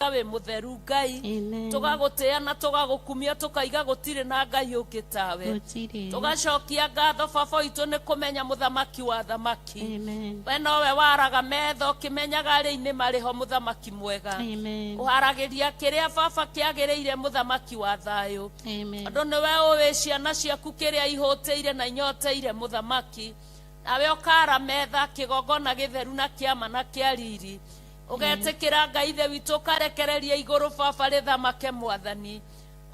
Tũkaiga wĩ mũtheru Ngai. Amen. Tũgagũtĩĩa na tũgagũkumia, tũkaiga gũtirĩ na Ngai ũngĩ tawe. Gũtirĩ. Tũgacokia ngatho baba witũ nĩ kũmenya mũthamaki wa thamaki. Amen. We nowe waraga metha ũkĩmenyaga arĩa-inĩ marĩ ho, mũthamaki mwega. Amen. Ũharagĩria kĩrĩa baba kĩagĩrĩire, mũthamaki wa thayũ. Amen. Tondũ nĩwe ũĩ ciana ciaku kĩrĩa ihũtĩire na inyoteire, mũthamaki. Nawe ũkara metha kĩgongona gĩtheru na kĩama na kĩa riri. Ũgetĩkĩra Ngai ithe witũ ũkarekereria igũrũ baba rĩthamake mwathani.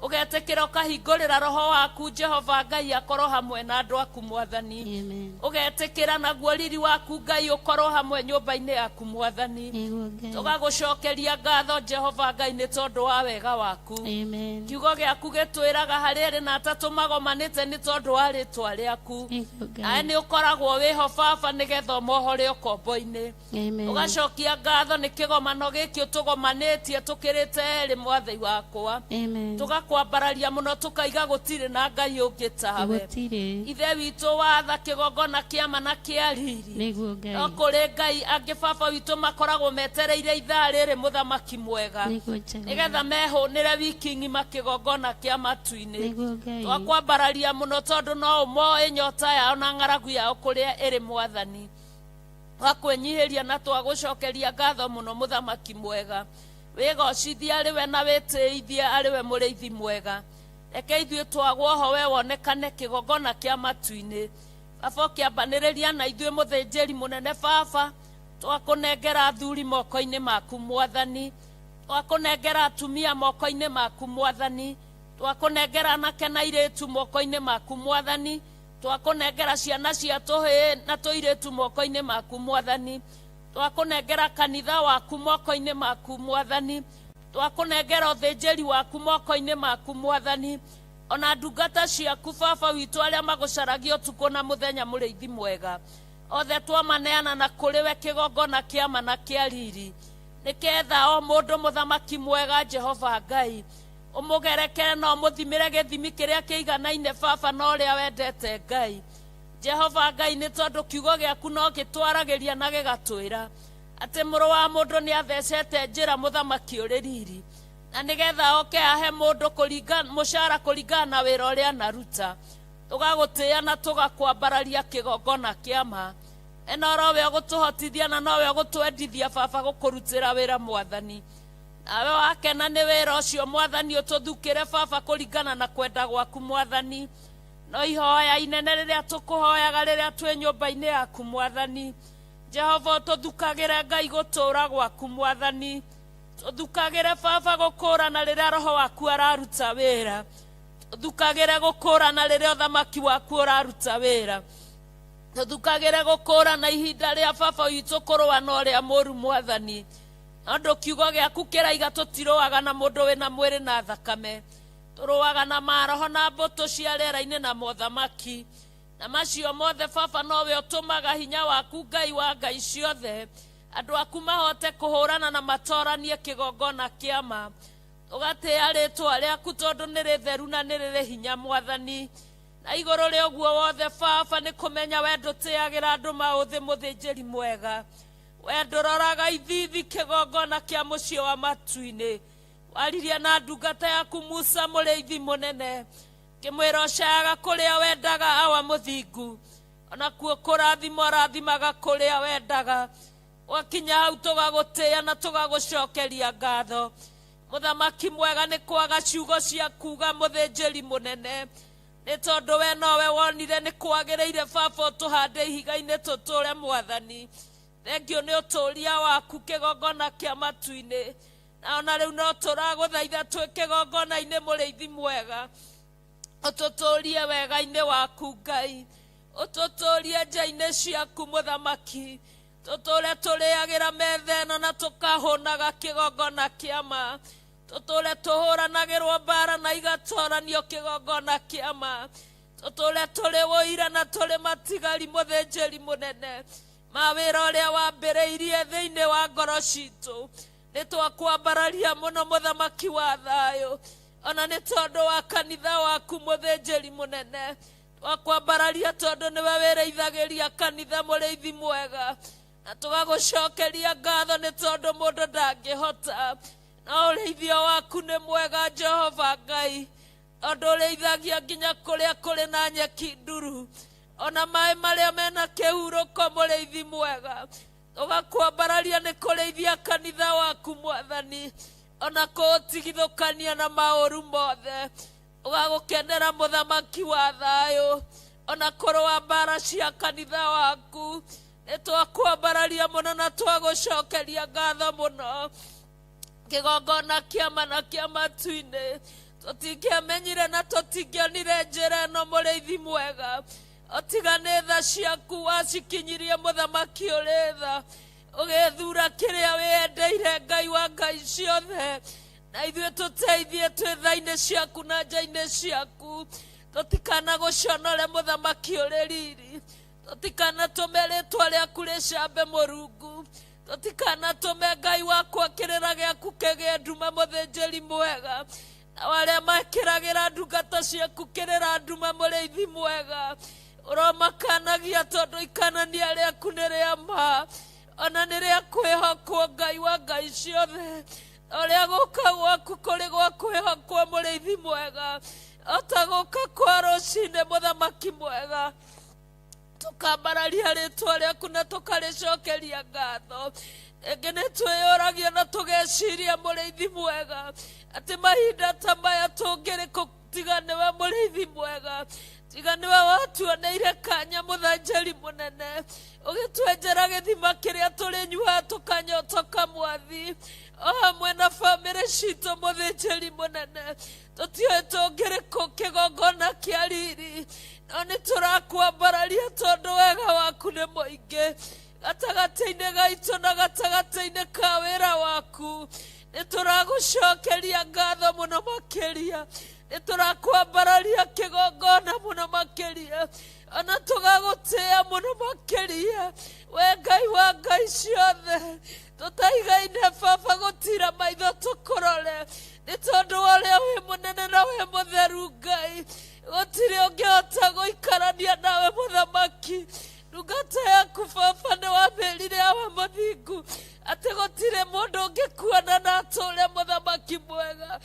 Ũgetĩkĩra ũkahingũrĩra roho waku Jehova Ngai akorwo hamwe na andũ aku mwathani. Amen. Ũgetĩkĩra naguo riri waku Ngai ũkorwo hamwe nyũmba-inĩ yaku mwathani. Nĩguo Ngai. Tũgagũcokeria ngatho Jehova Ngai nĩ tondũ wa wega waku. Amen. Kiugo gĩaku gĩtwĩraga harĩ erĩ na atatũ magomanĩte nĩ tondũ wa rĩtwa rĩaku. Nĩguo Nawe Ngai. nĩ ũkoragwo wĩho baba nĩgetha ũmohore ũkombo-inĩ. Amen. Ũgacokia ngatho nĩ kĩgomano gĩkĩ ũtũgomanĩtie tũkĩrĩte erĩ mwathai wakwa. Amen. Tũgakwambararia mũno tũkaiga gũtirĩ na Ngai ũngĩ tawe. Gũtirĩ. Ithe witũ watha kĩgongona kĩama na kĩa riri. Nĩguo Ngai. No kũrĩ Ngai angĩ baba witũ makoragwo metereire ithaa rĩrĩ, mũthamaki mwega. Nĩguo Jehova. Nĩgetha mehũnĩre wiki ng'ima kĩgongona kĩa matu-inĩ. Nĩguo Ngai. Twakwambararia mũno tondũ no ũmoĩ nyota yao na ng'aragu yao kũrĩa ĩrĩ mwathani. Twakwĩnyihĩria na twagũcokeria ngatho mũno mũthamaki mwega. Wĩgocithie arĩ we na wĩtĩithie arĩ we mũrĩithi mwega. Reke ithuĩ twagwo ho we wonekane kĩgongona kĩa matu-inĩ. Baba ũkĩambanĩrĩria na ithuĩ mũthĩnjĩri mũnene baba, twakũnengera athuri moko-inĩ maku mwathani. Twakũnengera atumia moko-inĩ maku mwathani. Twakũnengera anake na airĩtu moko-inĩ maku mwathani. Twakũnengera ciana cia tũhĩĩ na tũirĩtu moko-inĩ maku mwathani. Twakũnengera kanitha waku moko-inĩ maku mwathani. Twakũnengera ũthĩnjĩri waku moko-inĩ maku mwathani. Ona ndungata ciaku baba witũ arĩa magũcaragia ũtukũ na mũthenya, mũrĩithi mwega. Othe twamaneana na kũrĩ we kĩgongona kĩama na kĩa riri. Nĩketha o mũndũ mũthamaki mwega Jehova Ngai ũmũgerekere na ũmũthimĩre gĩthimi kĩrĩa kĩiganaine baba na ũrĩa wendete Ngai. Jehova Ngai nĩ tondũ kiugo gĩaku no gĩtwaragĩria na gĩgatwĩra atĩ mũrũ wa mũndũ nĩ athecete njĩra mũthamaki ũrĩ riri na nĩgetha oke ahe mũndũ mũcara kũringana na wĩra ũrĩa anaruta. Tũgagũtĩĩa na tũgakwambararia kĩgongona kĩa ma. Eno rowe ũgũtũhotithia na nowe ũgũtwendithia baba gũkũrutĩra wĩra mwathani. Nawe wakena nĩ wĩra ũcio mwathani ũtũthukĩre baba kũringana na kwenda gwaku mwathani. No ihoya inene rĩrĩa tũkũhoyaga rĩrĩa twĩ nyũmba-inĩ yaku mwathani. Jehova ũtũthukagĩre Ngai gũtũũra gwaku mwathani. Tũthukagĩre baba gũkũrana rĩrĩa roho waku araruta wĩra. Tũthukagĩre gũkũrana rĩrĩa ũthamaki waku ũraruta wĩra. Tũthukagĩre gũkũrana ihinda rĩa baba witũ kũrũa na ũrĩa mũũru mwathani. Tondũ kiugo gĩaku kĩraiga tũtirũaga na mũndũ wĩna mwĩrĩ na thakame. Tũrũaga na maroho na mbũtũ cia rĩera-inĩ na mothamaki. Na macio mothe baba nowe ũtũmaga hinya waku Ngai wa Ngai ciothe. Andũ aku mahote kũhũrana na matoranie kĩgongona kĩa ma. Tũgatĩĩa rĩtwa rĩaku tondũ nĩ rĩtheru na nĩ rĩrĩ hinya mwathani. Na igũrũ rĩa ũguo wothe baba nĩ kũmenya we ndũtĩagĩra andũ maũthĩ mũthĩnjĩri mwega. We ndũroraga ithithi kĩgongona kĩa mũciĩ wa matu-inĩ. Waririe na ndungata yaku Musa mũrĩithi mũnene. Kĩmwĩra ũcayaga kũrĩa wendaga awa mũthingu. Onakuo kũrathimwo arathimaga kũrĩa wendaga. Gwakinya hau tũgagũtĩĩa na tũgagũcokeria ngatho. Mũthamaki mwega nĩ kwaga ciugo cia kuga mũthĩnjĩri mũnene. Nĩ tondũ we nowe wonire nĩ kwagĩrĩire baba ũtũhande ihiga-inĩ tũtũre mwathani. Thengio nĩ ũtũria waku kĩgongona kĩa matu-inĩ. Na ona rĩu no tũragũthaitha twĩ kĩgongona-inĩ mũrĩithi mwega. Ũtũtũrie wega-inĩ waku Ngai. Ũtũtũrie nja-inĩ ciaku mũthamaki. Tũtũre tũrĩagĩra metha ĩno na tũkahũnaga kĩgongona kĩa ma. Tũtũre tũhũranagĩrwo mbara na igatoranio kĩgongona kĩa ma. Tũtũre tũrĩ ũira na tũrĩ matigari mũthĩnjĩri mũnene. Ma wĩra ũrĩa wambĩrĩirie thĩinĩ wa ngoro citũ. Nĩ twakwambararia mũno mũthamaki wa thayũ. Ona nĩ tondũ wa kanitha waku mũthĩnjĩri mũnene. Twakwambararia tondũ nĩwe wĩrĩithagĩria kanitha mũrĩithi mwega. Na tũgagũcokeria ngatho nĩ tondũ mũndũ ndangĩhota. No ũrĩithio waku nĩ mwega Jehova Ngai, tondũ ũrĩithagia nginya kũrĩa kũrĩ na nyeki nduru, ona maĩ marĩa mena kĩhurũko. Mũrĩithi mwega, ũgakwambararia nĩ kũrĩithia kanitha waku Mwathani, ona kũũtigithũkania na maũru mothe. Ũgagũkenera mũthamaki wa thayũ, ona kũrũa mbara cia kanitha waku. Nĩ twakwambararia mũno na twagũcokeria ngatho mũno. Kĩgongona kĩama na kĩa matu-inĩ, tũtingĩamenyire na tũtingĩonire njĩra ĩno, mũrĩithi mwega, otiga nĩ tha ciaku wacikinyirie. Mũthamaki ũrĩ tha, ũgĩthura kĩrĩa wĩendeire, Ngai wa ngai ciothe, na ithuĩ tũteithie twĩ tha-inĩ ciaku na nja-inĩ ciaku, tũtikanagũconore. Mũthamaki ũrĩ riri, tũtikanatũme rĩtwa rĩaku rĩcambe. Mũrungu, tũtikanatũme Ngai wakwa kĩrĩra gĩaku kĩgĩe nduma. Mũthĩnjĩri mwega, na arĩa mekĩragĩra ndungata ciaku kĩrĩra nduma, mũrĩithi mwega, ũromakanagia, tondũ ikanania rĩaku nĩ rĩa ma, ona nĩ rĩa kwĩhokwo. Ngai wa ngai ciothe, ũrĩa gũka gwaku kũrĩ gwa kwĩhokwo, mũrĩithi mwega, ota gũka kwa rũcinĩ. Mũthamaki mwega, tũkambararia rĩtwa rĩaku na tũkarĩcokeria ngatho. Rĩngĩ nĩ twĩyũragia na tũgeciria, mũrĩithi mwega, atĩ mahinda ta maya tũngĩrĩ kũ tiga nĩwe mũrĩithi mwega, tiga nĩwe watuoneire kanya, mũthanjĩri mũnene, ũgĩtwenjera gĩthima kĩrĩa tũrĩnyuaga tũkanyotoka, Mwathi, o hamwe na bamĩrĩ citũ. Mũthĩnjĩri mũnene, tũtiũĩ tũngĩrĩ kũ kĩgongona kĩa riri, no nĩ tũrakwambararia tondũ wega waku nĩ mũingĩ gatagatĩ-inĩ gaitũ na gatagatĩ-inĩ ka wĩra waku. Nĩ tũragũcokeria ngatho mũno makĩria, nĩ tũrakwambararia kĩgongona mũno makĩria, ona tũgagũtĩĩa mũno makĩria, we Ngai wa ngai ciothe. Tũtaigaine baba gũtira maitho tũkũrore, nĩ tondũ wa ũrĩa wĩ mũnene na wĩ mũtheru. Ngai, gũtirĩ ũngĩhota gũikarania nawe. Mũthamaki, ndungata yaku baba nĩ wamĩrire, awa mũthingu, atĩ gũtirĩ mũndũ ũngĩkuona na atũre. Mũthamaki mwega,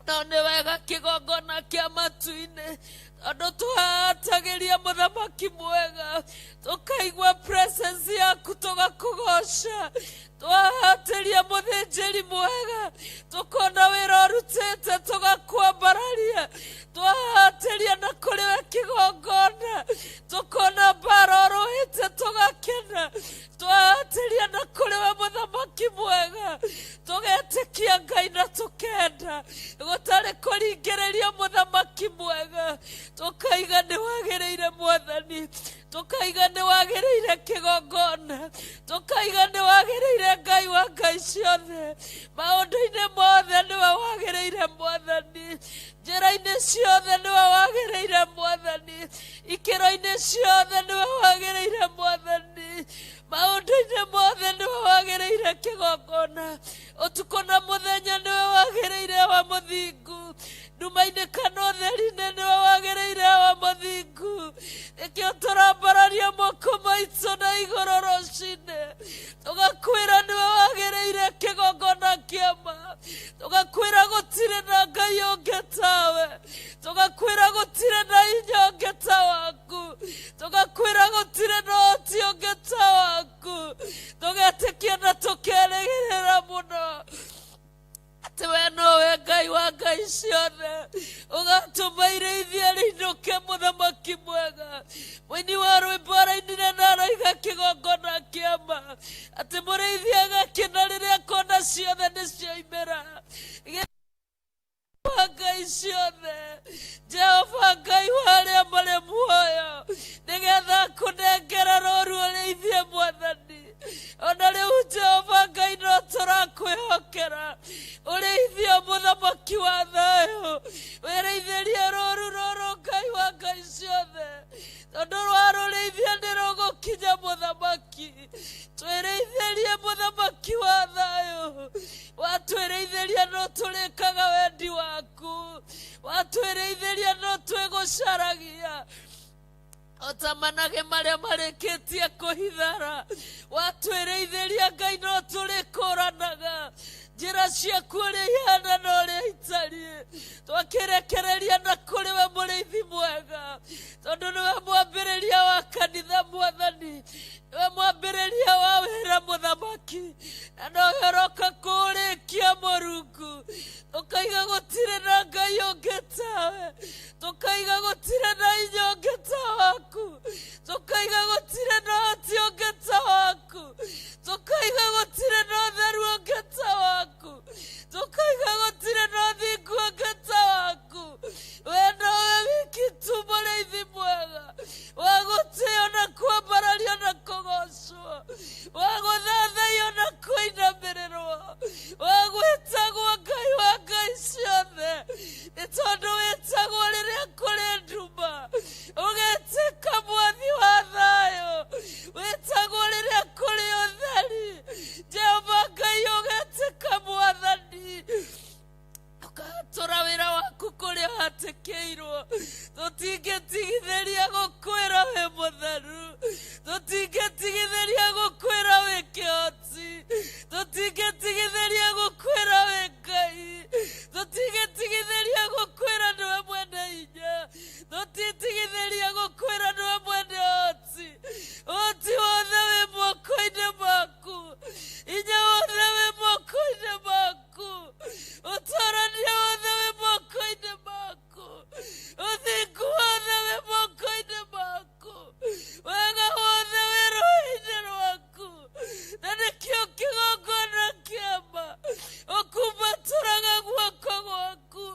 no nĩ wega kĩgongona kĩa matu-inĩ, tondũ tũhatagĩria, mũthamaki mwega, tũkaigua presence yaku, tũgakũgoca. Twahatĩria, mũthĩnjĩri mwega, tũkona wĩra ũrutĩte, tũgakwambararia. Twahatĩria na kũrĩ we kĩgongona, tũkona mbara ũrũĩte, tũgakena. Twahatĩria na kũrĩ we, mũthamaki mwega, tũgetĩkia Ngai na tũkenda gũtarĩ kũringĩrĩrio. Mũthamaki mwega, tũkaiga nĩ wagĩrĩire. Mwathani, tũkaiga nĩ wagĩrĩire kĩgongona, tũkaiga nĩ wagĩrĩire. Ngai wa ngai ciothe, maũndũ-inĩ mothe nĩwe wagĩrĩire. Mwathani, njĩra-inĩ ciothe nĩwe wagĩrĩire. Mwathani, ikĩro-inĩ ciothe nĩwe wagĩrĩire. Mwathani, maũndũ-inĩ mothe nĩwe wagĩrĩire kĩgongona. Ũtukũ na mũthenya nĩwe wagĩrĩire, wa mũthingu. Nduma-inĩ kana ũtheri-inĩ nĩwe wagĩrĩire, wa mũthingu. Nĩkĩo tũrambararia moko maitũ na igũrũ rũcinĩ, tũgakwĩra nĩwe wagĩrĩire kĩgongona kĩama, tũgakwĩra gũtirĩ na Ngai ũngĩ tawe, tũgakwĩra gũtirĩ na hinya ũngĩ ta waku, tũgakwĩra gũtirĩ na ũhoti ũngĩ ta waku. Tũgetĩkia na tũkerĩgĩrĩra mũno atĩ we nowe Ngai wa ngai ciothe, ũgatũma irĩithia rĩinũke. Mũthamaki mwega, mũini wa rwĩmbo arainire na aroiga kĩgongona kĩama atĩ mũrĩithi agakena rĩrĩa akona ciothe nĩ cioimĩra. Wa ngai ciothe, Jehova Ngai wa arĩa marĩ muoyo, nĩgetha kũnengera rũru ũrĩithie. Mwathani, ona rĩu Jehova Ngai no tũrakwĩhokera ũrĩithio. Mũthamaki wa thayũ, wĩrĩithĩrie rũru rũrũ, Ngai wa ngai ciothe, tondũ rwarũrĩithia nĩ rũgũkinya. Mũthamaki, twĩrĩithĩrie. Mũthamaki wa thayũ, watwĩrĩithĩria no tũrĩkaga wendi waku, watwĩrĩithĩria no twĩgũcaragia ota manage marĩa marĩkĩtie kũhithara. Watwĩrĩithĩria, Ngai, no tũrĩkũranaga. Njĩra ciaku ũrĩa ihana na ũrĩa itariĩ, twakĩrekereria na kũrĩ we mũrĩithi mwega, tondũ nĩwe mwambĩrĩria wa kanitha mwathani, nĩwe mwambĩrĩria wa wĩra mũthamaki, na nowe ũroka kũũrĩkia mũrungu. Tũkaiga gũtirĩ na Ngai ũngĩ tawe, tũkaiga gũtirĩ na inya ũngĩ ta waku, tũkaiga gũtirĩ na ũhoti ũngĩ ta waku, tũkaiga gũtirĩ na ũtheru ũngĩ ta waku, tũkaiga gũtirĩ na ũthingu ũngĩ ta waku. We nowe wiki tu mũrĩithi mwega wa gũtĩo na kwambarario na kũgocwo, wa gũthathaiyo na kũinamĩrĩrwo, wa gwĩtagwo Ngai wa ngai ciothe, nĩ tondũ wĩtagwo rĩrĩa kũrĩ nduma, ũgetĩka mwathi wa thayũ, wĩtagwo rĩrĩa kũrĩ ũtheri, Jehova Ngai ũgetĩka mwathani, ũkahatũra wĩra waku kũrĩa ũhatĩkĩirwo. Tũtingĩtigithĩria gũkwĩra wĩ mũtheru, tũtingĩtigithĩria gũkwĩra wĩ kĩhoti, tũtingĩtigithĩria gũkwĩra wĩ Ngai, tũtingĩtigithĩria gũkwĩra nĩwe mwene hinya, tũtingĩtigithĩria gũkwĩra nĩwe mwene ũhoti. Ũhoti wothe wĩ moko-inĩ maku, hinya wothe wĩ moko-inĩ maku, ũtũrania wothe wĩ moko-inĩ maku, ũthingu wothe wĩ moko-inĩ maku, wega wothe wĩ rũĩ-inĩ rwaku, na nĩkĩo kĩgongona kĩama ũkumbatũraga guoko gwaku,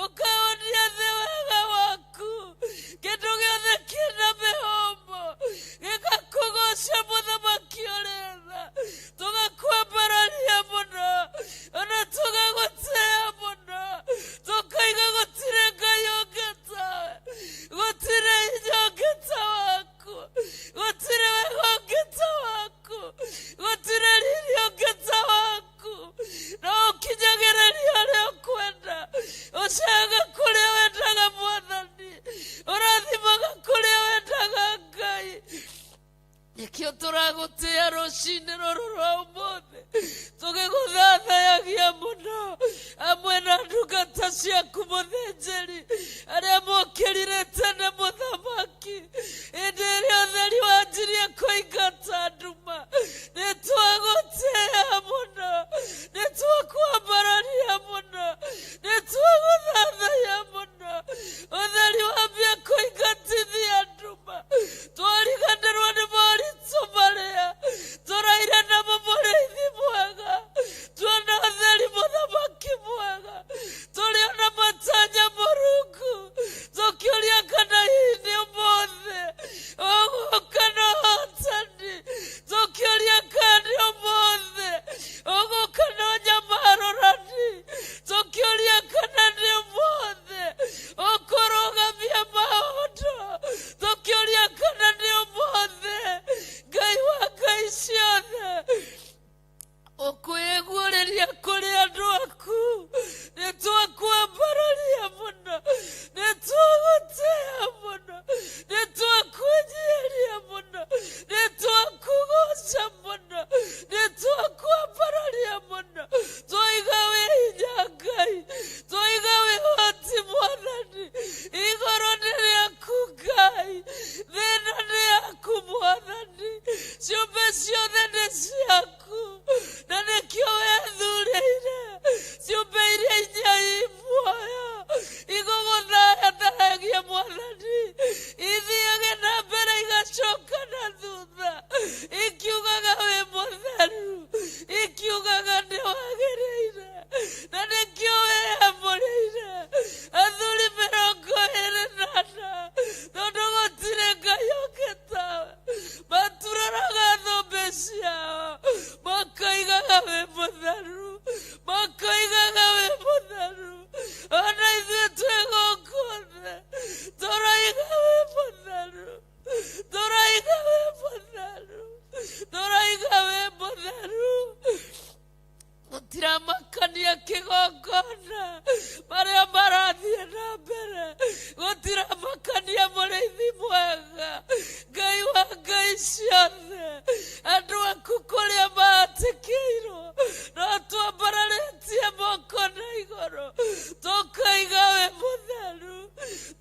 ũkahonia thĩ wega waku, kĩndũ gĩothe kĩna mĩhũmũ gĩgakũgoca mũthamaki ũrĩ tha. Tũgakwambararia mũno, ona tũgagũtĩĩa mũno, tũkaiga gũtirĩ Ngai ũngĩ tawe, gũtirĩ hinya ũngĩ ta waku, gũtirĩ wega ũngĩ ta waku, gũtirĩ riri ũngĩ ta waku. No ũkinyagĩrĩria ũrĩa ũkwenda, ũceaga kũrĩa wendaga mwathani, ũrathimaga kũrĩa wendaga Ngai. Nĩkĩo tũragũtĩĩa rũcinĩ rũrũ rwa ũmũthĩ, tũgĩgũthathayagia mũno hamwe na ndungata ciaku mũthĩnjĩri arĩa mokĩrire tene mũthamaki, hĩndĩ ĩrĩa ũtheri wanjirie kũingata nduma. Nĩ twagũtĩĩa mũno, nĩ twakwambararia mũno, nĩ twagũthathaiya mũno. Ũtheri wambia kũingatithia nduma, twariganĩrwo nĩ moritũ marĩa tũraire namo mũrĩithi mwega, tuona ũtheri mũthamaki mwega, tũrĩona matanya mũrungu, tũkĩũria kana hihi nĩ ũmũthĩ ũgũka na ũhotani, tũkĩũria kana nĩ ũmũthĩ ũgũka na ũnyamarũrani, tũkĩũria kana nĩ ũmũthĩ ũkũrũgamia maũndũ, tũkĩũria kana nĩ ũmũthĩ Ngai wa ngai ciothe ũkwĩguũrĩria kũrĩ andũ aku. Nĩ twakwambararia mũno, nĩ twagũtĩĩa mũno, nĩ twakwĩnyiihĩria mũno, nĩ twakũgoca mũno, nĩ twakwambararia mũno. Twaiga wĩ hinya Ngai, twaiga wĩ hoti mwathani. Igũrũ nĩ rĩaku Ngai, thĩ ĩno nĩ yaku mwathani, ciũmbe ciothe nĩ ciaku, na nĩkĩo wethurĩire ciũmbe iria inya i muoyo igũgũthagathagia mwathani, ithiage na mbere igacoka na thutha, ikiugaga wĩ mũtheru, ikiugaga nĩ wagĩrĩire, na nĩkĩo wĩyamũrĩire athuri 24, tondũ gũtirĩ Ngai ũngĩ tawe. Maturaraga thũmbĩ ciao, makoigaga wĩ mũtheru, makoigaga wĩ mũtheru. Ona ithuĩ twĩ gũkũ thĩ tũraiga wĩ mũtheru, tũraiga wĩ mũtheru, tũraiga wĩ mũtheru. Gũtiramakania kĩgongona marĩa marathiĩ na mbere, gũtiramakania mũrĩithi mwega Ngai wa ngai ciothe, andũ aku kũrĩa mahatĩkĩirwo no twambararĩtie moko na igũrũ tũkaiga wĩ mũtheru,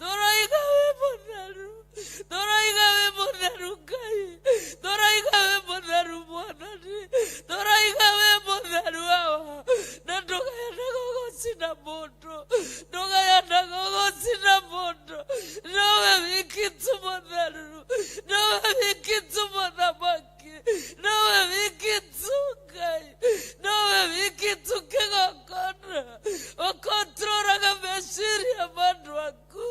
tũraiga wĩ mũtheru, tũraiga wĩ mũtheru Ngai, tũraiga wĩ mũtheru Mwathani, tũraiga wĩ mũtheru Awa, na ndũgayanaga ũgocina mũndũ, ndũgayanaga ũgocina mũndũ, nowe wiki tu mũtheru, nowe wiki tu mũthamaki, nowe wiki tu Ngai, nowe wiki tu kĩgongona, ũkontroraga meciria ma andũ aku,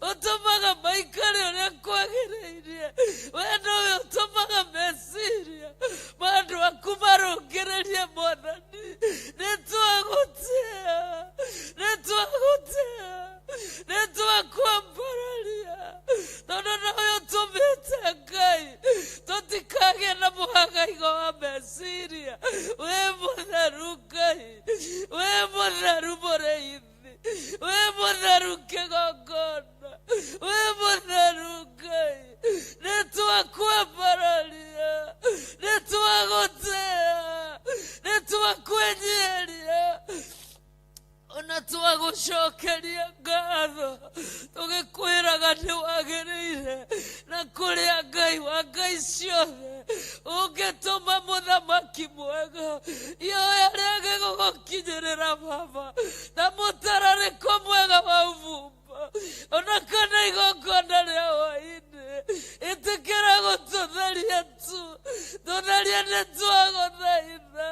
ũtũmaga maikare ũrĩa kwagĩrĩire, we nowe ũtũmaga meciria ma andũ aku marũngĩrĩrie Mwathani. Nĩtwagũtĩa, nĩtwagũtĩa, nĩtwakwambararia, tondũ nowe ũtũmĩte Ngai tũtikagĩe na mũhangaigo wa meciria. Wĩ mũtheru Ngai, wĩ mũtheru mũrĩithi, wĩ mũtheru kĩgongona, wĩ mũtheru Ngai. Nĩtwakwambararia, nĩtwagũtĩa, nĩtwakwĩnyiheria, ona twagũcokeria ngatho tũgĩkwĩraga nĩ wagĩrĩire na kũrĩa Ngai wa ngai ciothe ũngĩtũma mũthamaki mwega ihoya rĩage gũgũkinyĩrĩra Baba na mũtararĩko mwega wa ũbumba ona kana igongona rĩa hwaĩ-inĩ. Ĩtĩkĩra gũtũtheria tu, tũtherie nĩ twagũthaitha,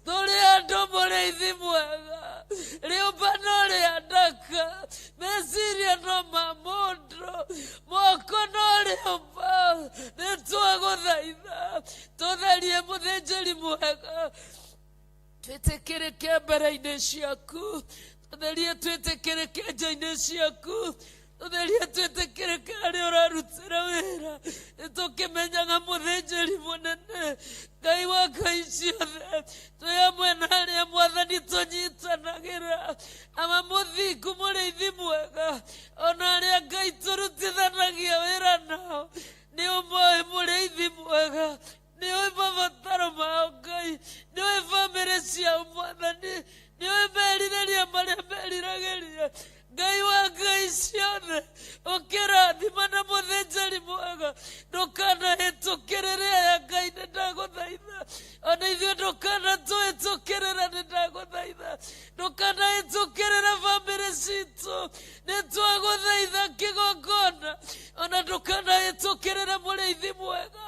tũrĩ andũ mũrĩithi mwega, rĩũmba no rĩa ndaka, meciria no ma mũndũ, moko no rĩũmba, nĩ twagũthaitha tũtherie mũthĩnjĩri mwega, twĩtĩkĩrĩke mbere-inĩ ciaku, tũtherie twĩtĩkĩrĩke nja-inĩ ciaku, tũtherie twĩtĩkĩrĩke harĩa ũrarutĩra wĩra. Nĩtũkĩmenyaga mũthĩnjĩri mũnene Ngai wa ngai ciothe, twĩ hamwe na arĩa Mwathani tũnyitanagĩra, ama mũthingu mũrĩithi mwega, ona arĩa Ngai tũrutithanagia wĩra nao, nĩ ũmoĩ mũrĩithi mwega, nĩ ũĩ mabataro mao Ngai, nĩ ũĩ bamĩrĩ ciao Mwathani, nĩ ũĩ merirĩria marĩa meriragĩria. Ngai wa ngai ciothe ũkĩrathima na mũthĩnjĩri mwega, ndũkanahĩtũkĩrĩre aya Ngai, nĩ ndagũthaitha, ona ithuĩ ndũkanatũhĩtũkĩrĩre, nĩ ndagũthaitha, ndũkanahĩtũkĩrĩre bamĩrĩ citũ, nĩ twagũthaitha kĩgongona, ona ndũkanahĩtũkĩrĩre mũrĩithi mwega,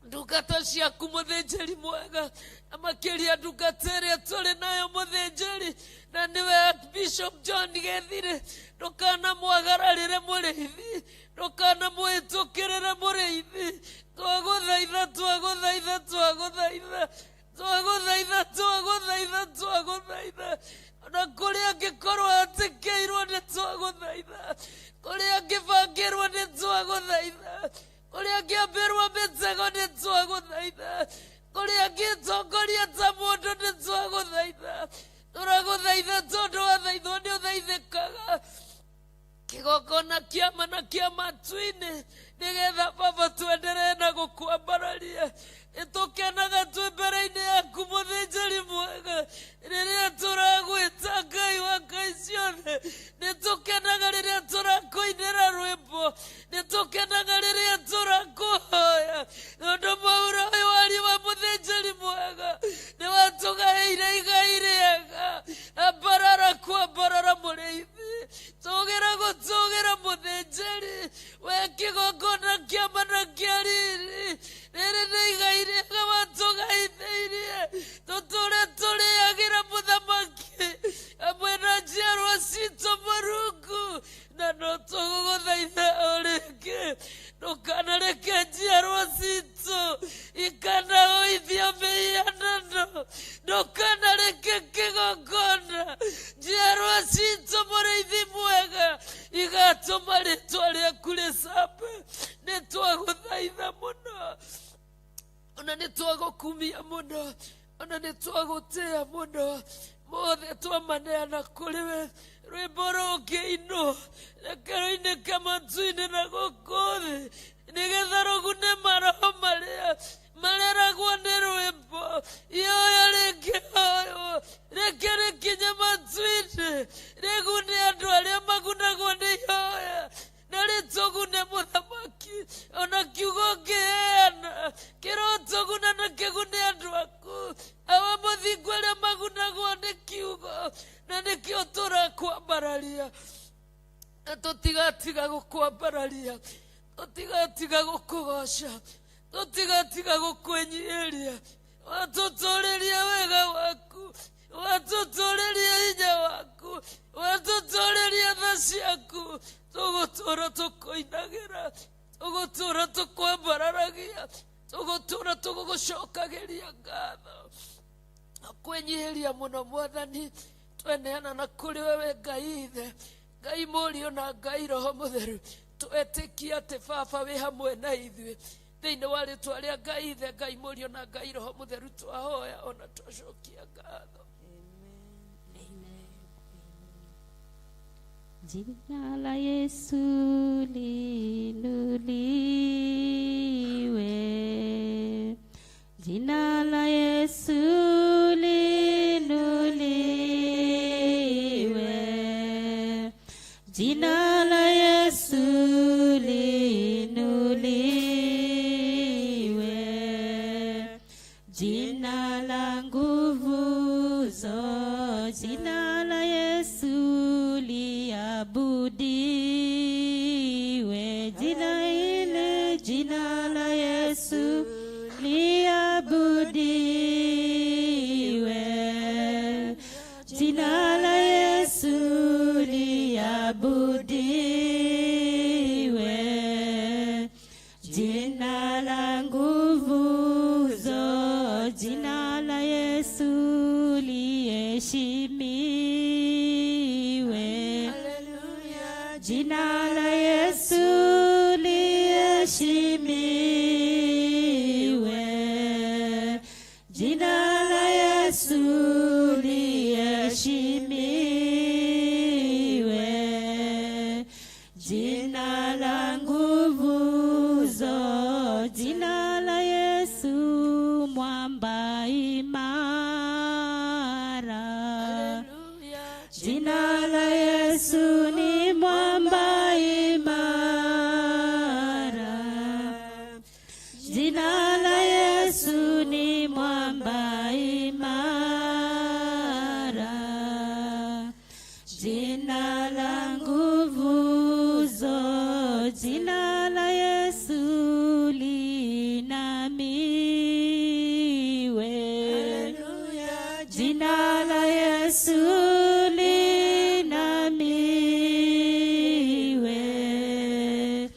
ndungata ciaku mũthĩnjĩri mwega, na makĩria ndungata ĩrĩa tũrĩ nayo mũthĩnjĩri, na nĩwe Bishop John Gethire, ndũkanamwagararĩre mũrĩithi, ndũkanamũhĩtũkĩrĩre mũrĩithi, twagũthaitha, twagũthaitha, twagũthaitha, twagũthaitha, twagũthaitha, twagũthaitha, ona kũrĩa angĩkorwo atĩkĩirwo nĩ twagũthaitha, kũrĩa angĩbangĩrwo nĩ twagũthaitha, kũrĩa angĩambĩrwo mĩtego nĩ twagũthaitha, kũrĩa angĩtongoria ta mũndũ nĩ twagũthaitha, tũragũthaitha tondũ wathaithwo nĩ ũthaithĩkaga. Kĩgongona kĩama na kĩa matu-inĩ, nĩgetha Baba twenderee na gũkwambararia. Nĩtũkenaga twĩ mbere-inĩ yaku mũthĩnjĩri mwega, rĩrĩa tũragwĩta Ngai wa ngai ciothe, nĩtũkenaga rĩrĩa tũrakũinĩra rwĩmbo, nĩtũkenaga rĩrĩa tũrakũhoya, tondũ mwaura ũyũ wari wa mũthĩnjĩri mwega nĩwatũgaĩire igai rĩega. Ambarara kwambarara mũrĩithi, tũgĩra gũtũgĩra mũthĩnjĩri, we kĩgongona kĩama na kĩa riri, rĩrĩ nĩ igai rĩega watũgaithĩirie, tũtũre tũrĩagĩra mũthamaki hamwe na njiarwa citũ Mũrungu, na no tũgũgũthaitha o rĩngĩ, ndũkanareke njiarwa citũ ikanaũithia mĩhianano, ndũkanareke kĩgongona njiarwa citũ mũrĩithi mwega igatũma rĩtwa rĩaku rĩcambe. Nĩ twagũthaitha mũno, ona nĩ twagũkumia mũno, ona nĩ twagũtĩa mũno, mothe twamaneana kũrĩ we. Rwĩmbo rũngĩinwo reke rũinĩke matu-inĩ na gũkũ thĩ, nĩgetha rũgune maroho marĩa Mareragwo nĩ rwĩmbo. Ihoya rĩngĩhoywo reke rĩkinye matu-inĩ, rĩgune andũ arĩa magunagwo nĩ ihoya, na rĩtũgune mũthamaki. Ona kiugo ũngĩheana kĩrotũguna na kĩgune andũ aku. Awa mũthingu arĩa magunagwo nĩ kiugo, na nĩkĩo tũrakwambararia, na tũtigatiga gũkwambararia, tũtigatiga gũkũgoca, tũtigatiga gũkwĩnyihĩria. Watũtũrĩria wega waku, watũtũrĩria hinya waku, watũtũrĩria tha ciaku. Tũgũtũra tũkũinagĩra, tũgũtũra tũkwambararagia, tũgũtũra tũgũgũcokagĩria ngatho. Kwĩnyihĩria mũno mwathani, tweneana na kũrĩ wewe Ngai Ithe, Ngai Mũriũ na Ngai Roho Mũtheru. Twetĩkia atĩ Baba wĩ hamwe na ithuĩ. Thĩinĩ wa rĩtwa rĩa Ngai Ithe, Ngai Mũriũ na Ngai Roho Mũtheru twahoya ona twacokia ngatho. Jina la Yesu liinuliwe, jina la Yesu liinuliwe, jina la Yesu liinuliwe, jina la nguvu zo, jina la Yesu liabudiwe, jina ile, jina la Yesu liabudiwe, jina la Yesu liabudiwe, jina la nguvu zo, jina la Yesu liheshimiwe, jina la Yesu liheshimiwe, jina la Yesu liheshimiwe, jina la nguvu zo, jina la Yesu mwamba imara, jina la Yesu ni mwamba imara, jina la Yesu ni mwamba imara, jina la nguvu zo, jina la Yesu linamiwe, jina la Yesu linamiwe,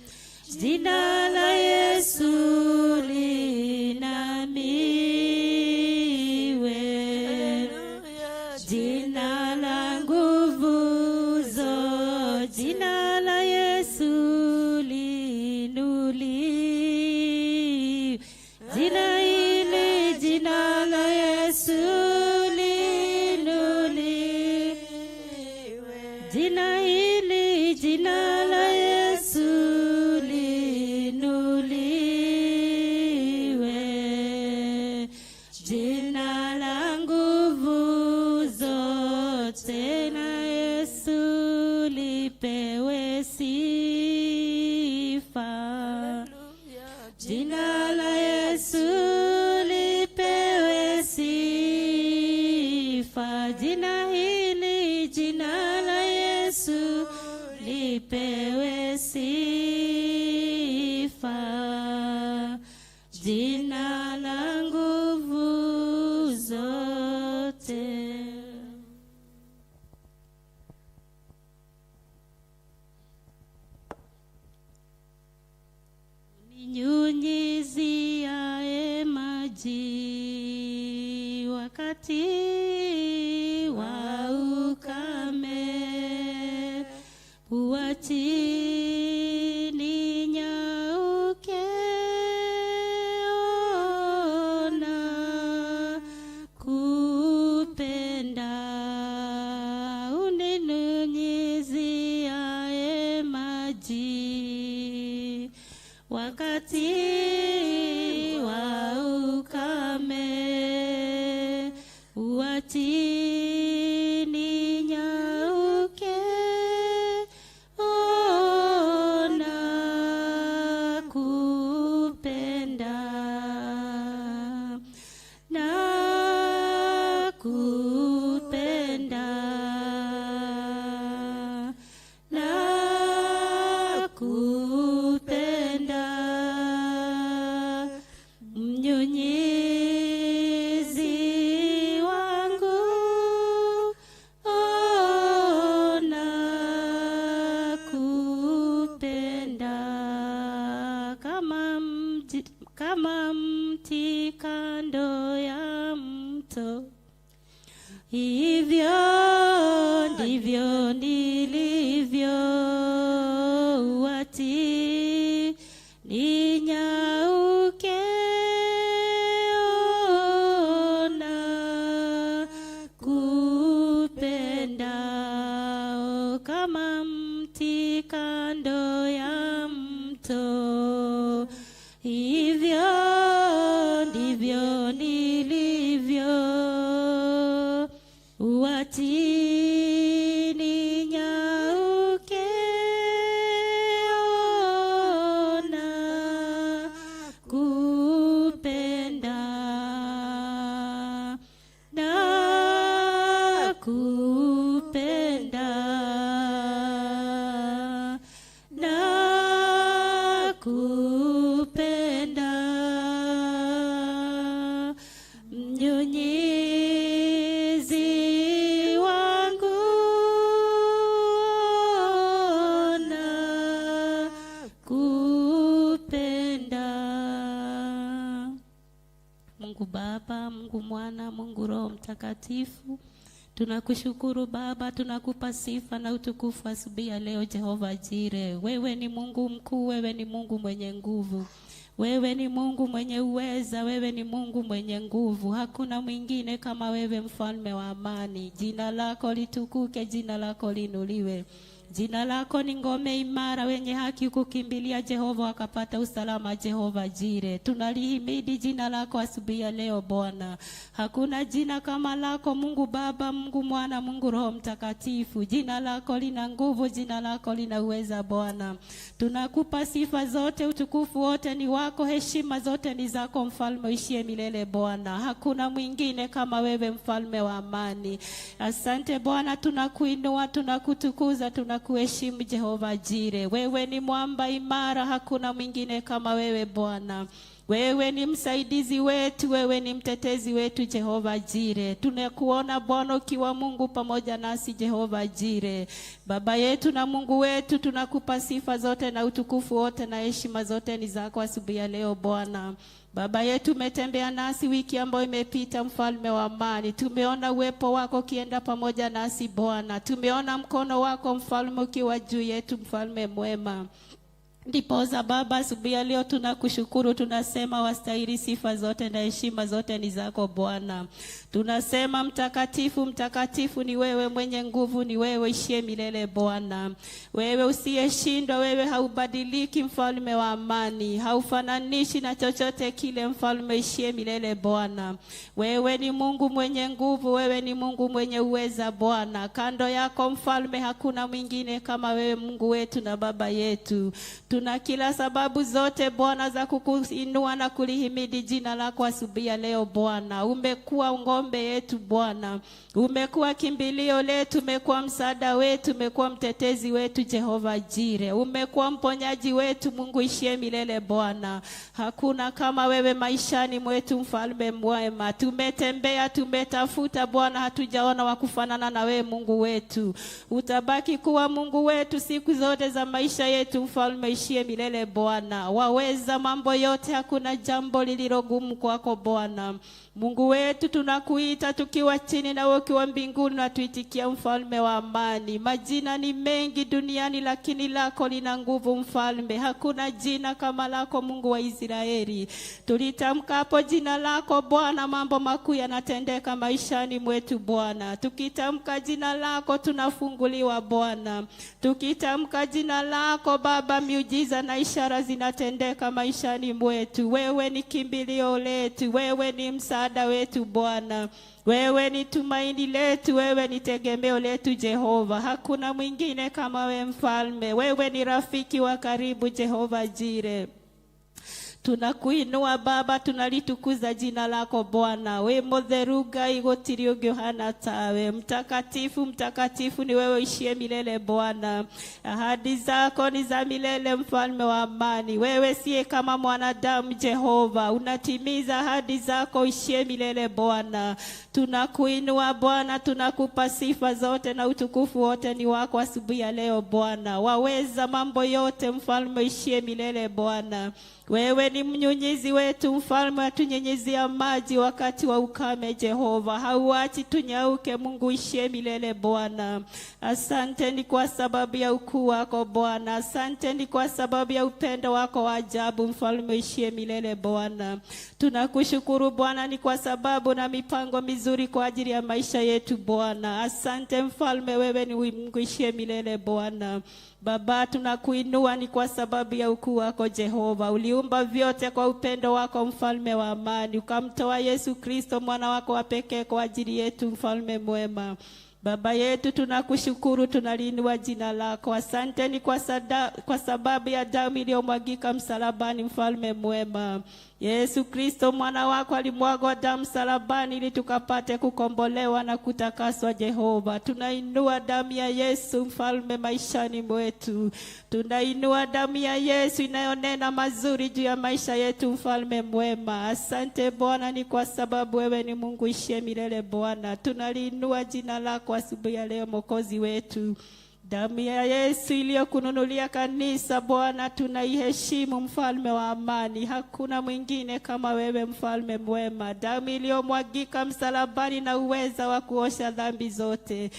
jina la Yesu linamiwe, jina la nguvu zo, jina la Yesu linuli, jina ile, jina la Yesu linuli, jina ile, jina la Yesu linuliwe, jina la nguvu zote na Yesu lipewe sifa, jina la Yesu lipewe sifa, jina hili, jina la Yesu lipewe sifa, jina la nguvu zote. Ninyunyiziaye maji wakati wa ukame, huachi ninyauke, ona kupenda. Uninyunyiziaye maji wakati wa Hivyo ndivyo nilivyo, wati ninyauke, ona kupenda kama mti kando ya mto. Hivyo ndivyo nilivyo, wati ninyauke, ona kupenda na kupenda na kupenda, mnyunyizi wangu na kupenda. Mungu Baba, Mungu Mwana, Mungu Roho Mtakatifu, tunakushukuru Baba, tunakupa sifa na utukufu asubuhi ya leo. Jehova Jire, wewe ni Mungu mkuu, wewe ni Mungu mwenye nguvu, wewe ni Mungu mwenye uweza, wewe ni Mungu mwenye nguvu. Hakuna mwingine kama wewe, mfalme wa amani. Jina lako litukuke, jina lako liinuliwe. Jina lako ni ngome imara, wenye haki kukimbilia Jehova wakapata usalama. Jehova Jire, tunalihimidi jina lako asubuhi ya leo Bwana. Hakuna jina kama lako, Mungu Baba, Mungu Mwana, Mungu Roho Mtakatifu. Jina lako lina nguvu, jina lako lina uweza Bwana. Tunakupa sifa zote, utukufu wote ni wako, heshima zote ni zako, mfalme uishie milele Bwana. Hakuna mwingine kama wewe, mfalme wa amani. Asante Bwana, tunakuinua, tunakutukuza, tunakuheshimu Jehova Jire. Wewe ni mwamba imara, hakuna mwingine kama wewe Bwana. Wewe ni msaidizi wetu, wewe ni mtetezi wetu Jehova Jire. Tunakuona Bwana ukiwa Mungu pamoja nasi Jehova Jire. Baba yetu na Mungu wetu, tunakupa sifa zote na utukufu wote na heshima zote ni zako asubuhi ya leo Bwana. Baba yetu, umetembea nasi wiki ambayo imepita, mfalme wa amani. Tumeona uwepo wako ukienda pamoja nasi Bwana. Tumeona mkono wako mfalme ukiwa juu yetu, mfalme mwema. Ndiposa Baba, asubuhi ya leo tunakushukuru, tunasema wastahili sifa zote na heshima zote ni zako Bwana. Tunasema mtakatifu, mtakatifu ni wewe, mwenye nguvu ni wewe, ishie milele Bwana. Wewe usiyeshindwa, wewe haubadiliki, mfalme wa amani, haufananishi na chochote kile, mfalme ishie milele Bwana. Wewe ni Mungu mwenye nguvu, wewe ni Mungu mwenye uweza Bwana. Kando yako mfalme hakuna mwingine kama wewe, Mungu wetu na Baba yetu. Tuna kila sababu zote Bwana za kukuinua na kulihimidi jina lako asubuhi ya leo Bwana. Umekuwa ngombe yetu Bwana, umekuwa kimbilio letu, umekuwa msaada wetu, umekuwa mtetezi wetu Jehova Jire, umekuwa mponyaji wetu Mungu ishie milele Bwana. Hakuna kama wewe maishani mwetu, mfalme mwema. Tumetembea, tumetafuta Bwana, hatujaona wa kufanana na wewe Mungu wetu. Utabaki kuwa Mungu wetu siku zote za maisha yetu, mfalme ishie milele Bwana. Waweza mambo yote, hakuna jambo lililogumu kwako Bwana. Mungu wetu, tunakuita tukiwa chini na wewe ukiwa mbinguni, na tuitikia mfalme wa amani. Majina ni mengi duniani, lakini lako lina nguvu mfalme. Hakuna jina kama lako Mungu wa Israeli. Tulitamkapo jina lako Bwana, mambo makuu yanatendeka maishani mwetu Bwana. Tukitamka jina lako tunafunguliwa Bwana. Tukitamka jina lako Baba, miujiza na ishara zinatendeka maishani mwetu. Wewe ni kimbilio letu, wewe ni msaada wetu Bwana. Wewe ni tumaini letu, wewe ni tegemeo letu Jehova. Hakuna mwingine kama wewe mfalme. Wewe ni rafiki wa karibu Jehova Jire. Tunakuinua Baba, tunalitukuza jina lako Bwana. We mutheru Ngai, gutiri ungi uhana tawe. Mtakatifu, mtakatifu ni wewe uishie milele Bwana. Ahadi zako ni za milele, mfalme wa amani. Wewe siye kama mwanadamu Jehova, unatimiza ahadi zako uishie milele Bwana. Tunakuinua Bwana, tunakupa sifa zote na utukufu wote ni wako asubuhi ya leo Bwana. Waweza mambo yote, mfalme uishie milele Bwana. Wewe ni mnyunyizi wetu Mfalme, atunyenyezia maji wakati wa ukame Jehova. Hauachi tunyauke, Mungu ishie milele Bwana. Asante ni kwa sababu ya ukuu wako Bwana. Asante ni kwa sababu ya upendo wako wa ajabu Mfalme ishie milele Bwana. Tunakushukuru Bwana ni kwa sababu na mipango mizuri kwa ajili ya maisha yetu Bwana. Asante Mfalme, wewe ni Mungu ishie milele Bwana. Baba, tunakuinua ni kwa sababu ya ukuu wako Jehova. Uliumba vyote kwa upendo wako Mfalme wa amani, ukamtoa Yesu Kristo mwana wako wa pekee kwa ajili yetu Mfalme mwema. Baba yetu tunakushukuru, tunaliinua jina lako. Asante ni kwa sababu ya damu iliyomwagika msalabani Mfalme mwema. Yesu Kristo mwana wako alimwagwa damu msalabani ili tukapate kukombolewa na kutakaswa Jehova. Tunainua damu ya Yesu Mfalme maishani mwetu. Tunainua damu ya Yesu inayonena mazuri juu ya maisha yetu Mfalme mwema. Asante Bwana ni kwa sababu wewe ni Mungu ishie milele Bwana. Tunaliinua jina lako asubuhi ya leo Mwokozi wetu. Damu ya Yesu iliyokununulia kanisa Bwana tunaiheshimu Mfalme wa amani. Hakuna mwingine kama wewe Mfalme mwema. Damu iliyomwagika msalabani na uweza wa kuosha dhambi zote.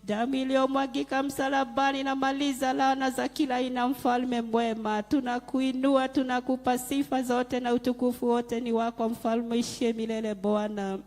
Damu iliyomwagika msalabani na maliza laana za kila aina Mfalme mwema. Tunakuinua, tunakupa sifa zote na utukufu wote ni wako Mfalme ishie milele Bwana.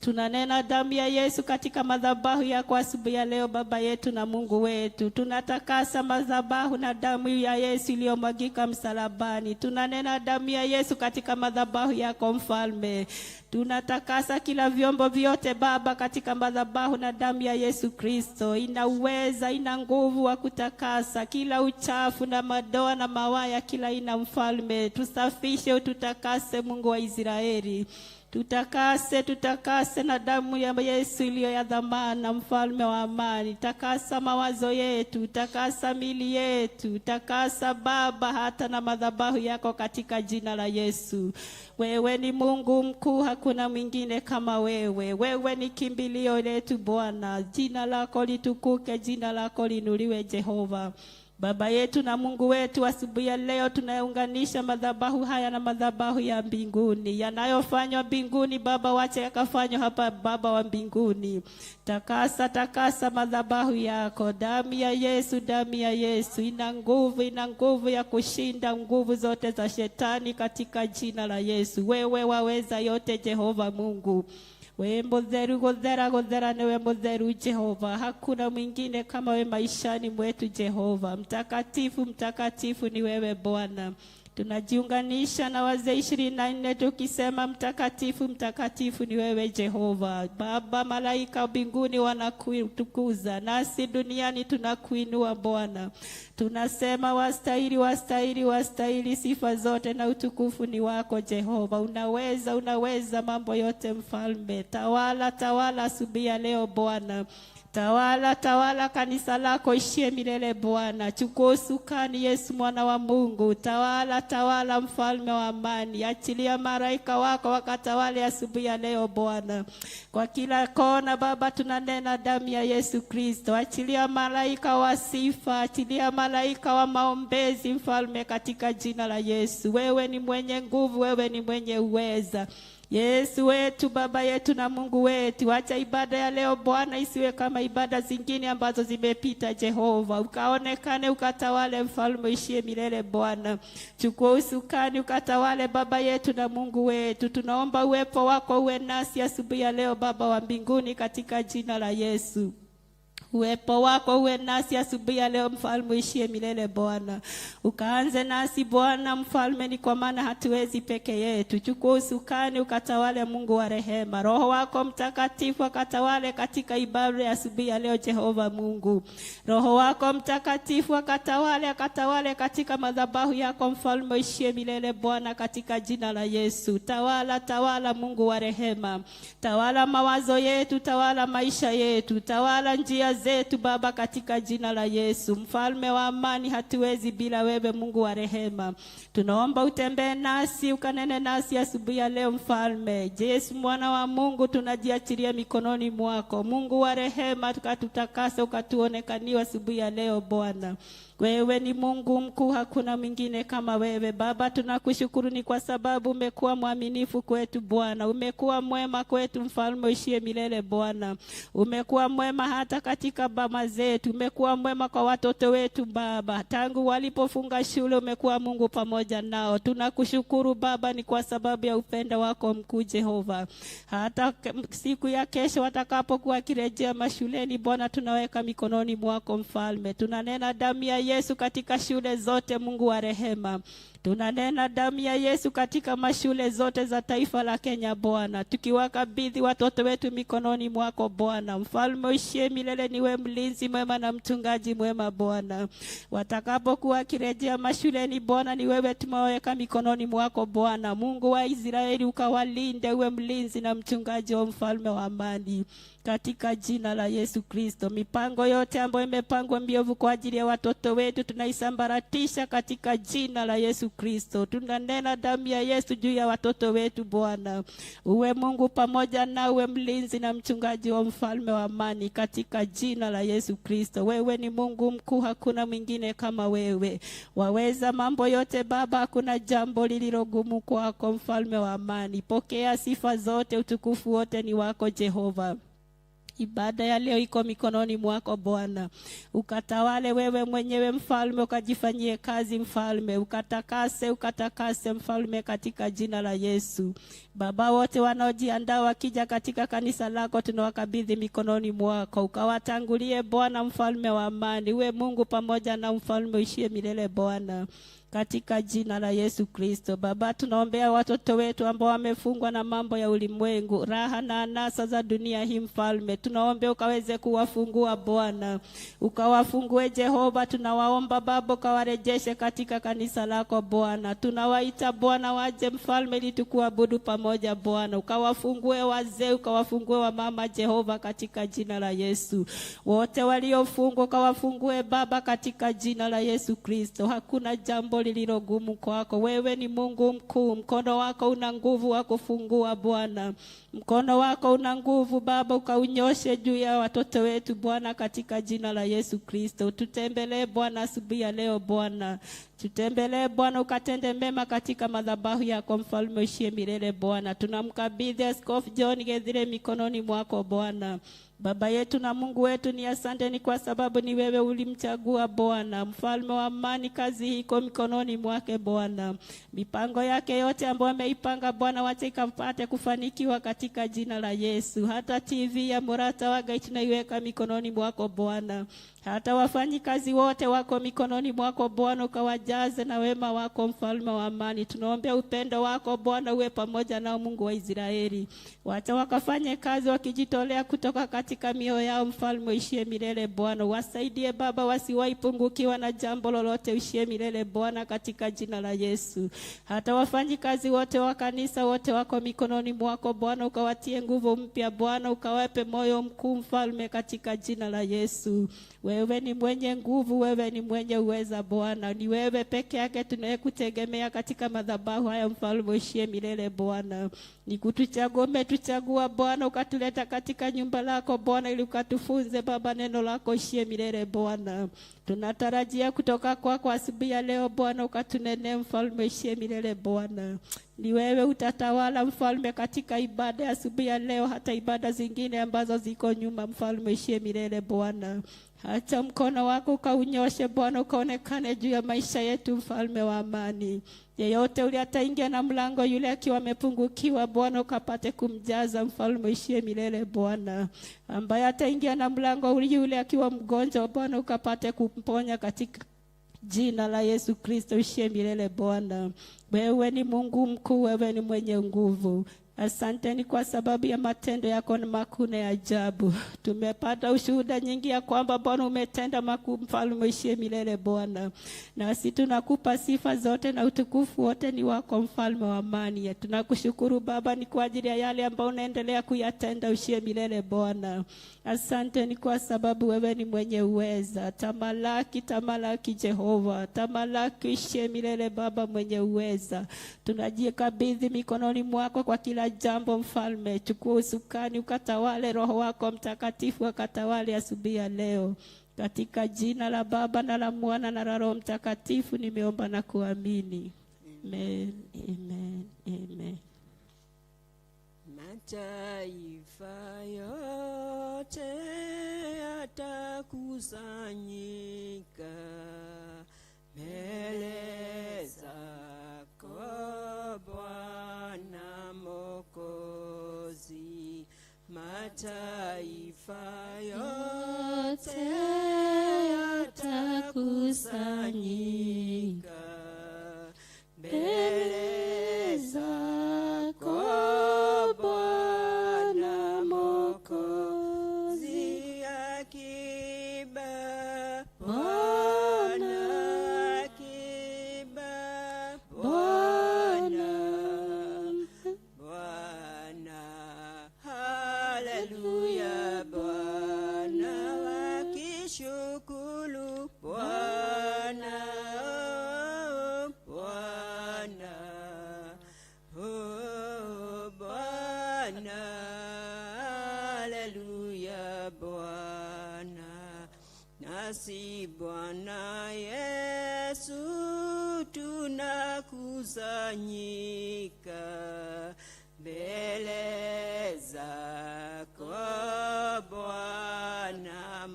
Tunanena damu ya Yesu katika madhabahu yako asubuhi ya leo Baba yetu na Mungu wetu. Tunatakasa madhabahu na damu ya Yesu iliyomwagika msalabani. Tunanena damu ya Yesu katika madhabahu yako Mfalme. Tunatakasa kila vyombo vyote Baba katika madhabahu na damu ya Yesu Kristo. Ina uweza, ina nguvu wa kutakasa kila uchafu na madoa na mawaya kila ina Mfalme. Tusafishe, ututakase Mungu wa Israeli. Tutakase, tutakase na damu ya Yesu iliyo ya dhamana Mfalme wa amani. Takasa mawazo yetu, takasa mili yetu, takasa Baba hata na madhabahu yako katika jina la Yesu. Wewe ni Mungu mkuu, hakuna mwingine kama wewe. Wewe ni kimbilio letu Bwana. Jina lako litukuke, jina lako liinuliwe Jehova. Baba yetu na Mungu wetu, asubuhi ya leo tunaunganisha madhabahu haya na madhabahu ya mbinguni. Yanayofanywa mbinguni Baba, wacha yakafanywa hapa Baba wa mbinguni. Takasa, takasa madhabahu yako. Damu ya Yesu, damu ya Yesu ina nguvu, ina nguvu ya kushinda nguvu zote za shetani katika jina la Yesu. Wewe waweza yote Jehova Mungu. We mutheru guthera guthera niwe mutheru Jehova. Hakuna mwingine kama we maishani mwetu Jehova. Mtakatifu, mtakatifu ni wewe Bwana. Tunajiunganisha na wazee 24 tukisema mtakatifu, mtakatifu ni wewe Jehova. Baba, malaika mbinguni wanakutukuza, nasi duniani tunakuinua Bwana. Tunasema wastahili, wastahili, wastahili, sifa zote na utukufu ni wako Jehova. Unaweza, unaweza mambo yote Mfalme. Tawala, tawala asubuhi ya leo Bwana. Tawala, tawala kanisa lako ishie milele Bwana. Chukua usukani Yesu mwana wa Mungu. Tawala, tawala Mfalme wa amani. Achilia malaika wako wakatawale asubuhi ya leo Bwana. Kwa kila kona Baba tunanena damu ya Yesu Kristo. Achilia malaika wa sifa, achilia malaika wa maombezi Mfalme katika jina la Yesu. Wewe ni mwenye nguvu, wewe ni mwenye uweza. Yesu wetu, Baba yetu na Mungu wetu, acha ibada ya leo Bwana isiwe kama ibada zingine ambazo zimepita Jehova. Ukaonekane, ukatawale Mfalme ishie milele Bwana. Chukua usukani ukatawale Baba yetu na Mungu wetu. Tunaomba uwepo wako uwe nasi asubuhi ya leo Baba wa mbinguni katika jina la Yesu. Uwepo wako uwe nasi asubuhi ya leo Mfalme ishie milele Bwana. Ukaanze nasi Bwana Mfalme, ni kwa maana hatuwezi peke yetu. Chukua usukani ukatawale Mungu wa rehema. Roho wako Mtakatifu akatawale katika ibada ya asubuhi ya leo Jehova Mungu. Roho wako Mtakatifu akatawale, akatawale katika madhabahu yako Mfalme ishie milele Bwana katika jina la Yesu. Tawala, tawala Mungu wa rehema. Tawala mawazo yetu, tawala maisha yetu, tawala njia zetu Baba, katika jina la Yesu. Mfalme wa amani, hatuwezi bila wewe, Mungu wa rehema. Tunaomba utembee nasi, ukanene nasi asubuhi ya leo Mfalme. Yesu mwana wa Mungu, tunajiachilia mikononi mwako. Mungu wa rehema, ukatutakase, ukatuonekanie asubuhi ya leo Bwana. Wewe ni Mungu mkuu, hakuna mwingine kama wewe Baba. Tunakushukuru ni kwa sababu umekuwa mwaminifu kwetu Bwana, umekuwa mwema kwetu Mfalme uishie milele Bwana. Umekuwa mwema hata katika bama zetu, umekuwa mwema kwa watoto wetu Baba, tangu walipofunga shule umekuwa Mungu pamoja nao. Tunakushukuru Baba ni kwa sababu ya upendo wako mkuu Jehova. Hata siku ya kesho watakapokuwa wakirejea mashuleni Bwana, tunaweka mikononi mwako Mfalme. Tunanena damu ya Yesu katika shule zote, Mungu wa rehema. Tunanena damu ya Yesu katika mashule zote za taifa la Kenya Bwana, tukiwakabidhi watoto wetu mikononi mwako Bwana. Mfalme uishie milele, niwe mlinzi mwema na mchungaji mwema Bwana. Watakapokuwa wakirejea mashuleni Bwana, ni wewe tumeweka mikononi mwako Bwana. Mungu wa Israeli, ukawalinde, uwe mlinzi na mchungaji wa mfalme wa amani, katika jina la Yesu Kristo. Mipango yote ambayo imepangwa miovu kwa ajili ya watoto wetu tunaisambaratisha katika jina la Yesu Kristo. Tunanena damu ya Yesu juu ya watoto wetu Bwana. Uwe Mungu pamoja na uwe mlinzi na mchungaji wa mfalme wa amani, katika jina la Yesu Kristo. Wewe ni Mungu mkuu, hakuna mwingine kama wewe. Waweza mambo yote Baba, hakuna jambo lililogumu kwako mfalme wa amani. Pokea sifa zote, utukufu wote ni wako Jehova. Ibada ya leo iko mikononi mwako Bwana. Ukatawale wewe mwenyewe Mfalme, ukajifanyie kazi Mfalme, ukatakase, ukatakase Mfalme, katika jina la Yesu. Baba, wote wanaojiandaa wakija katika kanisa lako tunawakabidhi mikononi mwako. Ukawatangulie Bwana Mfalme wa amani. Uwe Mungu pamoja na Mfalme uishie milele Bwana, katika jina la Yesu Kristo. Baba, tunaombea watoto wetu ambao wamefungwa na mambo ya ulimwengu, raha na anasa za dunia hii Mfalme. Tunaombea ukaweze kuwafungua Bwana, ukawafungue Jehova. Tunawaomba Baba ukawarejeshe katika kanisa lako Bwana. Tunawaita Bwana waje Mfalme ili tukuabudu pamoja Bwana. Ukawafungue wazee, ukawafungue wamama Jehova, katika jina la Yesu. Wote waliofungwa ukawafungue Baba, katika jina la Yesu Kristo. Hakuna jambo lililogumu kwako. Wewe ni Mungu mkuu, mkono wako una nguvu wa kufungua Bwana. Mkono wako una nguvu Baba, ukaunyoshe juu ya watoto wetu Bwana, katika jina la Yesu Kristo. Tutembelee Bwana asubuhi ya leo Bwana. Tutembelee Bwana, ukatende mema katika madhabahu yako Mfalme uishie milele Bwana. Tunamkabidhi Askofu John Gethire mikononi mwako Bwana. Baba yetu na Mungu wetu, ni asante ni kwa sababu ni wewe ulimchagua Bwana. Mfalme wa amani, kazi hii iko mikononi mwake Bwana. Mipango yake yote ambayo ameipanga Bwana, wacha ikapate kufanikiwa katika jina la Yesu. Hata TV ya Murata wa Gai tunaiweka mikononi mwako Bwana. Hata wafanyikazi wote wako mikononi mwako Bwana, ukawajaze na wema wako Mfalme wa amani. Tunaombea upendo wako Bwana uwe pamoja nao Mungu wa Israeli. Wacha wakafanye kazi wakijitolea kutoka katika mioyo yao Mfalme uishie milele Bwana. Wasaidie Baba, wasiwaipungukiwa na jambo lolote, uishie milele Bwana, katika jina la Yesu. Hata wafanyikazi wote wa kanisa wote wako mikononi mwako Bwana, ukawatie nguvu mpya Bwana, ukawape moyo mkuu Mfalme, katika jina la Yesu. Wewe ni mwenye nguvu, wewe ni mwenye uweza Bwana. Ni wewe peke yake tunayekutegemea katika madhabahu haya Mfalme uishie milele Bwana. Ni kutuchagua, umetuchagua Bwana, ukatuleta katika nyumba lako Bwana, ili ukatufunze Baba neno lako ishie milele Bwana. Tunatarajia kutoka kwako asubuhi ya leo Bwana, ukatunene Mfalme ishie milele Bwana. Ni wewe utatawala Mfalme katika ibada ya asubuhi ya leo, hata ibada zingine ambazo ziko nyuma Mfalme ishie milele Bwana. Acha mkono wako ukaunyoshe Bwana, ukaonekane juu ya maisha yetu Mfalme wa amani. Yeyote ule ataingia na mlango yule akiwa amepungukiwa Bwana, ukapate kumjaza Mfalme ishie milele Bwana. Ambaye ataingia na mlango yule akiwa mgonjwa Bwana, ukapate kumponya katika jina la Yesu Kristo ishie milele Bwana. Wewe ni Mungu mkuu, wewe ni mwenye nguvu. Asanteni kwa sababu ya matendo yako ni makuu na ya ajabu. Tumepata ushuhuda nyingi ya kwamba Bwana umetenda makuu, mfalme uishie milele Bwana. Nasi tunakupa sifa zote na utukufu wote ni wako, mfalme wa amani. Tunakushukuru Baba ni kwa ajili ya yale ambayo unaendelea kuyatenda, uishie milele Bwana. Asante ni kwa sababu wewe ni mwenye uweza. Tamalaki, tamalaki Jehova, tamalaki uishie milele Baba mwenye uweza. Tunajikabidhi mikononi mwako kwa kila jambo mfalme. Chukua usukani ukatawale, Roho wako Mtakatifu akatawale asubuhi ya leo. Katika jina la Baba na la Mwana na la Roho Mtakatifu nimeomba na kuamini. Amen, amen, amen. Mataifa yote yatakusanyika mbele zako Bwana Mwokozi. Mataifa yote yatakusanyika mbele zako Bwana Mwokozi. Akiba Bwana, akiba Bwana, Bwana, haleluya Bwana, wakishukuru Bwana, Bwana, oh Bwana, haleluya Bwana. Nasi Bwana Yesu tunakusanyika mbele zako Bwana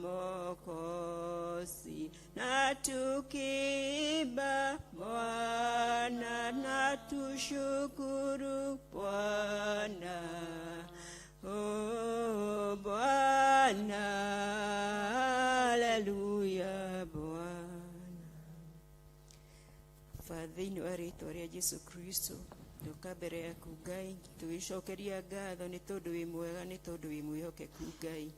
Mwokozi, na tukiimba Bwana na tushukuru Bwana, oh Bwana, haleluya Bwana. Baba thĩinĩ wa rĩtwa rĩa Jesu Kristo ndoka mbere yaku Ngai tũgĩcokeria ngatho nĩ tondũ wĩ mwega nĩ tondũ wĩ mwĩhokeku Ngai.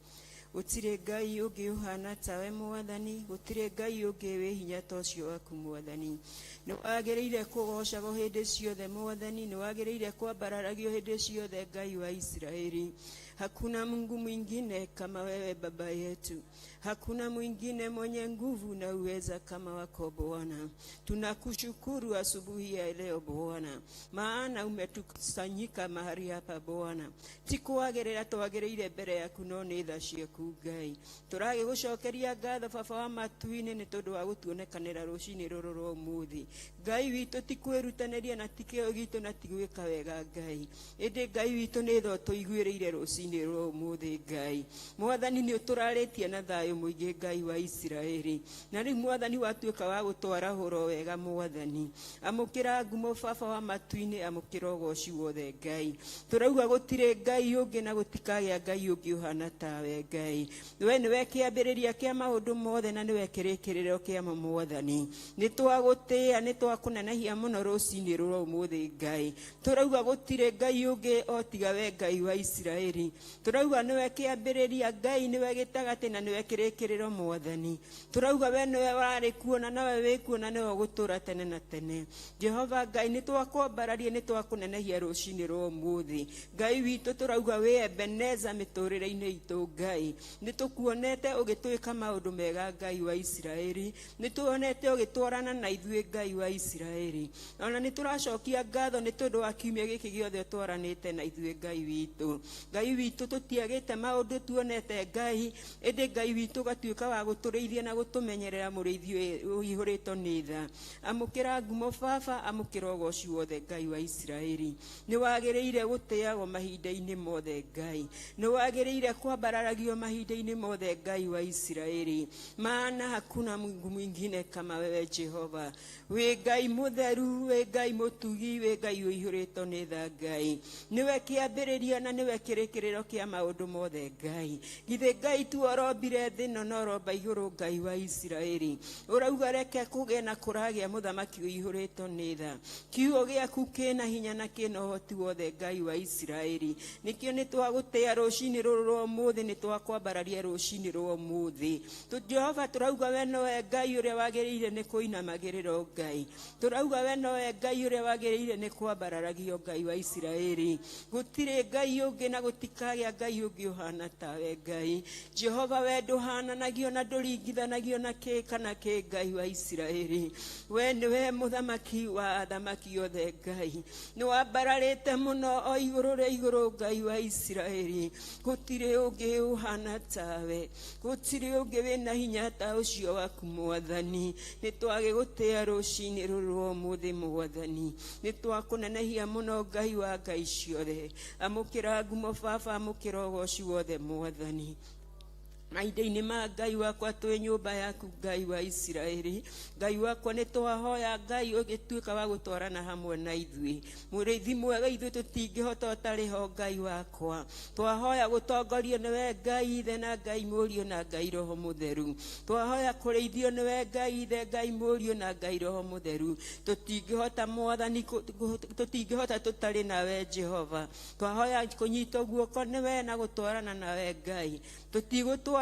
Gũtirĩ Ngai ũngĩ ũhana tawe Mwathani, gũtirĩ Ngai ũngĩ wĩ hinya ta ũcio waku Mwathani. Nĩ wagĩrĩire kũgocagwo hĩndĩ ciothe Mwathani, nĩ wagĩrĩire kwambararagio hĩndĩ ciothe Ngai wa Isiraeli. Hakuna Mungu mwingine kama wewe Baba yetu, hakuna mwingine mwenye nguvu na uweza kama wako Bwana. Tunakushukuru asubuhi ya leo Bwana, maana umetukusanyika mahali hapa Bwana. Ti kwagĩrĩra twagĩrĩire mbere yaku no nĩ tha ciaku Ngai. Tũragĩgũcokeria ngatho Baba wa matu-inĩ nĩ tondũ wa gũtuonekanĩra rũcinĩ rũrũ rwa ũmũthĩ. Ngai witũ ti kwĩrutanĩria na ti kĩo gitũ na ti gwĩka wega Ngai, ĩndĩ Ngai witũ nĩ tha ũtũiguĩrĩire rũcinĩ rwa ũmũthĩ Ngai. Mwathani nĩ ũtũrarĩtie na thayũ mũingĩ Ngai wa Isiraeli, na rĩu Mwathani watuĩka wa gũtwarahũra wega Mwathani. Amũkĩra ngumo Baba wa matu-inĩ, amũkĩra ũgoci wothe Ngai. Tũrauga gũtirĩ Ngai ũngĩ na gũtikagĩa Ngai ũngĩ ũhana tawe Ngai. We nĩwe kĩambĩrĩria kĩa maũndũ mothe na nĩwe kĩrĩkĩrĩro kĩamo Mwathani. Nĩ twagũtĩĩa, nĩ twakũnenehia mũno rũcinĩ rwa ũmũthĩ Ngai. Tũrauga gũtirĩ Ngai ũngĩ o tiga we Ngai wa Isiraeli. Tũrauga nĩwe kĩambĩrĩria Ngai, nĩwe gĩtagatĩ na nĩwe kĩrĩkĩrĩro Mwathani. Tũrauga we nĩwe warĩ kuo na nowe wĩ kuo na nĩwe ũgũtũũra tene na tene. Jehova Ngai nĩ twakwambararia, nĩ twakũnenehia rũcinĩ rwa ũmũthĩ Ngai witũ. Tũrauga wĩ Ebeneza mĩtũrĩre-inĩ itũ Ngai. Nĩ tũkuonete ũgĩtwĩka maũndũ mega Ngai wa Isiraeli, nĩ tuonete ũgĩtwarana na ithuĩ Ngai wa Isiraeli. Ona nĩ tũracokia ngatho nĩ tondũ wa kiumia gĩkĩ gĩothe ũtwaranĩte na ithuĩ Ngai witũ. Ngai witũ tũtiagĩte maũndũ tuonete Ngai, ĩndĩ Ngai witũ ũgatuĩka wa gũtũrĩithia na gũtũmenyerera mũrĩithi ũihũrĩtwo nĩ tha. Amũkĩra ngumo Baba, amũkĩra ũgoci wothe Ngai wa Isiraeli. Nĩ wagĩrĩire gũtĩagwo mahinda-inĩ mothe Ngai, nĩ wagĩrĩire kwambararagio mahinda mahinda-inĩ mothe Ngai wa Isiraeli, maana hakuna Mungu mwingine kama wewe Jehova. Wĩ Ngai mũtheru, wĩ Ngai mũtugi, wĩ Ngai ũihũrĩtwo nĩ tha Ngai. Nĩwe kĩambĩrĩria na nĩwe kĩrĩkĩrĩro kĩa maũndũ mothe Ngai. Githĩ Ngai tu orombire thĩ ĩno na oromba igũrũ Ngai wa Isiraeli. Ũrauga reke kũgĩe na kũragĩa mũthamaki ũihũrĩtwo nĩ tha. Kiugo gĩaku kĩna hinya na kĩna ũhoti wothe Ngai wa Isiraeli. Nĩkĩo nĩ twagũtĩa rũcinĩ rũrũ rwa ũmũthĩ, nĩ twakwambararia rũcinĩ rwa ũmũthĩ. Jehova tũrauga we nowe Ngai ũrĩa wagĩrĩire nĩ kũinamagĩrĩrwo Ngai. Tũrauga we nowe Ngai ũrĩa wagĩrĩire nĩ kwambararagio Ngai wa Isiraeli. Gũtirĩ Ngai ũngĩ na gũtikagĩa Ngai ũngĩ ũhana tawe Ngai. Jehova we ndũhananagio na ndũringithanagio na kĩ kana kĩ Ngai wa Isiraeli. We nĩwe mũthamaki wa athamaki othe Ngai. Nĩ wambararĩte mũno o igũrũ rĩa igũrũ Ngai wa Isiraeli. Gũtirĩ ũngĩ ũhana tawe. Gũtirĩ ũngĩ wĩna hinya ta ũcio waku Mwathani. Nĩ twagĩgũtĩa rũcinĩ rũrũ rwa ũmũthĩ Mwathani. Nĩ twakũnenehia mũno Ngai wa Ngai ciothe. Amũkĩra ngumo Baba, amũkĩra ũgoci wothe Mwathani. Mahinda-inĩ ma Ngai wakwa twĩ nyũmba yaku Ngai wa Isiraeli. Ngai wakwa nĩ twahoya Ngai ũgĩtuĩka wa gũtwarana hamwe na ithuĩ. Mũrĩithi mwega ithuĩ tũtingĩhota ũtarĩ ho Ngai wakwa. Twahoya gũtongorio nĩwe Ngai Ithe na Ngai Mũriũ na Ngai Roho Mũtheru. Twahoya kũrĩithio nĩwe Ngai Ithe, Ngai Mũriũ na Ngai Roho Mũtheru. Tũtingĩhota Mwathani, tũtingĩhota tũtarĩ nawe Jehova. Twahoya kũnyitwo guoko nĩwe na gũtwarana nawe Ngai. Tũtigũtwarana,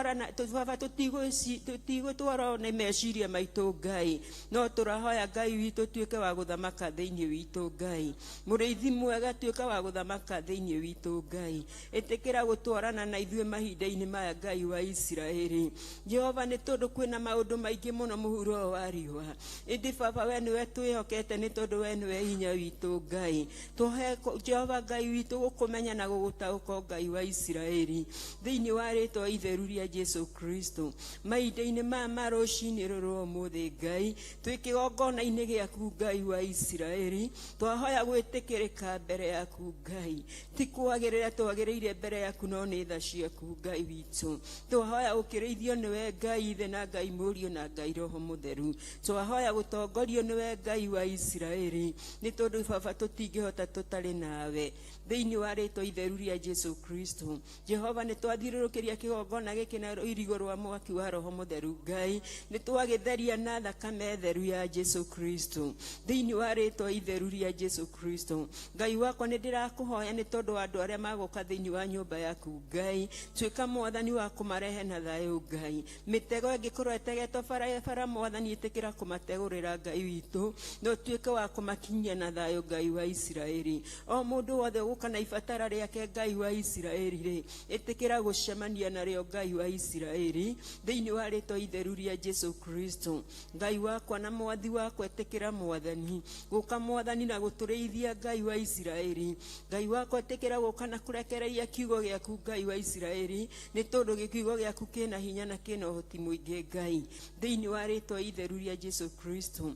Baba, tũtigũtwarwo nĩ meciria maitũ Ngai, no tũrahoya Ngai witũ tuĩke wa gũthamaka thĩinĩ witũ Ngai. Mũrĩithi mwega tuĩka wa gũthamaka thĩinĩ witũ Ngai. Ĩtĩkĩra gũtwarana na ithuĩ mahinda-inĩ maya Ngai wa Isiraeli. Jehova nĩ tondũ kwĩna maũndũ maingĩ mũno mũhuro wa riũa, ĩndĩ Baba we nĩwe twĩhokete nĩ tondũ we nĩwe hinya witũ Ngai. Tũhe Jehova Ngai witũ gũkũmenya na gũgũtaũka Ngai wa Isiraeli thĩinĩ wa rĩtwa itheru rĩa Jesu Kristo. Mahinda-inĩ maya ma rũcinĩ rũrũ rwa ũmũthĩ Ngai, twĩ kĩgongona-inĩ gĩaku Ngai wa Isiraeli, twahoya gwĩtĩkĩrĩka mbere yaku Ngai. Ti kwagĩrĩra twagĩrĩire mbere yaku no nĩ tha ciaku Ngai witũ. Twahoya gũkĩrĩithio nĩwe Ngai Ithe na Ngai Mũriũ na Ngai Roho Mũtheru. Twahoya gũtongorio nĩwe Ngai wa Isiraeli, nĩ tondũ Baba tũtingĩhota tũtarĩ nawe. Thĩinĩ wa rĩtwa itheru rĩa Jesu Kristo. Jehova nĩ twathiũrũrũkĩria kĩgongona gĩkĩ na rũirigo rwa mwaki wa Roho Mũtheru Ngai. Nĩ twagĩtheria na thakame theru ya Jesu Kristo. Thĩinĩ wa rĩtwa itheru rĩa Jesu Kristo. Ngai wakwa nĩ ndĩrakũhoya nĩ tondũ wa andũ arĩa magũka thĩinĩ wa nyũmba yaku Ngai. Tuĩka Mwathani wa kũmarehe na thayũ Ngai. Mĩtego ĩngĩkorwo ĩtegetwo barabara Mwathani ĩtĩkĩra kũmategũrĩra Ngai witũ, na ũtuĩke wa kũmakinyia na thayũ Ngai wa Isiraeli. O mũndũ wothe ũgũka na ibatara rĩake Ngai wa Isiraeli rĩ, ĩtĩkĩra gũcemania narĩo Ngai wa Isiraeli thĩinĩ wa rĩtwa itheru rĩa Jesu Kristo. Ngai wakwa na Mwathi wakwa ĩtĩkĩra Mwathani gũka Mwathani na gũtũrĩithia Ngai wa Isiraeli. Ngai wakwa ĩtĩkĩra gũka na kũrekereria kiugo gĩaku Ngai wa Isiraeli, nĩ tondũ kiugo gĩaku kĩna hinya na kĩna ũhoti mũingĩ Ngai thĩinĩ wa rĩtwa itheru rĩa Jesu Kristo.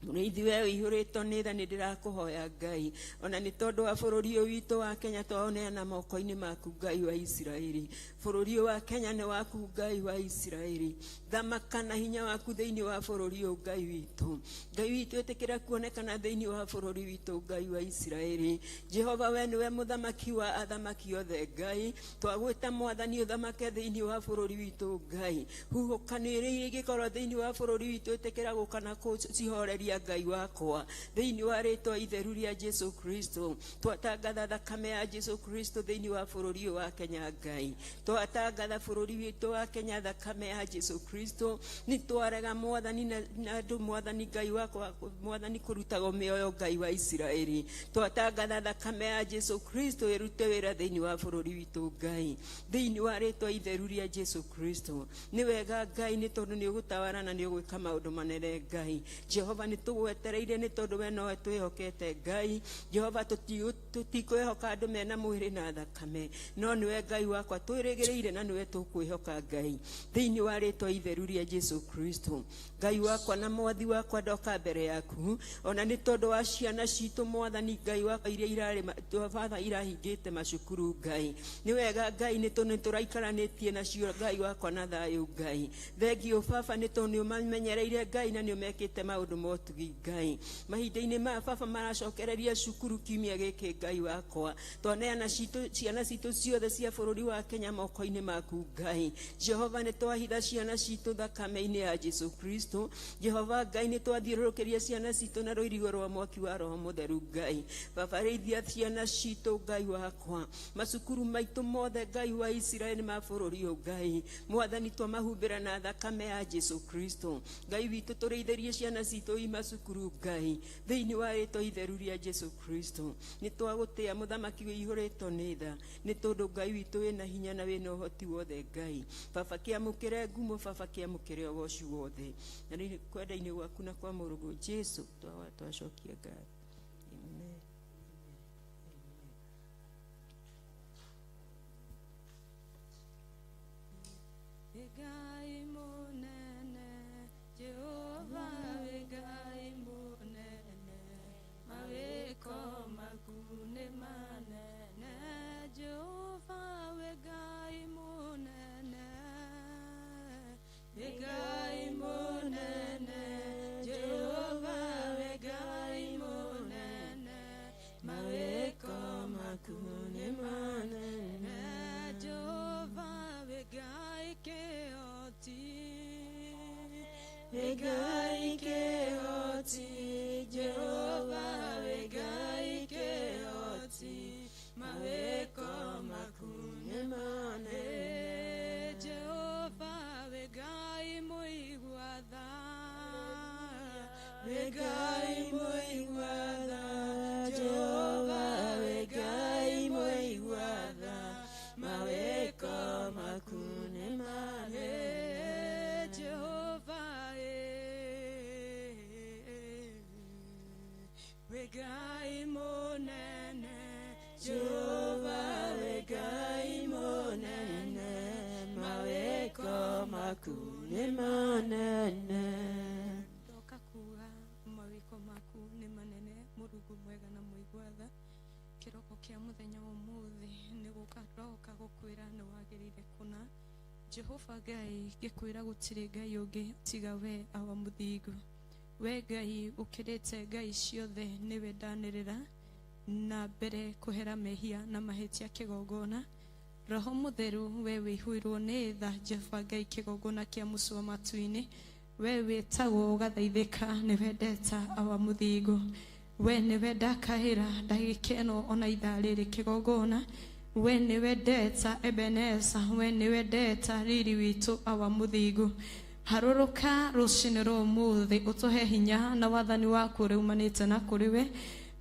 Mũrĩithi we ũihũrĩtwo nĩ tha nĩ ndĩrakũhoya Ngai, ona nĩ tondũ wa bũrũri ũyũ witũ wa Kenya twaũneana moko-inĩ maku Ngai wa Isiraeli. Bũrũri ũyũ wa Kenya nĩ waku Ngai wa Isiraeli. Thamaka na hinya waku thĩinĩ wa bũrũri ũyũ Ngai witũ. Ngai witũ ĩtĩkĩra kuonekana thĩinĩ wa bũrũri witũ Ngai wa Isiraeli. Jehova we nĩwe mũthamaki wa athamaki othe Ngai. Twagwĩta Mwathani ũthamake thĩinĩ wa bũrũri witũ Ngai. Huhũkanio iria ingĩkorwo thĩinĩ wa bũrũri witũ ĩtĩkĩra gũka na kũcihoreria Ngai wakwa thĩinĩ wa rĩtwa itheru rĩa Jesu Kristo. Twatangatha thakame ya Jesu Kristo thĩinĩ wa bũrũri ũyũ wa Kenya Ngai. Twatangatha bũrũri witũ wa Kenya thakame ya Jesu Kristo. Nĩ twarega Mwathani na andũ Mwathani Ngai wakwa Mwathani kũrutagwo mĩoyo Ngai wa Isiraeli. Twatangatha thakame ya Jesu Kristo ĩrute wĩra thĩinĩ wa bũrũri witũ Ngai thĩinĩ wa rĩtwa itheru rĩa Jesu Kristo. Nĩ wega Ngai nĩ tondũ nĩ ũgũtawara na nĩ ũgwĩka maũndũ manene Ngai. Jehova nĩ Tũgwetereire nĩ tondũ we nowe twĩhokete Ngai. Jehova, tũtikwĩhoka andũ mena mwĩrĩ na thakame, no nĩwe Ngai wakwa twĩrĩgĩrĩire na nĩwe tũkwĩhoka Ngai, thĩinĩ wa rĩtwa itheru rĩa Jesu Kristo. Ngai wakwa na Mwathi wakwa, ndoka mbere yaku ona nĩ tondũ wa ciana citũ, Mwathani Ngai wakwa, iria irarĩ Baba irahingĩte macukuru. Ngai, nĩ wega Ngai, nĩ tondũ nĩ tũraikaranĩtie nacio, Ngai wakwa, na thayũ. Ngai, thengiũ Baba, nĩ tondũ nĩ ũmamenyereire Ngai, na nĩ ũmekĩte maũndũ ma ũtugi Ngai. Mahinda-inĩ maya, Baba, maracokereria cukuru kiumia gĩkĩ. Ngai wakwa, twaneana ciana citũ ciothe cia bũrũri wa Kenya moko-inĩ maku. Ngai Jehova, nĩ twahitha ciana citũ thakame-inĩ ya Jesu Kristo. Jehova Ngai, nĩ twathiũrũrũkĩria ciana citũ na rũirigo rwa mwaki wa Roho Mũtheru. Ngai Baba, rĩithia ciana citũ. Ngai wakwa, macukuru maitũ mothe, Ngai wa Isiraeli, ma bũrũri ũyũ, Ngai Mwathani, twamahumbĩra na thakame ya Jesu Kristo. Ngai witũ, tũrĩithĩrie ciana citũ i macukuru. Ngai, thĩinĩ wa rĩtwa itheru rĩa Jesu Kristo, nĩ twagũtĩa, Mũthamaki wĩihũrĩtwo nĩ tha, nĩ tondũ Ngai witũ wĩna hinya na wĩna ũhoti wothe. Ngai Baba, kĩamũkĩre ngumo. Baba, kĩamũkĩre ũgoci wothe, na rĩu kwenda-inĩ gwaku na kwa mũrũguo Jesu twacokia ngatho. Amen. Ngai mũnene, Jehova wĩ Ngai mũnene, mawĩko maku nĩ manene. Jehova wĩ Ngai mũnene, wĩ Ngai mũnene, Jehova wĩ Ngai mũnene, mawĩko maku nĩ manene. Jehova wĩ Ngai kĩhoti, wĩ Ngai kĩhoti, Jehova wĩ Ngai kĩhoti, mawĩko maku nĩ manene. Jehova wĩ Ngai mũigua tha, wĩ Ngai mũigua tha, Jehova wĩ Ngai mũigua tha, mawĩko maku nĩ manene. Jehova wĩ Ngai mũnene, Jehova wĩ Ngai mũnene, mawĩko maku nĩ manene. Ndoka kuga mawĩko maku nĩ manene, Mũrungu mwega na mũigua tha. Kĩroko kĩa mũthenya wa ũmũthĩ nĩ gũka ndoka gũkwĩra nĩ wagĩrĩire kũna. Jehova Ngai, ngĩkwĩra gũtirĩ Ngai ũngĩ tiga we, awa mũthingu. We Ngai ũkĩrĩte ngai ciothe, nĩwe ndanĩrĩra na mbere kũhera mehia na mahĩtia kĩgongona. Roho Mũtheru, we wĩihũirwo nĩ tha, Jehova Ngai, kĩgongona kĩa mũcua matu-inĩ, we wĩtagwo ũgathaithĩka, nĩwe ndeta, awa mũthingu. We nĩwe ndakaĩra ndagĩka ĩno ona ithaa rĩrĩ kĩgongona. We nĩwe ndeta, Ebeneza. We nĩwe ndeta, riri witũ, awa mũthingu. Harũrũka rũcinĩ rwa ũmũthĩ, ũtũhe hinya na wathani waku ũrĩa umanĩte na kũrĩ we.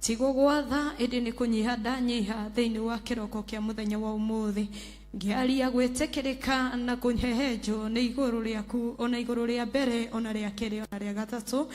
Ti gũgwatha, ĩndĩ nĩ kũnyiha ndanyiha thĩinĩ wa kĩroko kĩa mũthenya wa ũmũthĩ, ngĩaria gwĩtĩkĩrĩka na kũhehenjwo nĩ igũrũ rĩaku, ona igũrũ rĩa mbere, ona rĩa kerĩ, ona rĩa gatatũ.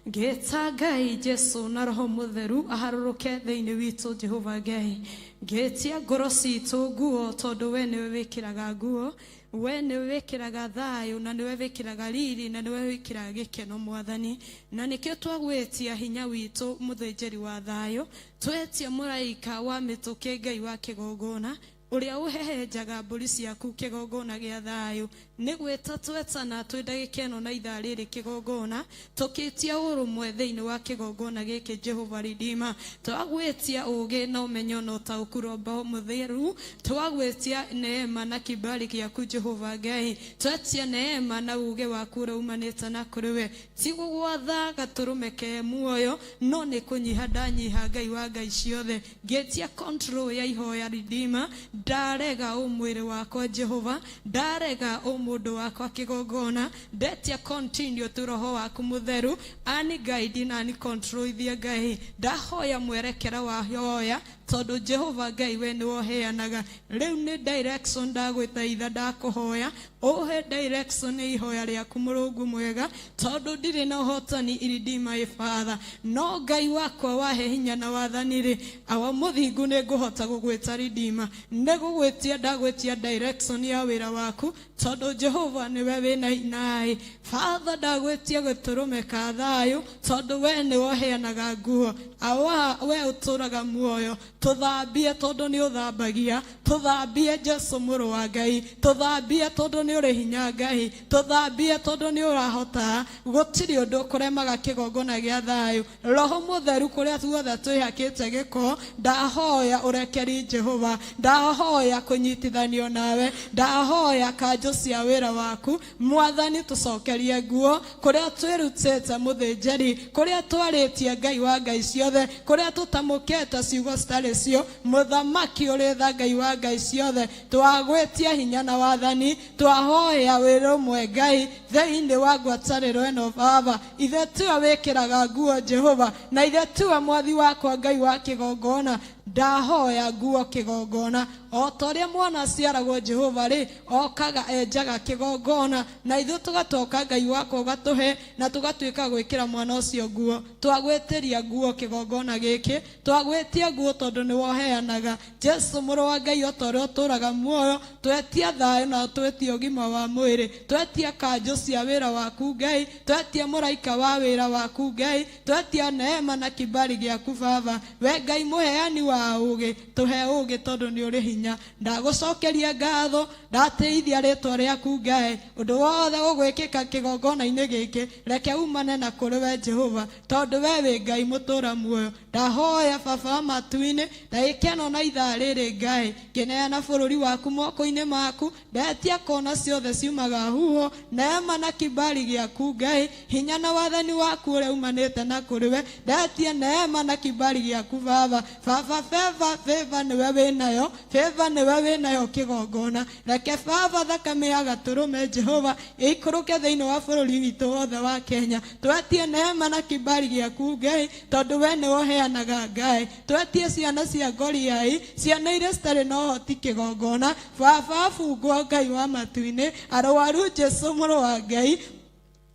Ngĩta Ngai Jesu na Roho Mũtheru aharũrũke thĩinĩ witũ. Jehova Ngai, ngĩtia ngoro citũ nguo, tondũ we nĩwe wĩkĩraga nguo, we nĩwe wĩkĩraga thayũ, na nĩwe wĩkĩraga riri, na nĩwe wĩkĩraga gĩkeno, Mwathani. Na nĩkĩo twagwĩtia hinya witũ, mũthĩnjĩri wa thayũ. Twetia mũraika wa mĩtũkĩ, Ngai wa kĩgongona, ũrĩa ũhehenjaga mbũri ciaku, kĩgongona gĩa thayũ. Nĩ gwĩta twetana twĩ ndagĩka ĩno na ithaa rĩrĩ kĩgongona, tũkĩtia ũrũmwe thĩinĩ wa kĩgongona gĩkĩ. Jehova Ridima, twagwĩtia ũgĩ na ũmenyo na ũtaũku. Roho Mũtheru, twagwĩtia neema na kibali gĩaku. Jehova Ngai, twetia neema na uge waku ũrĩa umanĩte na kũrĩ we. Ti gũgwatha gatũrũme ke muoyo, no nĩ kũnyiha ndanyiha, Ngai wa ngai ciothe, ngĩtia control ya ihoya. Ridima, ndarega ũmwĩrĩ wakwa. Jehova, ndarega ũmũndũ wakwa kĩgongona, ndetia continue tu Roho waku Mũtheru ani guide na ani control ithia. Ngai, ndahoya mwerekera wa hoya. Tondu Jehova Ngai we nĩwe ũheanaga. Rĩu nĩ direction ndagwĩthaitha, ndakũhoya ũhe direction nĩ ihoya rĩaku Mũrungu mwega, tondũ ndirĩ na ũhotani iridima Father, no Ngai wakwa wahe hinya na wathani rĩ, awa mũthingu nĩ ngũhota gũgwĩta Redeemer. Nĩ gũgwĩtia ndagwĩtia direction ya wĩra waku, tondũ Jehova nĩwe wĩna hinya. Father, ndagwĩtia gĩtũrũme ka thayũ, tondũ we nĩwe ũheanaga nguo. Awa we ũtũraga muoyo, tũthambie tondũ nĩ ũthambagia, tũthambie Jesu mũrũ wa Ngai, tũthambie tondũ nĩ ũrĩ hinya Ngai, tũthambie tondũ nĩ ũrahota. Gũtirĩ ũndũ kũremaga kĩgongona gĩa thayũ. Roho mũtheru kũrĩa guothe twĩhakĩte gĩko, ndahoya ũrekeri Jehova, ndahoya kũnyitithanio nawe, ndahoya kanjũ cia wĩra waku Mwathani, tũcokerie nguo kũrĩa twĩrutĩte mũthĩnjĩri, kũrĩa twarĩtie Ngai wa ngai ciothe, kũrĩa tũtamũkĩte ciugo citarĩ cio. Mũthamaki ũrĩ tha, Ngai wa ngai ciothe, twagwĩtia hinya na wathani, twahoya wĩra ũmwe Ngai thĩinĩ wa ngwatanĩro ĩno. Baba, ithe tiwe wĩkĩraga nguo Jehova, na ithe tiwe mwathi wakwa Ngai wa kĩgongona, ndahoya nguo kĩgongona. O ta ũrĩa mwana aciaragwo Jehova rĩ, okaga enjaga kĩgongona, na ithuĩ tũgatoka Ngai wakwa ũgatũhe na tũgatuĩka gwĩkĩra mwana ũcio nguo. Twagwĩtĩria nguo kĩgongona gĩkĩ, twagwĩtia nguo tondũ nĩwe ũheanaga. Jesu mũrũ wa Ngai, o ta ũrĩa ũtũraga muoyo, twetia thayũ na twetia ũgima wa mwĩrĩ, twetia kanjũ cia wĩra waku Ngai, twetia mũraika wa wĩra waku Ngai, twetia neema na kibali gĩaku Baba. We Ngai mũheani wa ũgĩ, tũhe ũgĩ tondũ nĩ ũrĩ hinya. Ndagũcokeria ngatho, ndatĩithia rĩtwa rĩaku Ngai. Ũndũ wothe ũgwĩkĩka kĩgongona-inĩ gĩkĩ, reke umane na kũrĩ we Jehova, tondũ we wĩ Ngai mũtũra muoyo. Ndahoya Baba wa matu-inĩ, ndagĩka ĩno na ithaa rĩrĩ Ngai, ngĩneana bũrũri waku moko-inĩ maku, ndetia kona ciothe ciumaga huho, neema na kibali gĩaku Ngai, hinya na wathani waku ũrĩa umanĩte na kũrĩ we, ndetia neema na kibali gĩaku Baba. Baba, favor, favor nĩwe wĩnayo, favor nĩwe wĩnayo kĩgongona. Reke Baba thakame ya gatũrũme Jehova ĩikũrũke thĩinĩ wa bũrũri witũ wothe wa Kenya. Twetie neema na kibali gĩaku Ngai, tondũ we nĩwe ũheanaga Ngai. Twetie ciana cia Goliai, ciana iria citarĩ na ũhoti kĩgongona. Baba, bungwo Ngai wa matu-inĩ, arwaru Jesu mũrũ wa Ngai,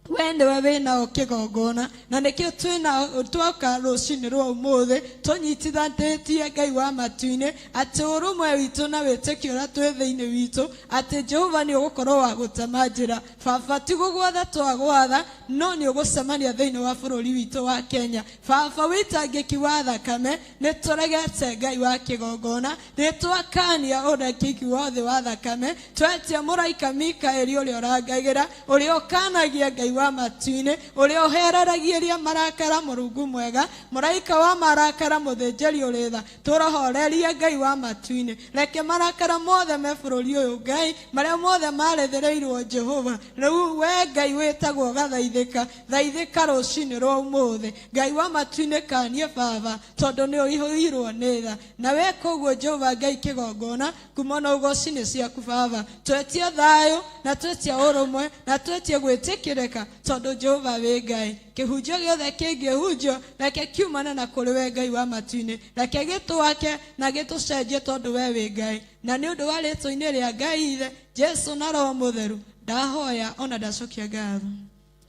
we nĩwe wĩnao kĩgongona, na nĩkĩo twĩna twoka rũcinĩ rwa ũmũthĩ tũnyitithanĩtie Ngai wa matu-inĩ, atĩ ũrũmwe witũ na wĩtĩkio ũrĩa twĩ thĩinĩ witũ, atĩ Jehova nĩ ũgũkorwo wa gũtema njĩra. Baba, ti gũgwatha twagwatha, no nĩ ũgũcemania thĩinĩ wa bũrũri witũ wa Kenya. Baba, wĩtangĩki wa thakame nĩ tũregete Ngai wa kĩgongona, nĩ twakania ũrekiki wothe wa thakame, twetia mũraika Mikaeli ũrĩa ũrangagĩra, ũrĩa ũkanagia Ngai wa matu-inĩ, ũrĩa ũhereragia marakara Mũrungu mwega, mũraika wa marakara mũthĩnjĩri ũrĩ tha, tũrohorerie Ngai wa matu-inĩ. Reke marakara mothe me bũrũri ũyũ Ngai, marĩa mothe marethĩrĩirwo Jehova, rĩu we Ngai wĩtagwo gathaithĩka, thaithĩka rũcinĩ rwa ũmũthĩ. Ngai wa matu-inĩ kanie Baba, tondũ nĩ ũihũirwo nĩ tha, na weka ũguo Jehova Ngai kĩgongona, kuma na ũgoci nĩ ciaku Baba. Twetia thayũ na twetia ũrũmwe na twetia gwĩtĩkĩrĩka, tondũ Jehova wĩ Ngai. Kĩhunjio gĩothe kĩngĩhunjio, reke kiumane na kũrĩ we Ngai wa matu-inĩ, reke gĩtwake na gĩtũcenjie, tondũ we wĩ Ngai. Na nĩ ũndũ wa rĩtwa-inĩ rĩa Ngai Ithe, Jesu na Roho Mũtheru, ndahoya ona ndacokia ngatho.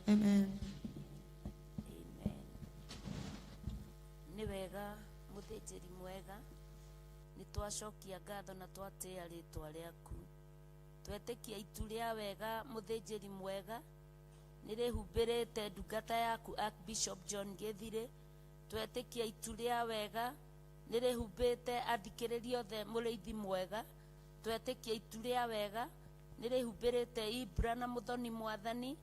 Amen. Nĩ wega mũthĩnjĩri mwega, nĩ twacokia ngatho na twatĩa rĩtwa rĩaku. Twetĩkia itu rĩa wega mũthĩnjĩri mwega nĩ rĩhumbĩrĩte ndungata yaku Archbishop John Gĩthirĩ. Twetĩkia itu rĩa wega nĩ rĩhumbĩte athikĩrĩria othe mũrĩithi mwega. Twetĩkia itu rĩa wega nĩ rĩhumbĩrĩte Ibra na Mũthoni mwathani.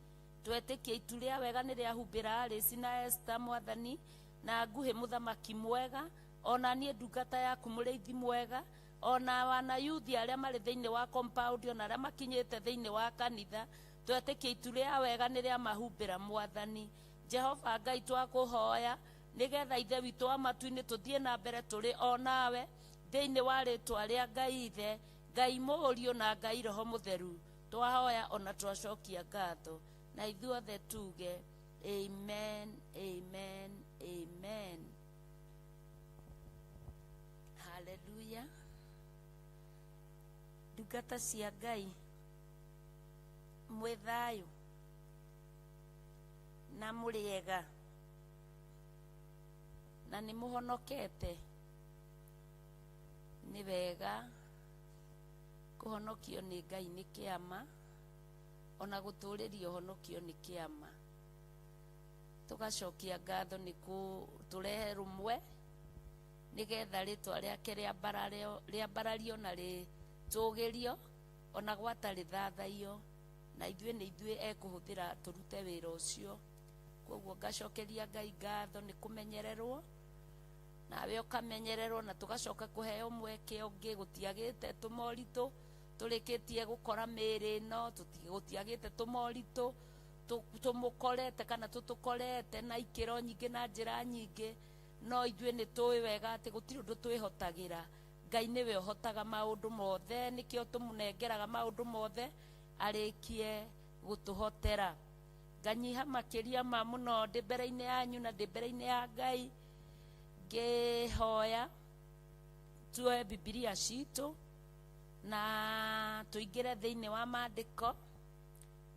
Twetĩkia itu rĩa wega nĩ rĩahumbĩra Alice na Esther mwathani, na nguhĩ mũthamaki mwega, ona niĩ ndungata yaku mũrĩithi mwega, ona wana yuthi arĩa marĩ thĩinĩ wa compound, ona arĩa makinyĩte thĩinĩ wa kanitha. Twetĩkia itu rĩa wega nĩ rĩa mahumbĩra mwathani. Jehova Ngai, twakũhoya nĩgetha Ithe witũ wa matu-inĩ tũthiĩ na mbere tũrĩ o nawe thĩinĩ wa rĩtwa rĩa Ngai Ithe, Ngai Mũriũ na Ngai Roho Mũtheru. Twahoya ona twacokia ngatho, na ithuothe tuge amen, amen, amen. Haleluya. Ndungata cia Ngai mwĩ thayũ na mũrĩega na nĩ mũhonokete. Nĩ wega kũhonokio nĩ Ngai nĩ kĩama, ona gũtũrĩrio ũhonokio nĩ kĩama. Tũgacokia ngatho nĩ kũtũrehe rũmwe nĩgetha rĩtwa rĩake rĩambarario na rĩtũgĩrio ona gwata rĩthathaiyo, na ithuĩ nĩ ithuĩ ekũhũthĩra tũrute wĩra ũcio. Koguo ngacokeria Ngai ngatho nĩ kũmenyererwo, nawe ũkamenyererwo, na tũgacoka kũheo mweke ũngĩ. Gũtiagĩte tũmoritũ tũrĩkĩtie gũkora mĩĩrĩ ĩno, gũtiagĩte tũmoritũ tũmũkorete kana tũtũkorete na ikĩro nyingĩ na njĩra nyingĩ, no ithuĩ nĩ tũĩ wega atĩ gũtirĩ ũndũ twĩhotagĩra. Ngai nĩwe ũhotaga maũndũ mothe, nĩkĩo tũmũnengeraga maũndũ mothe arĩkie gũtũhotera. Nganyiha makĩria ma mũno ndĩ mbere-inĩ yanyu na ndĩ mbere-inĩ ya Ngai, ngĩhoya tuoe Bibilia citũ na tũingĩre thĩinĩ wa maandĩko,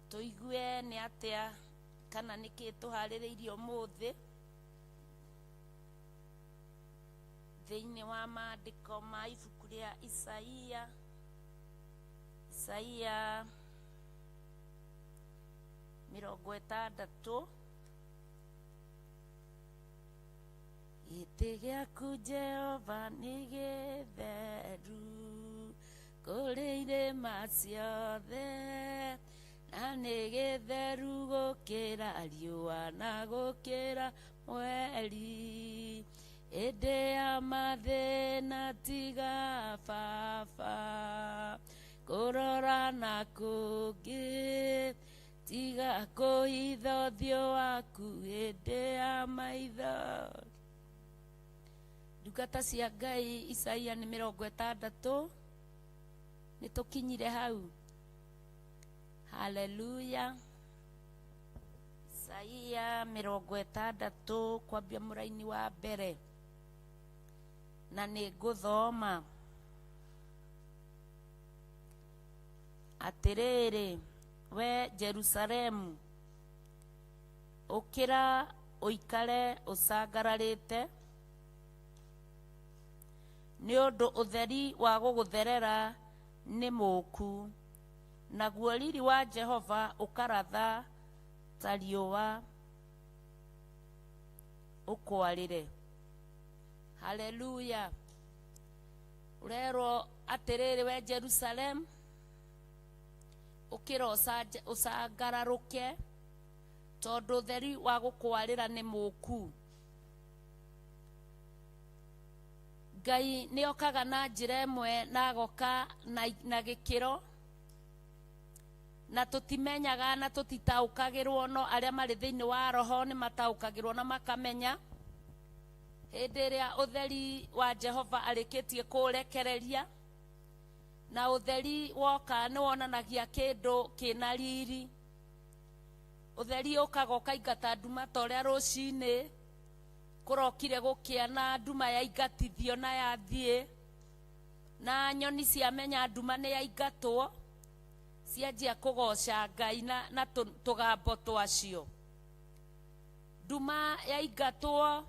tũigue nĩ atĩa kana nĩkĩ tũharĩrĩirie ũmũthĩ thĩinĩ wa maandĩko ma ibuku rĩa Isaia. Isaia 60. Gĩtĩ gĩaku Jehova nĩ gĩtheru kũrĩ irĩma ciothe, na nĩ gĩtheru gũkĩra riũa na gũkĩra mweri. Hĩndĩ ya mathĩna tiga baba kũrora na kũngĩ, tiga kũhitha ũthiũ waku hĩndĩ ya maitho. Ndungata cia Ngai, Isaia nĩ 60. Nĩ tũkinyire hau. Haleluya. Isaia 60 kwambia mũraini wa mbere, na nĩ ngũthoma. Atĩrĩrĩ, we Jerusalemu, ũkĩra ũikare ũcangararĩte, nĩ ũndũ ũtheri wa gũgũtherera nĩ mũũku, naguo riri wa Jehova ũkaratha ta riũa ũkwarĩre. Haleluya. Ũrerwo atĩrĩrĩ, we Jerusalemu, ũkĩra ũcangararũke, tondũ ũtheri wa gũkwarĩra nĩ mũũku. Ngai nĩ okaga na njĩra ĩmwe na agoka na gĩkĩro, na tũtimenyaga na tũtitaũkagĩrwo, no arĩa marĩ thĩinĩ wa roho nĩ mataũkagĩrwo na makamenya. Hĩndĩ ĩrĩa ũtheri wa Jehova arĩkĩtie kũũrekereria, na ũtheri woka nĩ wonanagia kĩndũ kĩna riri. Ũtheri ũkaga ũkaingata nduma ta ũrĩa rũcinĩ kũrokire gũkĩa na nduma yaingatithio na yathiĩ, na nyoni ciamenya nduma nĩ yaingatwo, cianjia kũgoca Ngai na tũgambo twacio. Nduma yaingatwo,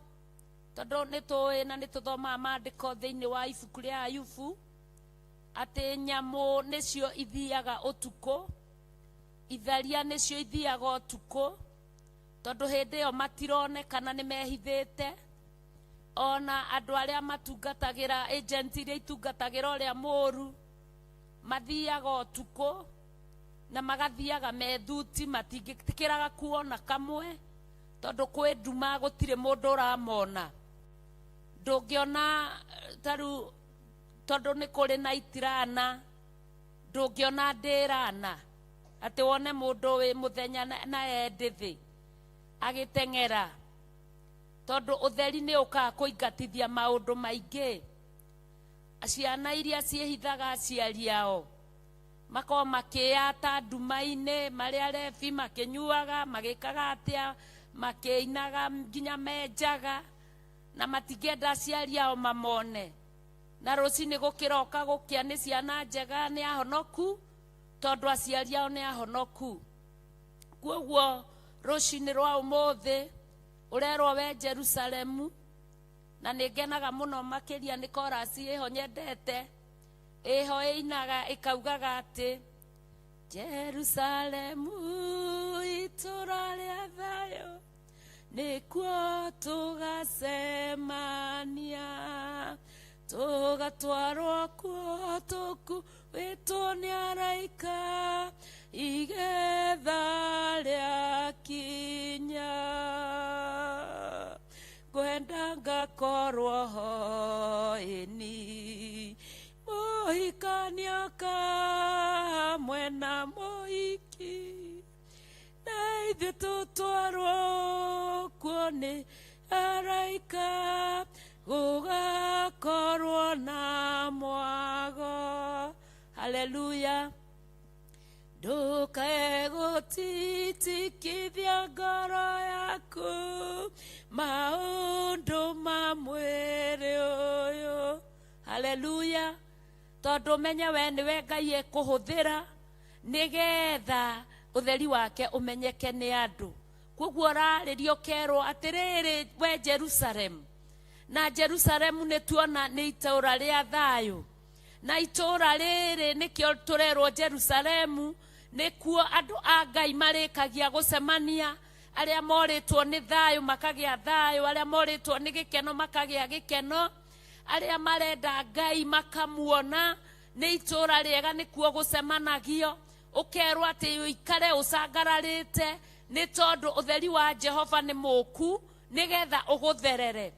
tondũ nĩ tũĩ na nĩ tũthomaga maandĩko thĩinĩ wa ibuku rĩa Ayubu atĩ nyamũ nĩcio ithiaga ũtukũ, itharia nĩcio ithiaga ũtukũ, tondũ hĩndĩ ĩyo matironekana nĩ mehithĩte. Ona andũ arĩa matungatagĩra, agent iria itungatagĩra ũrĩa mũũru, mathiaga ũtukũ na magathiaga methuti, matingĩtĩkĩraga kuona kamwe, tondũ kwĩ nduma gũtirĩ mũndũ ũramona. Ndũngĩona tarĩu, tondũ nĩ kũrĩ na itirana, ndũngĩona ndĩrana atĩ wone mũndũ wĩ mũthenya na endĩ thĩ agĩteng'era, tondũ ũtheri nĩ ũkaga kũingatithia maũndũ maingĩ. Ciana iria ciĩhithaga aciari ao makorwo makĩyata nduma-inĩ, marĩ arebi makĩnyuaga, magĩkaga atĩa, makĩinaga nginya menjaga, na matingĩenda aciari ao mamone. Na rũcinĩ gũkĩroka gũkĩa nĩ ciana njega, nĩ ahonoku, tondũ aciari ao nĩ ahonoku. Kuoguo rũcinĩ rwa ũmũthĩ ũrerwo we Jerusalemu, na nĩ ngenaga mũno makĩria nĩ korasi ĩho nyendete, ĩho ĩinaga ĩkaugaga atĩ Jerusalemu itũra rĩa thayũ, nĩkuo tũgacemania, tũgatwarwo kuo tũkuĩtwo nĩ araika, igetha rĩakinya. Ngwenda ngakorwo ho ĩni, mũhikanioka hamwe na mũhiki, na ithuĩ tũtwarwo kuo nĩ araika, gũgakorwo na mwago. Haleluya. Ndũkae gũtitikithia ngoro yaku maũndũ ma mwĩrĩ ũyũ. Haleluya. Tondũ menye we nĩwe Ngai ekũhũthĩra nĩgetha ũtheri wake ũmenyeke nĩ andũ. Koguo ũrarĩrio ũkerwo atĩrĩrĩ, we Jerusalemu. Na Jerusalemu nĩ tuona nĩ itũũra rĩa thayũ, na itũũra rĩrĩ nĩkĩo tũrerwo Jerusalemu, nĩkuo andũ a Ngai marĩkagia gũcemania, arĩa morĩtwo nĩ thayũ makagĩa thayũ, arĩa morĩtwo nĩ gĩkeno makagĩa gĩkeno, arĩa marenda Ngai makamuona. Nĩ itũũra rĩega, nĩkuo gũcemanagio. Ũkerwo atĩ ũikare ũcangararĩte, nĩ tondũ ũtheri wa Jehova nĩ mũku nĩgetha ũgũtherere.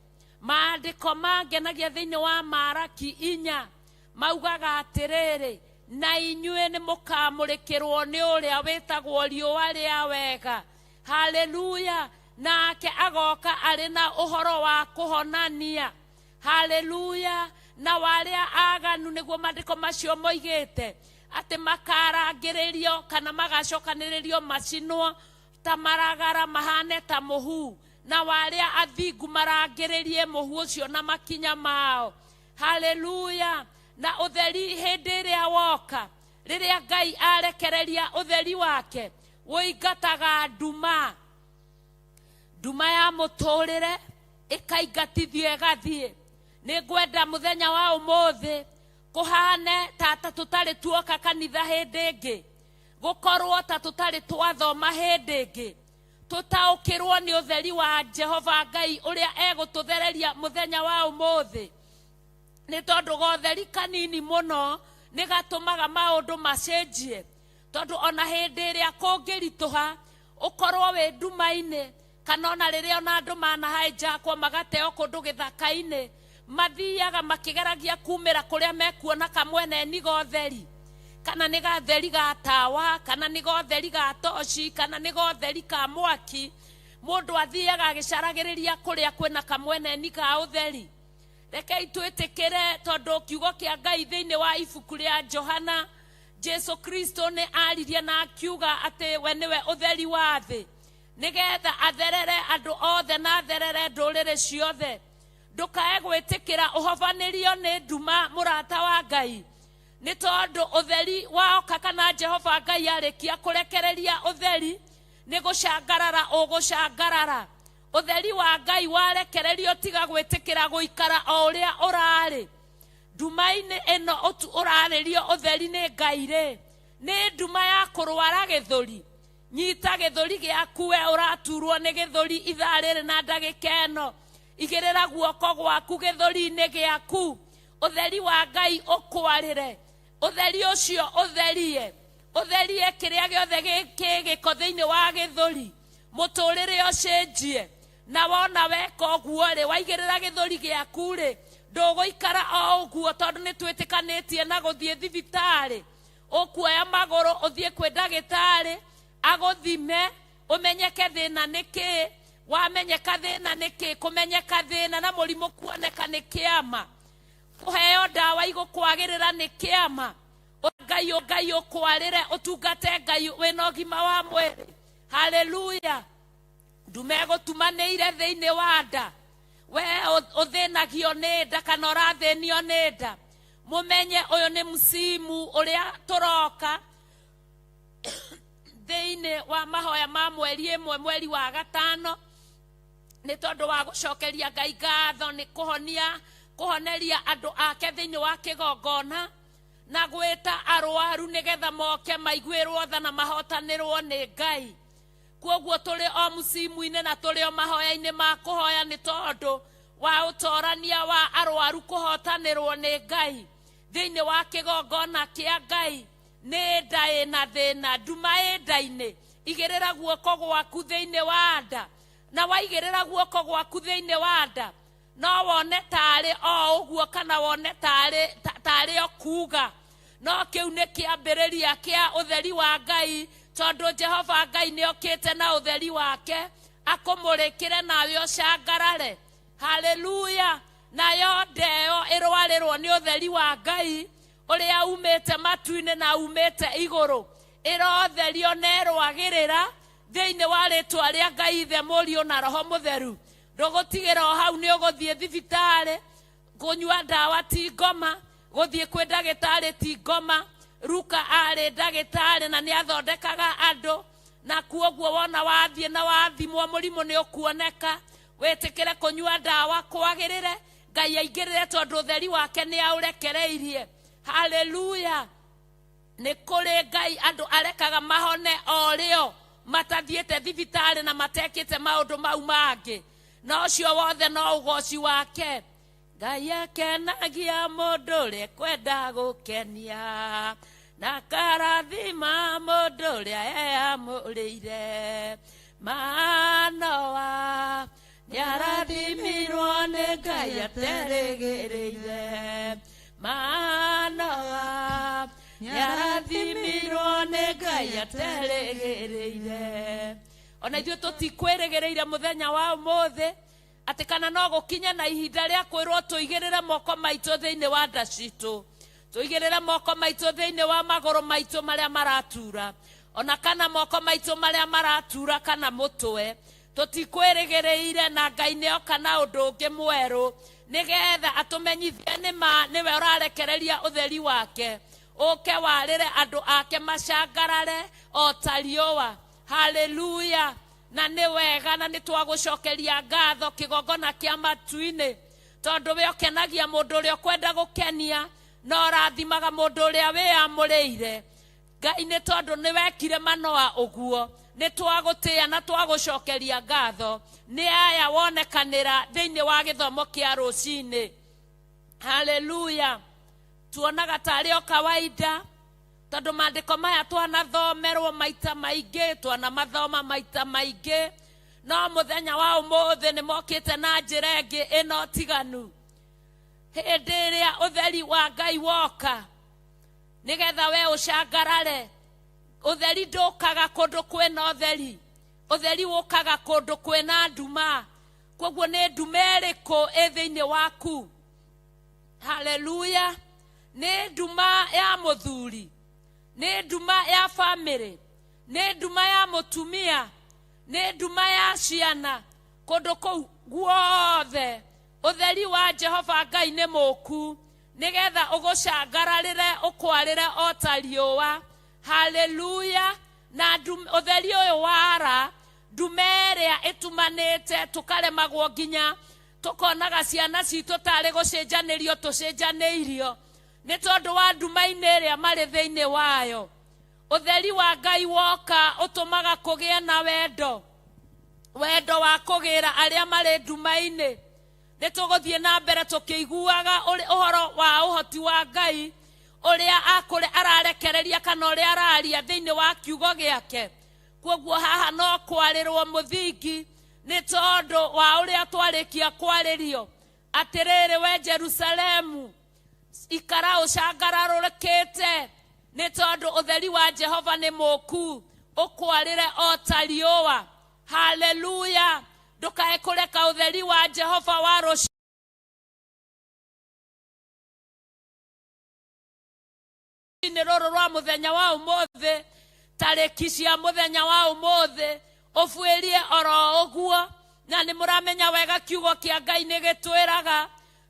Maandĩko mangenagia thĩinĩ wa Maraki 4 maugaga atĩrĩrĩ, na inyuĩ nĩ mũkamũrĩkĩrwo nĩ ũrĩa wĩtagwo riũa rĩa wega. Haleluya. Nake agoka arĩ na ũhoro wa kũhonania. Haleluya. Na warĩa aganu, nĩguo maandĩko macio moigĩte atĩ makarangĩrĩrio kana magacokanĩrĩrio macinwo ta maragara mahane ta mũhu, na warĩa athingu marangĩrĩrie mũhu ũcio na makinya mao. Haleluya. Na ũtheri hĩndĩ ĩrĩa woka, rĩrĩa Ngai arekereria ũtheri wake, ũingataga nduma, nduma ya mũtũrĩre ĩkaingatithio ĩgathiĩ. Nĩ ngwenda mũthenya wa ũmũthĩ kũhane ta tũtarĩ tuoka kanitha hĩndĩ ĩngĩ, gũkorwo ta tũtarĩ twathoma hĩndĩ ĩngĩ, tũtaũkĩrwo nĩ ũtheri wa Jehova Ngai ũrĩa egũtũthereria mũthenya wa ũmũthĩ. Nĩ tondũ gotheri kanini mũno nĩ gatũmaga maũndũ macenjie, tondũ ona hĩndĩ ĩrĩa kũngĩritũha ũkorwo wĩ nduma-inĩ, kana ona rĩrĩa ona andũ manahaĩnjakwo magateo kũndũ gĩthaka-inĩ, mathiaga makĩgeragia kumĩra kũrĩa mekuona kamweneni gotheri, kana nĩ gatheri ga tawa, kana nĩ gotheri ga toci, kana nĩ gotheri ka mwaki. Mũndũ athiaga agĩcaragĩrĩria kũrĩa kwĩna kamweneni ka ũtheri. Rekei twĩtĩkĩre, tondũ kiugo kĩa Ngai thĩinĩ wa ibuku rĩa Johana, Jesu Kristo nĩ aririe na akiuga atĩ we nĩwe ũtheri wa thĩ, nĩgetha atherere andũ othe na atherere ndũrĩrĩ ciothe. Ndũkae gwĩtĩkĩra ũhobanĩrio nĩ nduma, mũrata wa Ngai, nĩ tondũ ũtheri waoka kana Jehova Ngai arĩkia kũrekereria ũtheri, nĩ gũcangarara ũgũcangarara. Ũtheri wa Ngai warekererio, tiga gwĩtĩkĩra gũikara o ũrĩa ũrarĩ. Nduma-inĩ ĩno ũrarĩrio ũtheri nĩ Ngai rĩ, nĩ nduma ya kũrwara gĩthũri. Nyita gĩthũri gĩaku we ũraturwo nĩ gĩthũri ithaa rĩrĩ na ndagĩka ĩno, igĩrĩra guoko gwaku gĩthũri-inĩ gĩaku, ũtheri wa Ngai ũkwarĩre, ũtheri ũcio ũtherie, ũtherie kĩrĩa gĩothe kĩ gĩko thĩinĩ wa gĩthũri, mũtũrĩre ũcenjie. Na wona weka ũguo rĩ, waigĩrĩra gĩthũri gĩaku rĩ, ndũgũikara o ũguo, tondũ nĩ twĩtĩkanĩtie na gũthiĩ thibitarĩ. Ũkuoya magũrũ ũthiĩ kwĩ ndagĩtarĩ agũthime, ũmenyeke thĩna nĩ kĩĩ. Wamenyeka thĩna nĩ kĩĩ, kũmenyeka thĩna na mũrimũ kuoneka nĩ kĩama, kũheo ndawa igũkwagĩrĩra nĩ kĩama. Ngai Ngai ũkwarĩre, ũtungate Ngai wĩna ũgima wa mwĩrĩ. Haleluya. Ndume ĩgũtumanĩire thĩinĩ wa nda, We ũthĩnagio nĩ nda kana ũrathĩnio nĩ nda, mũmenye ũyũ nĩ msimu ũrĩa tũroka thĩinĩ wa mahoya ma mweri ĩmwe mweri wa gatano, nĩ tondũ wa gũcokeria Ngai ngatho nĩ kũhonia kũhoneria andũ ake thĩinĩ wa kĩgongona na gwĩta arwaru nĩgetha moke maiguĩrwo tha na mahotanĩrwo nĩ Ngai. Kwoguo tũrĩ o msimu-inĩ na tũrĩ o mahoya-inĩ ma kũhoya nĩ tondũ wa ũtorania wa arwaru kũhotanĩrwo nĩ Ngai thĩinĩ wa kĩgongona kĩa Ngai. Nĩ nda ĩna thĩna, nduma ĩ nda-inĩ, igĩrĩra guoko gwaku thĩinĩ wa nda, na waigĩrĩra guoko gwaku thĩinĩ wa nda no wone tarĩ o ũguo kana wone tarĩ o kuga, no kĩu nĩ kĩambĩrĩria kĩa ũtheri wa Ngai, tondũ Jehova Ngai nĩ okĩte na ũtheri wake akũmũrĩkĩre nawe ũcangarare. Haleluya! Nayo ndeo ĩrwarĩrwo nĩ ũtheri wa Ngai ũrĩa umĩte matu-inĩ na umĩte igũrũ, ĩrotherio na ĩrwagĩrĩra thĩinĩ wa rĩtwa rĩa Ngai Ithe, Mũriũ na Roho Mũtheru. Ndũgũtigĩra o hau, nĩ ũgũthiĩ thibitarĩ kũnyua ndawa ti ngoma, gũthiĩ kwĩ ndagĩtarĩ ti ngoma. Ruka arĩ ndagĩtarĩ na nĩ athondekaga andũ, na kuoguo wona wathiĩ na wathimwo mũrimũ nĩ ũkuoneka. Wĩtĩkĩre kũnyua ndawa kwagĩrĩre, Ngai aingĩrĩre tondũ ũtheri wake nĩ aũrekereirie. Haleluya! Nĩ kũrĩ Ngai andũ arekaga mahone o rĩo matathiĩte thibitarĩ na matekĩte maũndũ mau mangĩ, na ũcio wothe no ũgoci wake. Ngai akenagia mũndũ ũrĩa kwenda gũkenia, na karathima mũndũ ũrĩa eamũrĩire. Manoa nĩarathimirwo nĩ Ngai aterĩgĩrĩire. Manoa nĩarathimirwo nĩ Ngai aterĩgĩrĩire. Ona ithuĩ tũtikwĩrĩgĩrĩire mũthenya wa ũmũthĩ atĩ kana no gũkinye na ihinda rĩa kwĩrwo tũigĩrĩre moko maitũ thĩinĩ wa nda citũ, tũigĩrĩre moko maitũ thĩinĩ wa magũrũ maitũ marĩa maratura, ona kana moko maitũ marĩa maratura kana mũtwe. Tũtikwĩrĩgĩrĩire, na Ngai nĩ oka na ũndũ ũngĩ mwerũ nĩgetha atũmenyithie nĩ ma nĩwe ũrarekereria ũtheri wake ũke warĩre andũ ake macangarare o ta riũa. Haleluya! Na nĩ wega na nĩ twagũcokeria ngatho kĩgongona kĩa matu-inĩ, tondũ we ũkenagia mũndũ ũrĩa ũkwenda gũkenia na ũrathimaga mũndũ ũrĩa wĩyamũrĩire. Ngai nĩ tondũ nĩ wekire Manoa ũguo, nĩ twagũtĩĩa na twagũcokeria ngatho. Nĩ aya wonekanĩra thĩinĩ wa gĩthomo kĩa rũcinĩ. Haleluya! Tuonaga tarĩ o kawaida, tondũ maandĩko maya twanathomerwo maita maingĩ, twanamathoma maita maingĩ, no mũthenya wa ũmũthĩ nĩ mokĩte na njĩra ĩngĩ ĩno tiganu. Hĩndĩ ĩrĩa ũtheri wa Ngai woka nĩgetha we ũcangarare, ũtheri ndũkaga kũndũ kwĩna ũtheri, ũtheri ũkaga kũndũ kwĩna nduma. Kwoguo nĩ nduma ĩrĩkũ ĩ thĩinĩ waku? Haleluya! Nĩ nduma ya mũthuri, nĩ nduma ya famĩlĩ, nĩ nduma ya mũtumia, nĩ nduma ya ciana. Kũndũ kũu guothe ũtheri wa Jehova Ngai nĩ mũku nĩgetha ũgũcangararĩre ũkwarĩre o ta riũa. Haleluya! Na ũtheri ũyũ wara nduma ĩrĩa ĩtumanĩte tũkaremagwo nginya tũkonaga ciana citũ tarĩ gũcenjanĩrio tũcenjanĩirio nĩ tondũ wa nduma-inĩ ĩrĩa marĩ thĩinĩ wayo. Ũtheri wa Ngai woka ũtũmaga kũgĩe na wendo, wendo wa kũgĩra arĩa marĩ nduma-inĩ. Nĩ tũgũthiĩ na mbere tũkĩiguaga ũhoro wa ũhoti wa Ngai ũrĩa akũrĩ ararekereria kana ũrĩa araria thĩinĩ wa kiugo gĩake. Kwoguo haha no kwarĩrwo mũthingi nĩ tondũ wa ũrĩa twarĩkia kwarĩrio. Atĩrĩrĩ we Jerusalemu, ikara ũcangararũkĩte nĩ tondũ ũtheri wa Jehova nĩ mũku ũkwarĩre o ta riũa. Haleluya! Ndũkae kũreka ũtheri wa Jehova wa rũcinĩ rũrũ rwa mũthenya wa ũmũthĩ, tarĩki cia mũthenya wa ũmũthĩ, ũbuĩrie oro ũguo. Na nĩ mũramenya wega kiugo kĩa Ngai nĩ gĩtwĩraga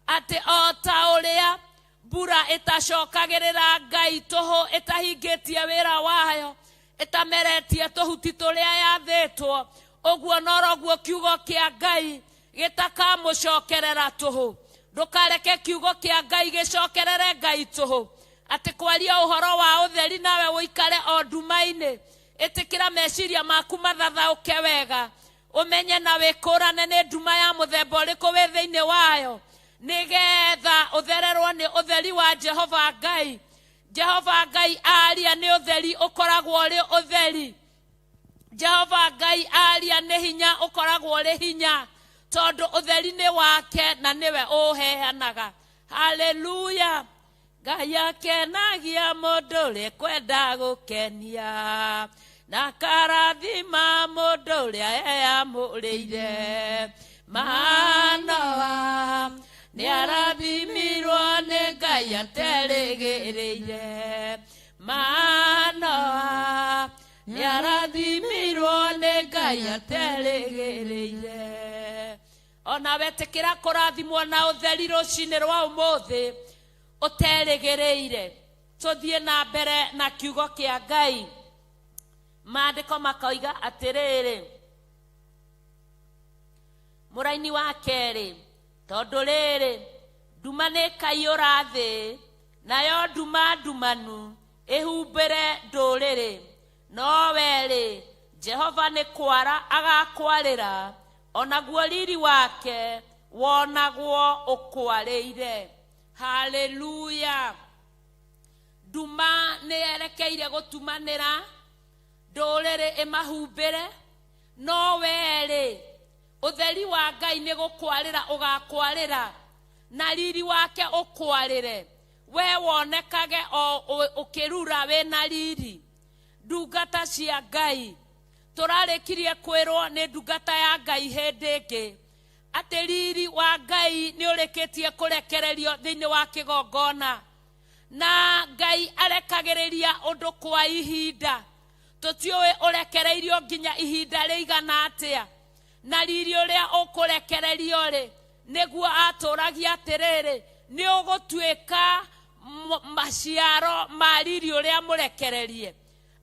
atĩ o ta ũrĩa mbura ĩtacokagĩrĩra Ngai tũhũ, ĩtahingĩtie wĩra wayo, ĩtameretie tũhuti tũrĩa yathĩtwo, ũguo noroguo kiugo kĩa Ngai gĩtakamũcokerera tũhũ. Ndũkareke kiugo kĩa Ngai gĩcokerere Ngai tũhũ, atĩ kwaria ũhoro wa ũtheri nawe ũikare o nduma-inĩ. Ĩtĩkĩra meciria maku mathathaũke wega, ũmenye na wĩkũrane nĩ nduma ya mũthemba ũrĩkũ wĩ thĩinĩ wayo, nĩgetha ũthererwo nĩ ũtheri wa Jehova Ngai. Jehova Ngai aria nĩ ũtheri ũkoragwo ũrĩ ũtheri. Jehova Ngai aria nĩ hinya ũkoragwo ũrĩ hinya, tondũ ũtheri nĩ wake na nĩwe ũheanaga. Haleluya. Ngai akenagia mũndũ ũrĩa kwenda gũkenia, na karathima mũndũ ũrĩa eyamũrĩire. Manoa nĩarathimirwo nĩ Ngai aterĩgĩrĩire. Manoa nĩarathimirwo nĩ Ngai aterĩgĩrĩire. Ona wetĩkĩra kũrathimwo na ũtheri rũcinĩ rwa ũmũthĩ ũterĩgĩrĩire. Tũthiĩ na mbere na kiugo kĩa Ngai. Maandĩko makoiga atĩrĩrĩ, mũraini wa kerĩ, tondũ rĩrĩ nduma nĩĩkaiyũra thĩ, nayo nduma ndumanu ĩhumbĩre ndũrĩrĩ, no we-rĩ Jehova nĩ kwara agakwarĩra, onaguo riri wake wonagwo ũkwarĩire. Haleluya. Nduma nĩ yerekeire gũtumanĩra ndũrĩrĩ ĩmahumbĩre, no we-rĩ ũtheri wa Ngai nĩ gũkwarĩra ũgakwarĩra, na riri wake ũkwarĩre, we wonekage o ũkĩrura wĩna riri. Ndungata cia Ngai, tũrarĩkirie kwĩrwo nĩ ndungata ya Ngai hĩndĩ ĩngĩ atĩ riri wa Ngai nĩ ũrĩkĩtie kũrekererio thĩinĩ wa kĩgongona, na Ngai arekagĩrĩria ũndũ kwa ihinda. Tũtiũĩ ũrekereirio nginya ihinda rĩigana atĩa, na riri ũrĩa ũkũrekererio rĩ nĩguo atũragia atĩrĩrĩ, nĩ ũgũtuĩka maciaro ma riri ũrĩa mũrekererie.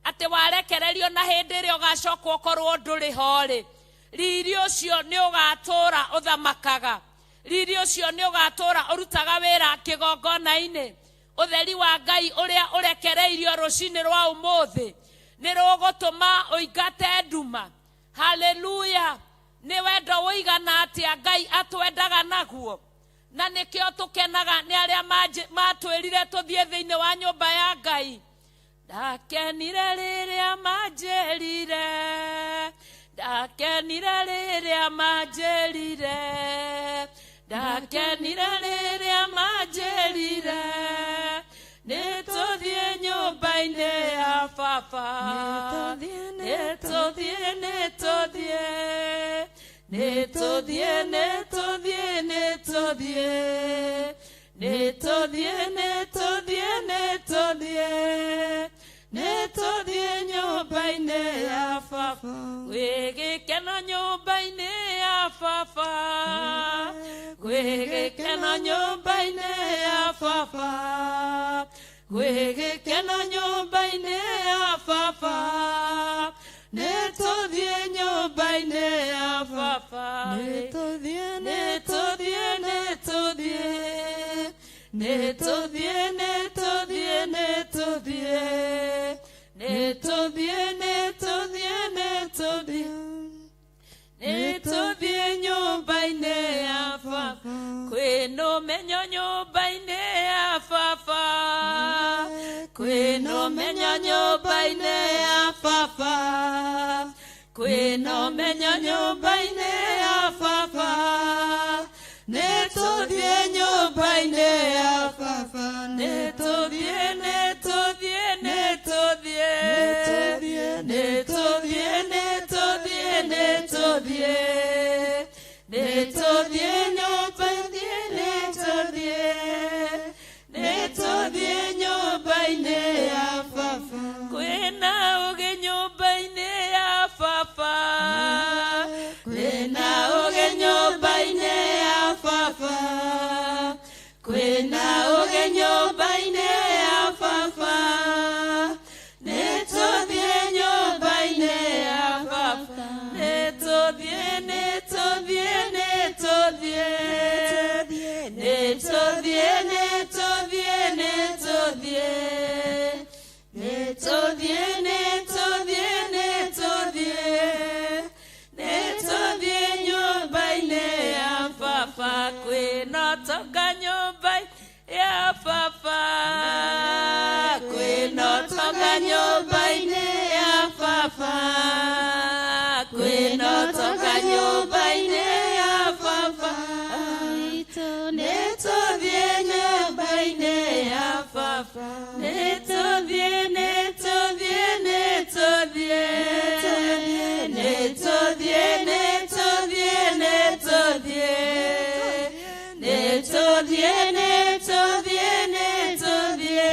Atĩ warekererio na hĩndĩ ĩrĩa ũgacoka ũkorwo ndũrĩ ho rĩ, riri ũcio nĩ ũgatũra ũthamakaga, riri ũcio nĩ ũgatũra ũrutaga wĩra kĩgongona-inĩ. Ũtheri wa Ngai ũrĩa ũrekereirio rũcinĩ rwa ũmũthĩ nĩ rũgũtũma ũingate nduma. Haleluya. Nĩ wendo ũigana atĩa Ngai atwendaga naguo, na nĩkĩo tũkenaga nĩ arĩa matwĩrire tũthiĩ thĩinĩ wa nyũmba ya Ngai. Ndakenire rĩrĩa manjĩrire, ndakenire rĩrĩa manjĩrire, ndakenire rĩrĩa manjĩrire, nĩtũthiĩ nyũmba-inĩ ya Baba. Nĩtũthiĩ, nĩtũthiĩ, nĩtũthiĩ, nĩtũthiĩ, nĩtũthiĩ, nĩtũthiĩ, nĩtũthiĩ, nĩtũthiĩ, nĩtũthiĩ nyũmba-inĩ ya Baba. Gwĩ gĩkeno nyũmba-inĩ ya Baba, gwĩ gĩkeno nyũmba-inĩ ya Baba, gwĩ gĩkeno nyũmba-inĩ ya Baba, nĩtũthiĩ nyũmba-inĩ ya Baba. Nĩtũthiĩ, nĩtũthiĩ, nĩtũthiĩ, nĩtũthiĩ, nĩtũthiĩ, nĩtũthiĩ, nĩtũthiĩ, nĩtũthiĩ, nĩtũthiĩ, nĩtũthiĩ nyũmba-inĩ ya Baba. Kwĩna ũmenyo nyũmba-inĩ ya Baba, kwĩna ũmenyo nyũmba-inĩ ya Baba, kwĩna ũmenyo nyũmba-inĩ ya Baba, nĩtũthiĩ nyũmba-inĩ ya Baba. Nĩtũthiĩ, nĩtũthiĩ, nĩtũthiĩ, nĩtũthiĩ, nĩtũthiĩ, nĩtũthiĩ, nĩtũthiĩ nyũmba-inĩ, nĩtũthiĩ, nĩtũthiĩ nyũmba-inĩ ya Baba. Kwĩna ũgĩ nyũmba-inĩ ya Baba, kwĩna ũtonga nyũmba-inĩ ya baba, kwĩna ũtonga nyũmba-inĩ ya baba, kwĩna ũtonga nyũmba-inĩ ya baba, nĩtũthiĩ nyũmba-inĩ ya baba, nĩtũthiĩ, nĩtũthiĩ, nĩtũthiĩ, nĩtũthiĩ, nĩtũthiĩ, nĩtũthiĩ, nĩtũthiĩ, nĩtũthiĩ, nĩtũthiĩ,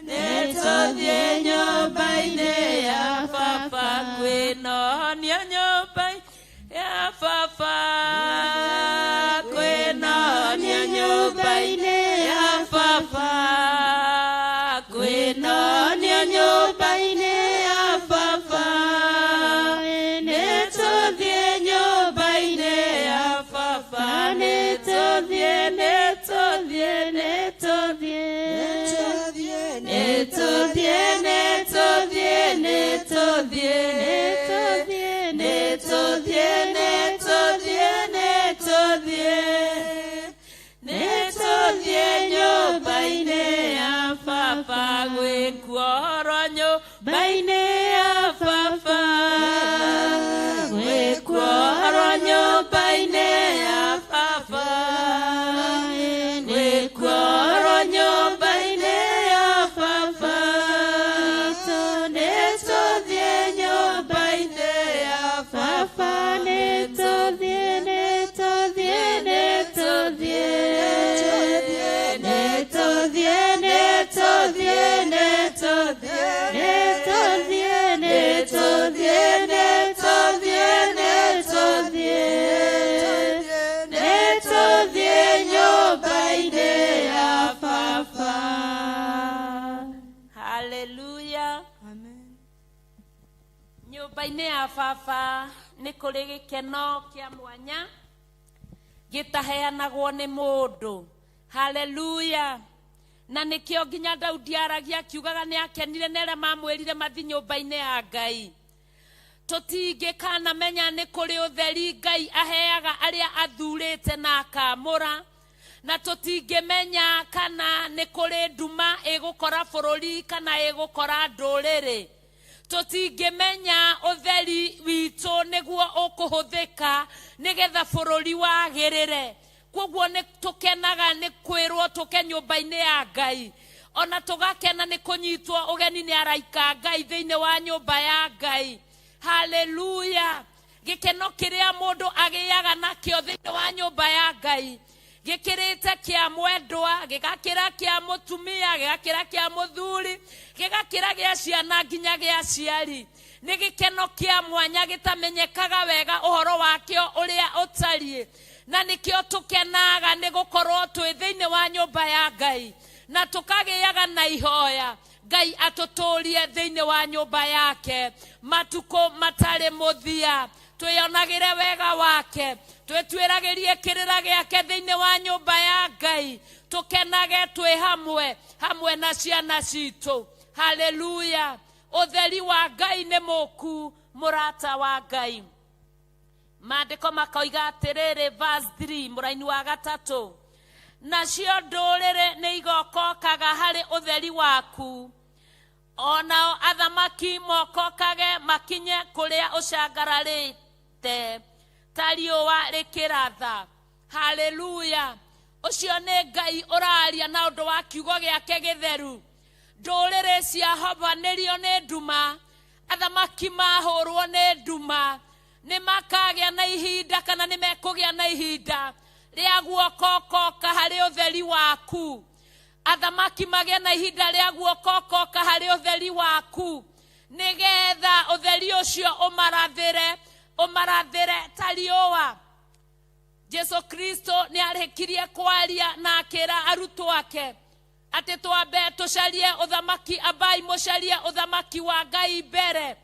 nĩtũthiĩ nyũmba-inĩ ya baba, kwĩnonio nyũmba-inĩ ya baba, kwĩnonio nyũmba-inĩ ya baba, kwĩnonio nyũmba-inĩ ya baba, nĩtũthiĩ nyũmba-inĩ ya baba, nĩtũthiĩ, nĩtũthiĩ, nĩtũthiĩ, nĩtũthiĩ, nĩtũthiĩ, nĩtũthiĩ, nĩtũthiĩ, nĩtũthiĩ, nĩtũthiĩ, nĩtũthiĩ nyũmba-inĩ ya baba, gwĩkuorwo nyũmba-inĩ ya baba, gwĩkuorwo nyũmba-inĩ ya baba, gwĩkuorwo nyũmba-inĩ ya baba, nĩtũthiĩ nyũmba-inĩ ya baba, nĩtũthiĩ, nĩtũthiĩ, nĩtũthiĩ, nĩtũthiĩ, nĩtũthiĩ, nĩtũthiĩ, nĩtũthiĩ, nĩtũthiĩ, nĩtũthiĩ, nĩtũthiĩ, nĩtũthiĩ nyũmba-inĩ ya baba. Haleluya. Amen. Nyũmba-inĩ ya baba nĩ kũrĩ gĩkeno kĩa mwanya gĩtaheanagwo nĩ mũndũ. Haleluya. Na nĩkĩo nginya Daudi aragia akiugaga nĩ akenire nĩ arĩa mamwĩrire mathi nyũmba-inĩ ya Ngai. Tũtingĩkanamenya nĩ kũrĩ ũtheri Ngai aheaga arĩa athurĩte na akamũra, na tũtingĩmenya kana nĩ kũrĩ nduma ĩgũkora bũrũri kana ĩgũkora ndũrĩrĩ. Tũtingĩmenya ũtheri witũ nĩguo ũkũhũthĩka nĩgetha bũrũri wagĩrĩre. Koguo nĩ tũkenaga nĩ kwĩrwo tũke nyũmba-inĩ ya Ngai, ona tũgakena nĩ kũnyitwo ũgeni nĩ araika a Ngai thĩinĩ wa nyũmba ya Ngai. Haleluya. Gĩkeno kĩrĩa mũndũ agĩaga nakĩo thĩinĩ wa nyũmba ya Ngai gĩkĩrĩte kĩa mwendwa, gĩgakĩra kĩa mũtumia, gĩgakĩra kĩa mũthuri, gĩgakĩra gĩa ciana nginya gĩa aciari. Nĩ gĩkeno kĩa mwanya gĩtamenyekaga wega ũhoro wakĩo ũrĩa ũtariĩ, na nĩkĩo tũkenaga nĩ gũkorwo twĩ thĩinĩ wa nyũmba ya Ngai, na tũkagĩaga na ihoya Ngai atũtũrie thĩinĩ wa nyũmba yake matukũ matarĩ mũthia. Twĩonagĩre wega wake, twĩtuĩragĩrie kĩrĩra gĩake thĩinĩ wa nyũmba ya Ngai, tũkenage twĩ hamwe hamwe na ciana citũ. Haleluya. Ũtheri wa Ngai nĩ mũku, mũrata wa Ngai. Maandĩko makoiga atĩrĩrĩ, verse 3 mũraini wa gatatũ, nacio ndũrĩrĩ nĩ igokokaga harĩ ũtheri waku, onao athamaki mokokage makinye kũrĩa ũcangararĩte ta riũa rĩkĩratha. Haleluya. Ũcio nĩ Ngai ũraria na ũndũ wa kiugo gĩake gĩtheru. Ndũrĩrĩ ciahobanĩrio nĩ nduma, athamaki mahũrwo nĩ nduma, nĩ makagĩa na ihinda kana nĩ mekũgĩa na ihinda rĩa guokokoka harĩ ũtheri waku. Athamaki magĩe na ihinda rĩa guokokoka harĩ ũtheri waku, nĩgetha ũtheri ũcio ũmarathĩre, ũmarathĩre ta riũa. Jesu Kristo nĩ arĩkirie kwaria na akĩra arutwo ake atĩ twambe tũcarie ũthamaki, ambai mũcarie ũthamaki wa Ngai mbere,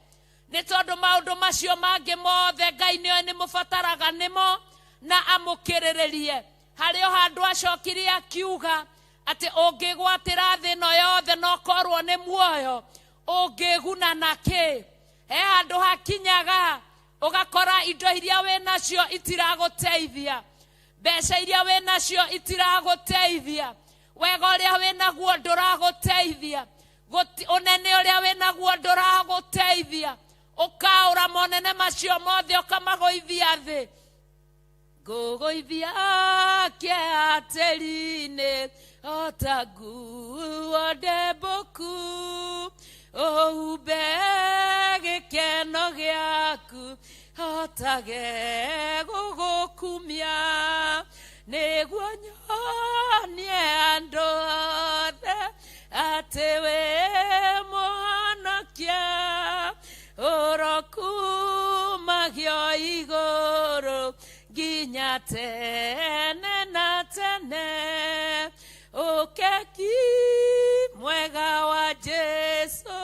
nĩ tondũ maũndũ macio mangĩ mothe Ngai nĩoĩ nĩ mũbataraga nĩmo na amũkĩrĩrĩrie. Harĩ o handũ acokirie akiuga atĩ ũngĩgwatĩra thĩ ĩno yothe na ũkorwo nĩ muoyo, ũngĩguna na kĩ? He handũ hakinyaga ũgakora indo iria wĩ nacio itiragũteithia, Mbeca iria wĩnacio itiragũteithia, wega ũrĩa wĩnaguo ndũragũteithia, ũnene ũrĩa wĩnaguo ndũragũteithia. Ũkaũra monene macio mothe ũkamagũithia thĩ. Ngũgũithia kĩeha tĩri-inĩ o ta nguo ndembũku, ũhumbe gĩkeno gĩaku hotage gũgũkumia, nĩguo nyonie andũ othe atĩ wĩ mũhonokia. Ũrokumagio igũrũ nginya tene na tene. Ũkeki mwega wa Jesũ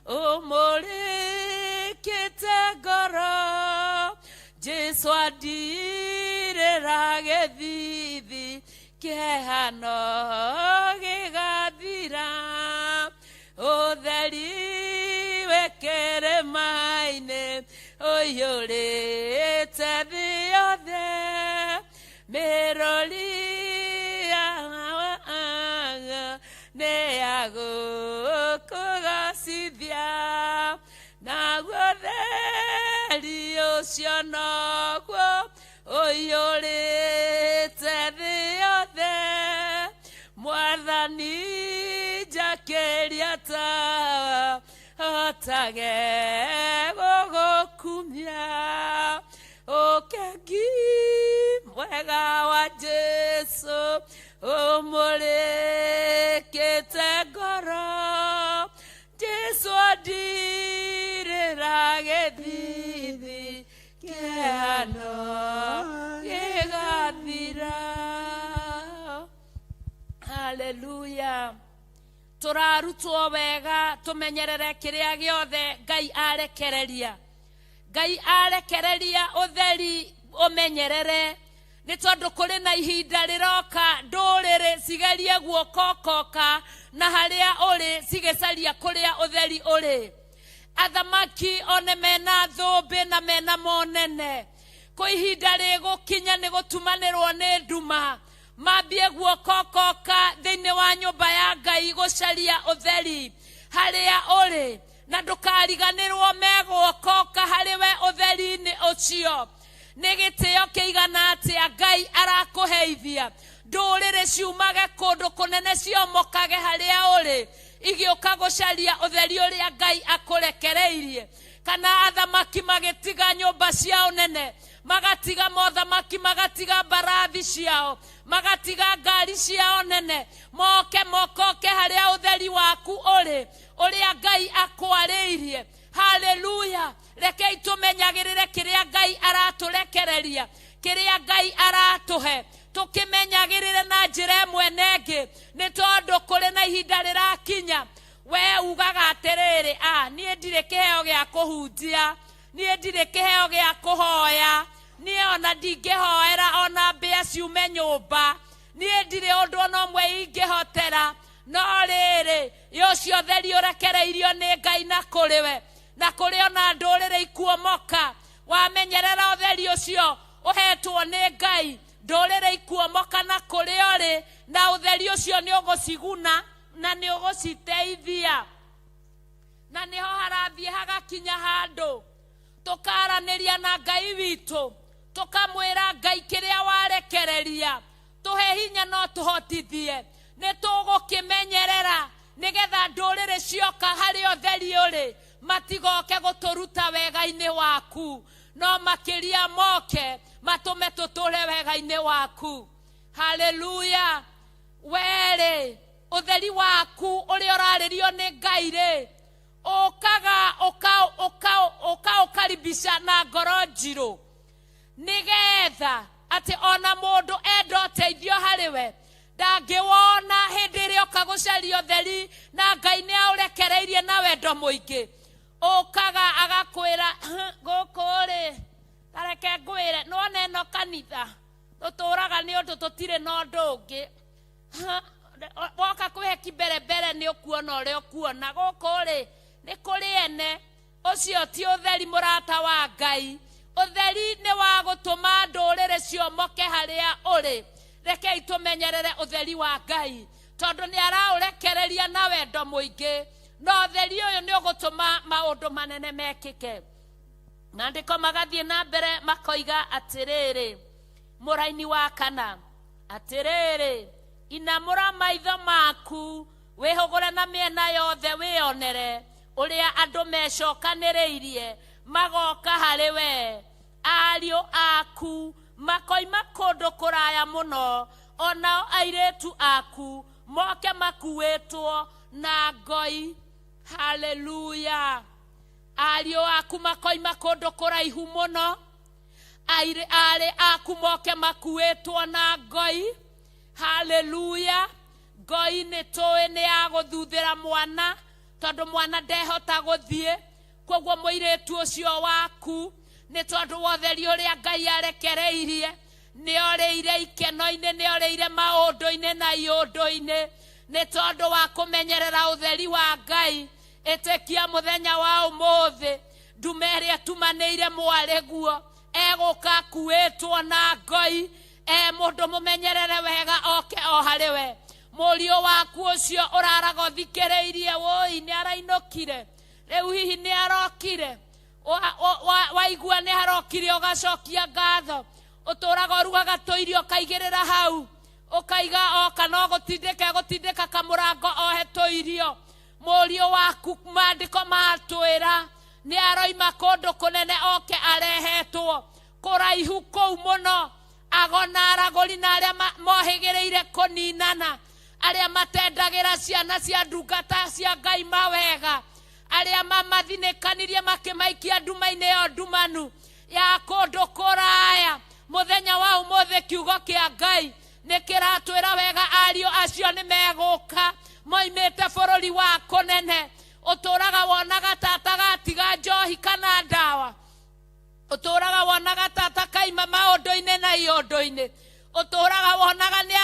ũmũrĩkĩte ngoro. Jesũ andirĩra gĩthithi kĩeha no gĩgathira. Ũtheri wĩ kĩrĩma-inĩ ũiyũrĩte thĩ yothe. Mĩrũri nĩ ya gũkũgacithia, naguo ũtheri ũcio noguo ũiyũrĩte thĩ yothe. Mwathani njakĩria tawa hotage gũgũkumia. Ũkegi mwega wa Jesũ ũmũrĩkĩte ngoro. Jesũ andirĩra gĩthithi kĩeha no gĩgathira. Haleluya. Tũrarutwo wega tũmenyerere kĩrĩa gĩothe Ngai arekereria. Ngai arekereria ũtheri ũmenyerere, nĩ tondũ kũrĩ na ihinda rĩroka ndũrĩrĩ cigerie guokokoka na harĩa ũrĩ cigĩcaria kũrĩa ũtheri ũrĩ. Athamaki one mena thũmbĩ na mena monene, kwĩ ihinda rĩgũkinya nĩ gũtumanĩrwo nĩ nduma, mambie guokokoka thĩinĩ wa nyũmba ya Ngai gũcaria ũtheri harĩa ũrĩ, na ndũkariganĩrwo megũokoka harĩ we ũtheri-inĩ ũcio. Nĩ gĩtĩo kĩigana atĩa Ngai arakũheithia. Ndũrĩrĩ ciumage kũndũ kũnene ciomokage harĩa ũrĩ igĩũka gũcaria ũtheri ũrĩa Ngai akũrekereirie. Kana athamaki magĩtiga nyũmba ciao nene, magatiga mothamaki, magatiga mbarathi ciao, magatiga ngari ciao nene, moke mokoke harĩa ũtheri waku ũrĩ, ũrĩa Ngai akwarĩirie. Haleluya. Rekei tũmenyagĩrĩre kĩrĩa Ngai aratũrekereria, kĩrĩa Ngai aratũhe, tũkĩmenyagĩrĩre na njĩra ĩmwe na ĩngĩ, nĩ tondũ kũrĩ na ihinda rĩrakinya we ugaga atĩrĩrĩ, niĩ ndirĩ kĩheo gĩa kũhunjia, niĩ ndirĩ kĩheo gĩa kũhoya, niĩ ona ndingĩhoera ona mbĩa ciume nyũmba, niĩ ndirĩ ũndũ ona ũmwe ingĩhotera. No rĩrĩ, ũcio ũtheri ũrekereirio nĩ Ngai na kũrĩ we, na kũrĩ ona ndũrĩrĩ ikuomoka. Wamenyerera ũtheri ũcio ũhetwo nĩ Ngai, ndũrĩrĩ ikuomoka na kũrĩ ũrĩ, na ũtheri ũcio nĩ ũgũciguna na nĩ ũgũciteithia. Na nĩho harathiĩ hagakinya handũ tũkaranĩria na Ngai witũ, tũkamwĩra Ngai kĩrĩa warekereria tũhe hinya no tũhotithie, nĩ tũgũkĩmenyerera nĩgetha ndũrĩrĩ cioka harĩ ũtheri ũrĩ matigoke gũtũruta wega-inĩ waku, no makĩria moke matũme tũtũre wega-inĩ waku. Haleluya. Werĩ ũtheri waku ũrĩa ũrarĩrio nĩ Ngai rĩ, ũkaga ũkaũkaribisha na ngoro njirũ, nĩgetha atĩ ona mũndũ enda ũteithio harĩ we ndangĩwona hĩndĩ ĩrĩa oka gũcaria ũtheri, na Ngai nĩ aũrekereirie na wendo mũingĩ. Ũkaga agakwĩra gũkũ rĩ, tareke ngwĩre, nĩwona ĩno kanitha tũtũraga nĩ ũndũ tũtirĩ na ũndũ ũngĩ. Woka kwĩhe kimbere nĩ ũkuona ũrĩa ũkuona. Gũkũ rĩ nĩ kũrĩ ene. Ũcio ti ũtheri mũrata wa Ngai. Ũtheri nĩ wa gũtũma ndũrĩrĩ ciomoke harĩa ũrĩ. Rekei tũmenyerere ũtheri wa Ngai, tondũ nĩ araũrekereria na wendo mũingĩ, na ũtheri ũyũ nĩ ũgũtũma maũndũ manene mekĩke. Maandĩko magathiĩ na mbere makoiga atĩrĩrĩ, mũraini wa kana, atĩrĩrĩ, inamũra maitho maku wĩhũgũre na mĩena yothe, wĩonere ũrĩa andũ mecokanĩrĩirie magoka harĩ we. Ariũ aku makoima kũndũ kũraya mũno, onao airĩtu aku moke makuĩtwo na ngoi. Haleluya! Ariũ aku makoima kũndũ kũraihu mũno, arĩ aku moke makuĩtwo na ngoi. Haleluya! Ngoi nĩ tũĩ nĩ ya gũthuthĩra mwana, tondũ mwana ndehota gũthiĩ. Koguo mũirĩtu ũcio waku, nĩ tondũ wa ũtheri ũrĩa Ngai arekereirie, nĩ orĩire ikeno-inĩ, nĩ orĩire maũndũ-inĩ na iũndũ-inĩ, nĩ tondũ wa kũmenyerera ũtheri wa Ngai. Ĩtĩkia mũthenya wa ũmũthĩ, ndume ĩrĩa ĩtumanĩire mwarĩ guo egũka akuĩtwo na ngoi, e mũndũ mũmenyerere wega oke o harĩ we. Mũriũ waku ũcio ũraraga ũthikĩrĩirie, wũi nĩ arainũkire rĩu, hihi nĩ arokire? Waigua nĩ arokire, ũgacokia ngatho. Ũtũraga ũrugaga tũirio, ũkaigĩrĩra hau, ũkaiga oka no gũtindĩka gũtindĩka kamũrango ohe tũirio. Mũriũ waku, maandĩko matwĩra nĩ aroima kũndũ kũnene, oke arehetwo kũraihu kũu mũno. Agona aragũri na arĩa mohĩgĩrĩire kũninana, arĩa matendagĩra ciana cia ndungata cia Ngai mawega, arĩa mamathinĩkanirie makĩmaikia nduma-inĩ ĩyo ndumanu ya kũndũ kũraya. Mũthenya wa ũmũthĩ kiugo kĩa Ngai nĩ kĩratwĩra wega, ariũ acio nĩ megũka moimĩte bũrũri wa kũnene. Ũtũraga wonaga tata gatiga njohi kana ndawa, ũtũraga wonaga tata kaima maũndũ-inĩ na iũndũ-inĩ, ũtũraga wonaga nĩ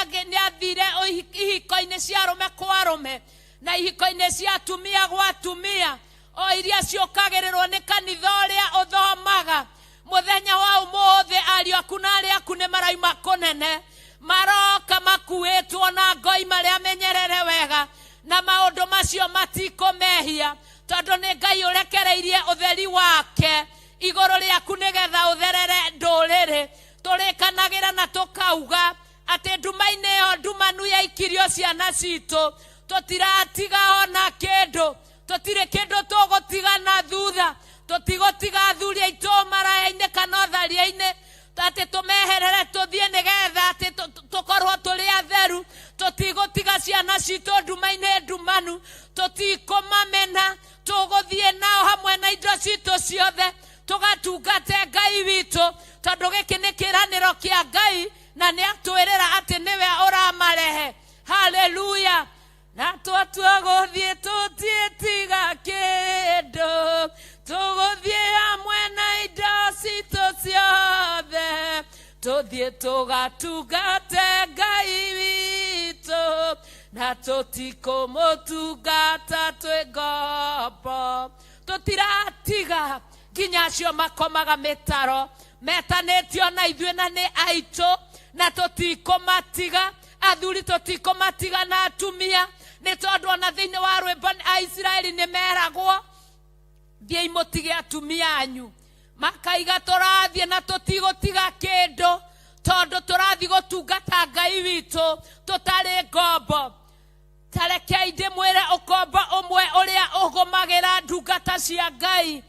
athire ihiko-inĩ cia arũme kwa arũme na ihiko-inĩ cia atumia gwa atumia, o iria ciũkagĩrĩrwo nĩ kanitha ũrĩa ũthomaga. Mũthenya wa ũmũthĩ ariũ aku na arĩ aku nĩ maraima kũnene, maroka makuĩtwo na ngoi marĩa menyerere wega, na maũndũ macio matikũmehia, tondũ nĩ Ngai ũrekereirie ũtheri wake igũrũ rĩaku nĩgetha ũtherere ndũrĩrĩ. Tũrĩkanagĩra na tũkauga atĩ nduma-inĩ ĩyo ndumanu yaikirio ciana citũ, tũtiratiga ona kĩndũ, tũtirĩ kĩndũ tũgũtiga na thutha. Tũtigũtiga athuri aitũ maraya-inĩ kana ũtharia-inĩ, atĩ tũmeherere tũthiĩ nĩgetha atĩ tũkorwo tũrĩ atheru. Tũtigũtiga ciana citũ nduma-inĩ ndumanu, tũtikũmamena, tũgũthiĩ nao hamwe na indo citũ ciothe, tũgatungate Ngai witũ, tondũ gĩkĩ nĩ kĩĩranĩro kĩa Ngai na nĩ atwĩrĩra atĩ nĩwe ũramarehe. Haleluya! Na twatua gũthiĩ tũtiĩtiga kĩndũ, tũgũthiĩ hamwe na indo citũ ciothe, tũthiĩ tũgatungate Ngai witũ, na tũtikũmũtungata twĩ ngombo. Tũtiratiga nginya acio makomaga mĩtaro metanĩtio na ithuĩ na nĩ aitũ, na tũtikũmatiga. Athuri tũtikũmatiga na atumia, nĩ tondũ ona thĩinĩ wa rwĩmbo Aisiraeli nĩ meragwo thiĩi mũtige atumia anyu, makaiga tũrathiĩ na tũtigũtiga kĩndũ, tondũ tũrathiĩ gũtungata Ngai witũ tũtarĩ ngombo. Tarekei ndĩmwĩre ũkombo ũmwe ũrĩa ũgũmagĩra ndungata cia Ngai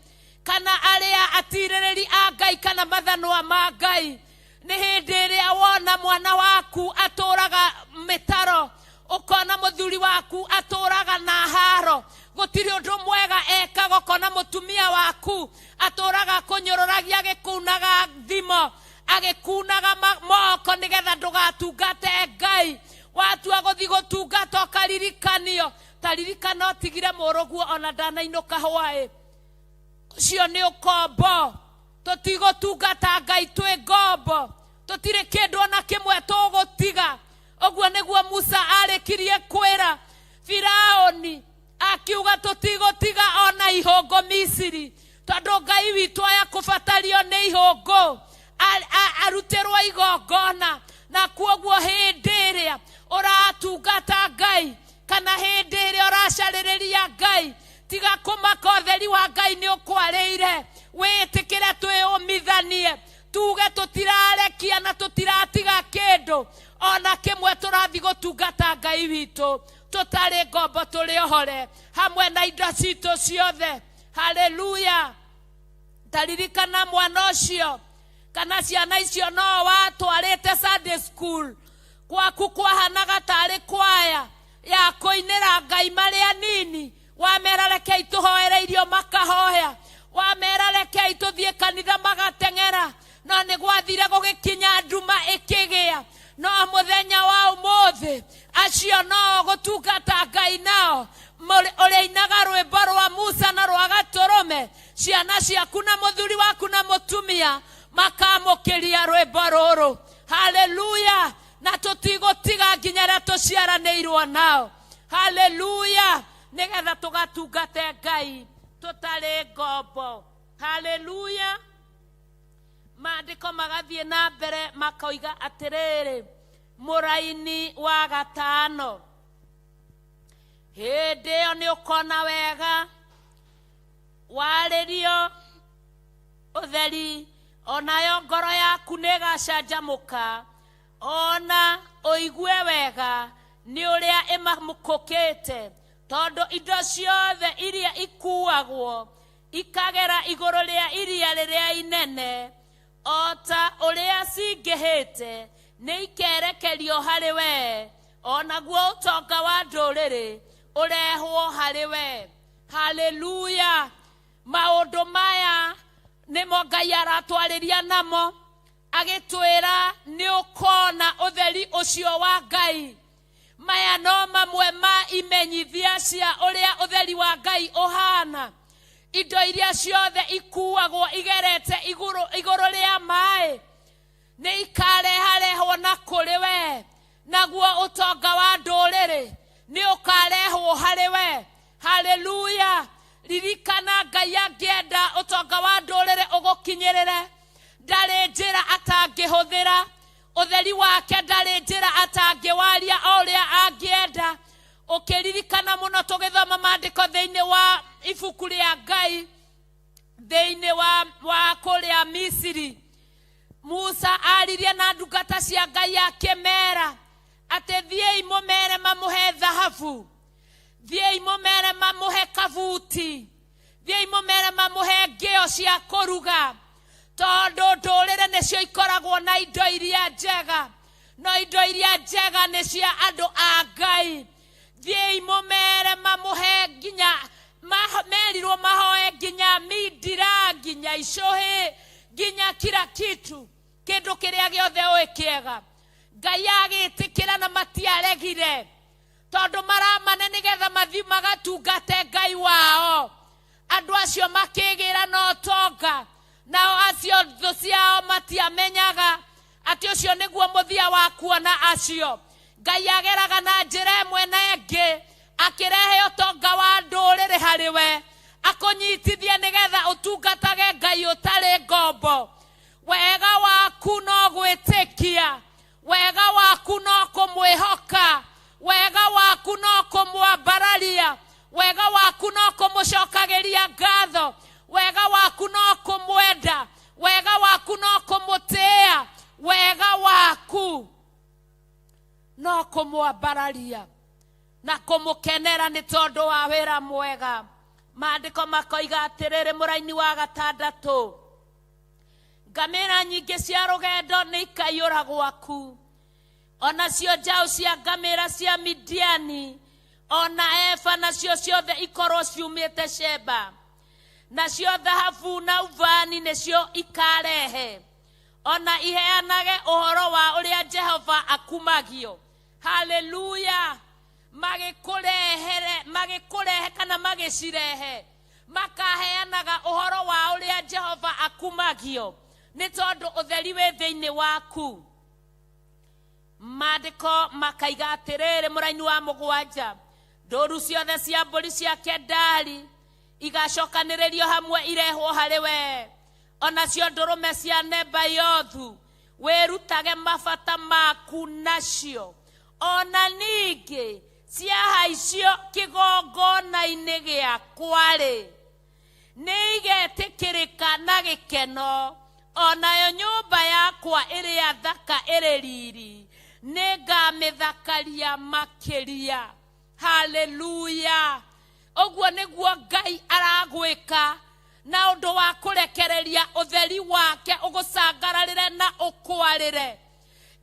kana arĩa atirĩrĩri a Ngai kana mathanwa ma Ngai, nĩ hĩndĩ ĩrĩa wona mwana waku atũraga mĩtaro, ũkona mũthuri waku atũraga na haro, gũtirĩ ũndũ mwega ekaga, ũkona mũtumia waku atũraga kũnyũrũragia agĩkunaga thimo, agĩkunaga moko nĩgetha ndũgatungate Ngai. Watua gũthiĩ gũtungata ũkaririkanio, taririkana ũtigire mũrũguo ona ndanainũka hwaĩ. Ũcio nĩ ũkombo. Tũtigũtungata Ngai twĩ ngombo, tũtirĩ kĩndũ ona kĩmwe tũgũtiga. Ũguo nĩguo Musa arĩkirie kwĩra Firaũni, akiuga tũtigũtiga ona ihũngũ Misiri, tondũ Ngai witũ aya kũndũ Kũbatario nĩ ihũngũ arutĩrwo igongona. Na kuoguo hĩndĩ ĩrĩa ũratungata Ngai kana hĩndĩ ĩrĩa ũracarĩrĩria Ngai, tiga kũmaka ũtheri wa Ngai nĩ ũkwarĩire. Wĩtĩkĩre twĩũmithanie, tuge tũtirarekia na tũtiratiga kĩndũ ona kĩmwe, tũrathiĩ gũtungata Ngai witũ tũtarĩ ngombo, tũrĩ ohore hamwe na indo citũ ciothe. Haleluya. Taririkana mwana ũcio kana ciana icio no watwarĩte Sunday school, gwaku kwahanaga tarĩ kwaya ya kũinĩra Ngai marĩ anini. Wamera rekei tũhoere irio makahoya, wamera rekei tũthiĩ kanitha magateng'era, no nĩ gwathire gũgĩkinya nduma ĩkĩgĩa. No mũthenya wa ũmũthĩ acio no gũtungata Ngai nao ũrĩinaga rwĩmbo rwa Musa na rwa Gatũrũme. Ciana ciaku na mũthuri waku na mũtumia makamũkĩria rwĩmbo rũrũ. Haleluya. Na tũtigũtiga nginya rĩrĩa tũciaranĩirwo nao. Haleluya. Nĩgetha tũgatungate Ngai tũtarĩ ngombo. Haleluya. Maandĩko magathiĩ na mbere makoiga atĩrĩrĩ, mũraini wa gatano, hĩndĩ ĩyo nĩ ũkona wega warĩrio ũtheri, onayo ngoro yaku nĩ ĩgacanjamũka, ona ũigue wega nĩ ũrĩa ĩmamũkũkĩte, tondũ indo ciothe iria ikuagwo ikagera igũrũ rĩa iria rĩrĩa inene, o ta ũrĩa cingĩhĩte nĩ ikerekerio harĩ we, onaguo ũtonga wa ndũrĩrĩ ũrehwo harĩ we. Haleluya. Maũndũ maya nĩmo Ngai aratwarĩria namo, agĩtwĩra nĩ ũkona ũtheri ũcio wa Ngai. Maya no mamwe ma imenyithia cia ũrĩa ũtheri wa Ngai ũhana. Indo iria ciothe ikuagwo igerete igũrũ rĩa maĩ nĩ ikareharehwo na kũrĩ we, naguo ũtonga wa ndũrĩrĩ nĩ ũkarehwo harĩ we. Haleluya. Ririkana Ngai angĩenda ũtonga wa ndũrĩrĩ ũgũkinyĩrĩre, ndarĩ njĩra atangĩhũthĩra. Ũtheri wake ndarĩ njĩra atangĩwaria o ũrĩa angĩenda. Ũkĩririkana mũno tũgĩthoma maandĩko thĩinĩ wa ibuku rĩa Ngai, thĩinĩ wa kũrĩa Misiri, Musa aririe na ndungata cia Ngai akĩmera atĩ thiĩi mũmere mamũhe thahabu, thiĩi mũmere mamũhe kabuti, thiĩi mũmere mamũhe ngĩo cia kũruga, tondũ ndũrĩrĩ nĩcio ikoragwo na indo iria njega, no indo iria njega nĩ cia andũ a Ngai. Thiĩi mũmere mamũhe nginya merirwo mahoe nginya mindira, nginya icũhĩ, nginya kila kitu, kĩndũ kĩrĩa gĩothe ũĩ kĩega. Ngai agĩtĩkĩra na matiaregire, tondũ maramane nĩgetha mathiĩ magatungate Ngai wao. Andũ acio makĩgĩra na ũtonga, nao acio thũ ciao matiamenyaga atĩ ũcio nĩguo mũthia wa kuona acio. Ngai ageraga na njĩra ĩmwe na ĩngĩ akĩrehe ũtonga wa ndũrĩrĩ harĩ we, akũnyitithie nĩgetha ũtungatage Ngai ũtarĩ ngombo. Wega waku no gwĩtĩkia, wega waku no kũmwĩhoka, wega waku no kũmwambararia, wega waku no kũmũcokagĩria ngatho, wega waku no kũmwenda, wega waku no kũmũtĩĩa, wega waku no kũmwambararia na kũmũkenera nĩ tondũ wa wĩra mwega. Maandĩko makoiga atĩrĩrĩ, mũraini wa gatandatũ, ngamĩra nyingĩ cia rũgendo nĩ ikaiyũra gwaku, onacio njaũ cia ngamĩra cia Midiani ona Eba nacio ciothe ikorwo ciumĩte Sheba, nacio thahabu na ubani nĩcio ikarehe, ona iheanage ũhoro wa ũrĩa Jehova akumagio. Haleluya. Magĩkũrehere, magĩkũrehe kana magĩcirehe, makaheanaga ũhoro wa ũrĩa Jehova akumagio, nĩ tondũ ũtheri wĩ thĩinĩ waku. Maandĩko makaiga atĩrĩrĩ, mũraini wa mũgwanja, ndũru ciothe cia mbũri cia Kedari igacokanĩrĩrio hamwe irehwo harĩ we, Onacio ndũrũme cia Nebayothu wĩrutage mabata maku nacio. Ona ningĩ ciahaicio kĩgongona-inĩ gĩakwa-rĩ, nĩigetĩkĩrĩka na gĩkeno. Onayo nyũmba yakwa ĩrĩa thaka ĩrĩ riri nĩngamĩthakaria makĩria. Haleluya. Ũguo nĩguo Ngai aragwĩka na ũndũ wa kũrekereria ũtheri wake ũgũcangararĩre na ũkwarĩre.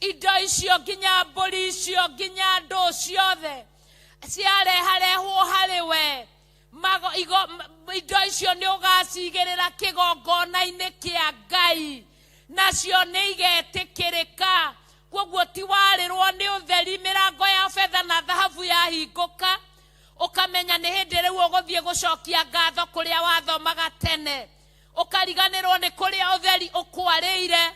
Indo icio nginya mbũri icio nginya ndũ ciothe ciareharehwo harĩ we, indo icio nĩ ũgacigĩrĩra kĩgongona-inĩ kĩa Ngai, nacio nĩ igetĩkĩrĩka. Kwoguo ti warĩrwo nĩ ũtheri, mĩrango ya betha na thahabu yahingũka, ũkamenya nĩ hĩndĩ rĩu ũgũthiĩ gũcokia ngatho kũrĩa wathomaga tene, ũkariganĩrwo nĩ kũrĩa ũtheri ũkwarĩire.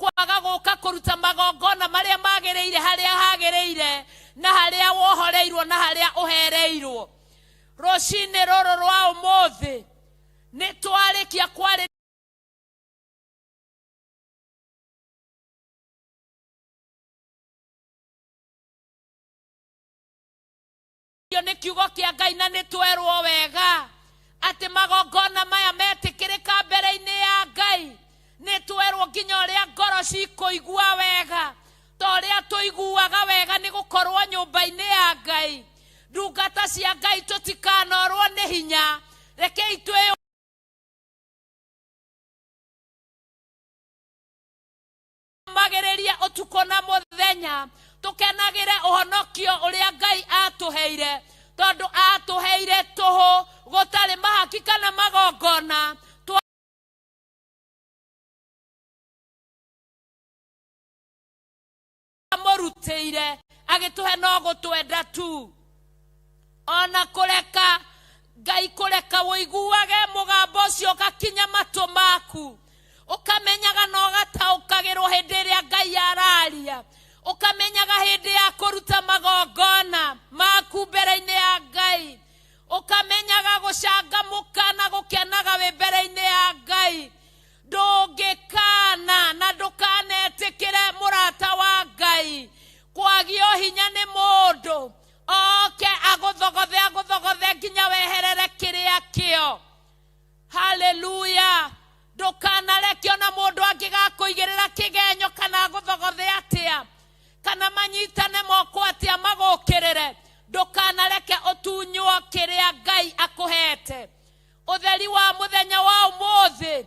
Kwaga gũka kũruta magongona marĩa magĩrĩire harĩa hagĩrĩire na harĩa wohoreirwo na harĩa ũhereirwo. Rũcinĩ rũrũ rwa ũmũthĩ nĩ twarĩkia kwarĩria nĩ kiugo kĩa Ngai na nĩ twerwo wega atĩ magongona maya metĩkĩrĩka mbere-inĩ ya Ngai. Nĩ twerwo nginya ũrĩa ngoro cikũigua wega, ta ũrĩa tũiguaga wega nĩ gũkorwo nyũmba-inĩ ya Ngai. Ndungata cia Ngai tũtikanorwo nĩ hinya, rekei twĩ magĩrĩrie ũtukũ na mũthenya, tũkenagĩre ũhonokio ũrĩa Ngai atũheire, tondũ atũheire tũhũ gũtarĩ mahaki kana magongona. Twamũrutĩire agĩtũhe no gũtwenda tu. Ona kũreka Ngai kũreka ũiguage mũgambo ũcio ũgakinya matũ maku, ũkamenyaga na ũgataũkagĩrwo hĩndĩ ĩrĩa Ngai araria, ũkamenyaga hĩndĩ ya kũruta magongona maku mbere-inĩ ya Ngai, ũkamenyaga gũcangamũka na gũkenaga wĩ mbere-inĩ ya Ngai. Ndũngĩkana na ndũkanetĩkĩre mũrata wa Ngai kwagio hinya nĩ mũndũ oke agũthogothe agũthogothe nginya weherere kĩrĩa kĩo. Haleluya. Ndũkanareke ona mũndũ angĩgakũigĩrĩra kĩgenyo kana agũthogothe atĩa, kana manyitane moko atĩa magũkĩrĩre, ndũkanareke ũtunywo kĩrĩa Ngai akũhete. Ũtheri wa mũthenya wa ũmũthĩ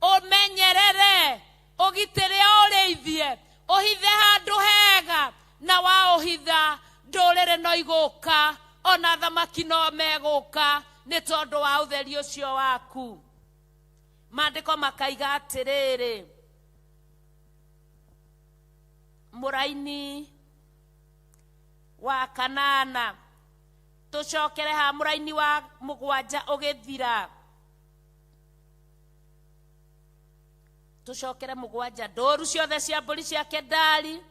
ũmenyerere, ũgitĩre, ũrĩithie, ũhithe handũ hega, na waũhitha ndũrĩrĩ no igũka, ona thamaki no megũka nĩ tondũ wa ũtheri ũcio waku. Maandĩko makaiga atĩrĩrĩ, mũraini wa kanana, tũcokere ha mũraini wa mũgwanja ũgĩthira, tũcokere mũgwanja. Ndũru ciothe cia mbũri cia Kedari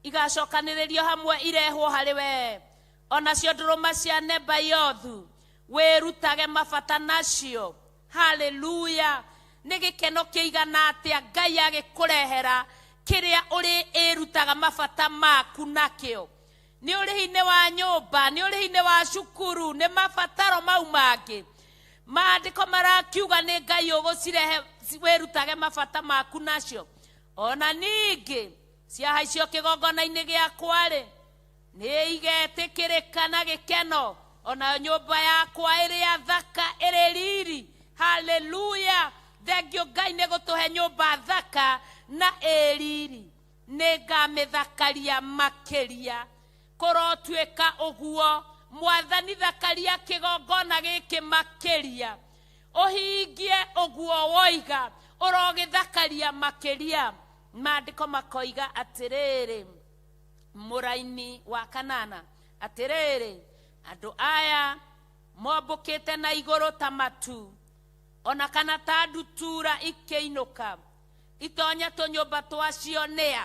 igacokanĩrĩrio hamwe irehwo harĩ we, onacio ndũrũma cia Nebayothu wĩrutage mabata nacio. Haleluya. Nĩ gĩkeno kĩigana atĩa Ngai agĩkũrehera kĩrĩa ũrĩ ĩrutaga mabata maku nakĩo. Nĩ ũrĩhi-inĩ wa nyũmba, nĩ ũrĩhi-inĩ wa cukuru, nĩ mabataro mau mangĩ. Maandĩko marakiuga nĩ Ngai ũgũcirehe wĩrutage mabata maku nacio. Ona ningĩ ciahaicio kĩgongona-inĩ gĩakwa-rĩ, nĩ igetĩkĩrĩka na gĩkeno, onayo nyũmba yakwa ĩrĩa thaka ĩrĩ riri. Haleluya. Thengio Ngai nĩ gũtũhe nyũmba thaka na ĩ riri, nĩ ngamĩthakaria makĩria. Kũrotuĩka ũguo, Mwathani thakaria kĩgongona gĩkĩ makĩria, ũhingie ũguo woiga, ũrogĩthakaria makĩria. Maandĩko makoiga atĩrĩrĩ, mũraini wa kanana, atĩrĩrĩ, andũ aya mombũkĩte na igũrũ ta matu, ona kana ta ndutura ikĩinũka, itonye tũnyũmba twacio nĩa.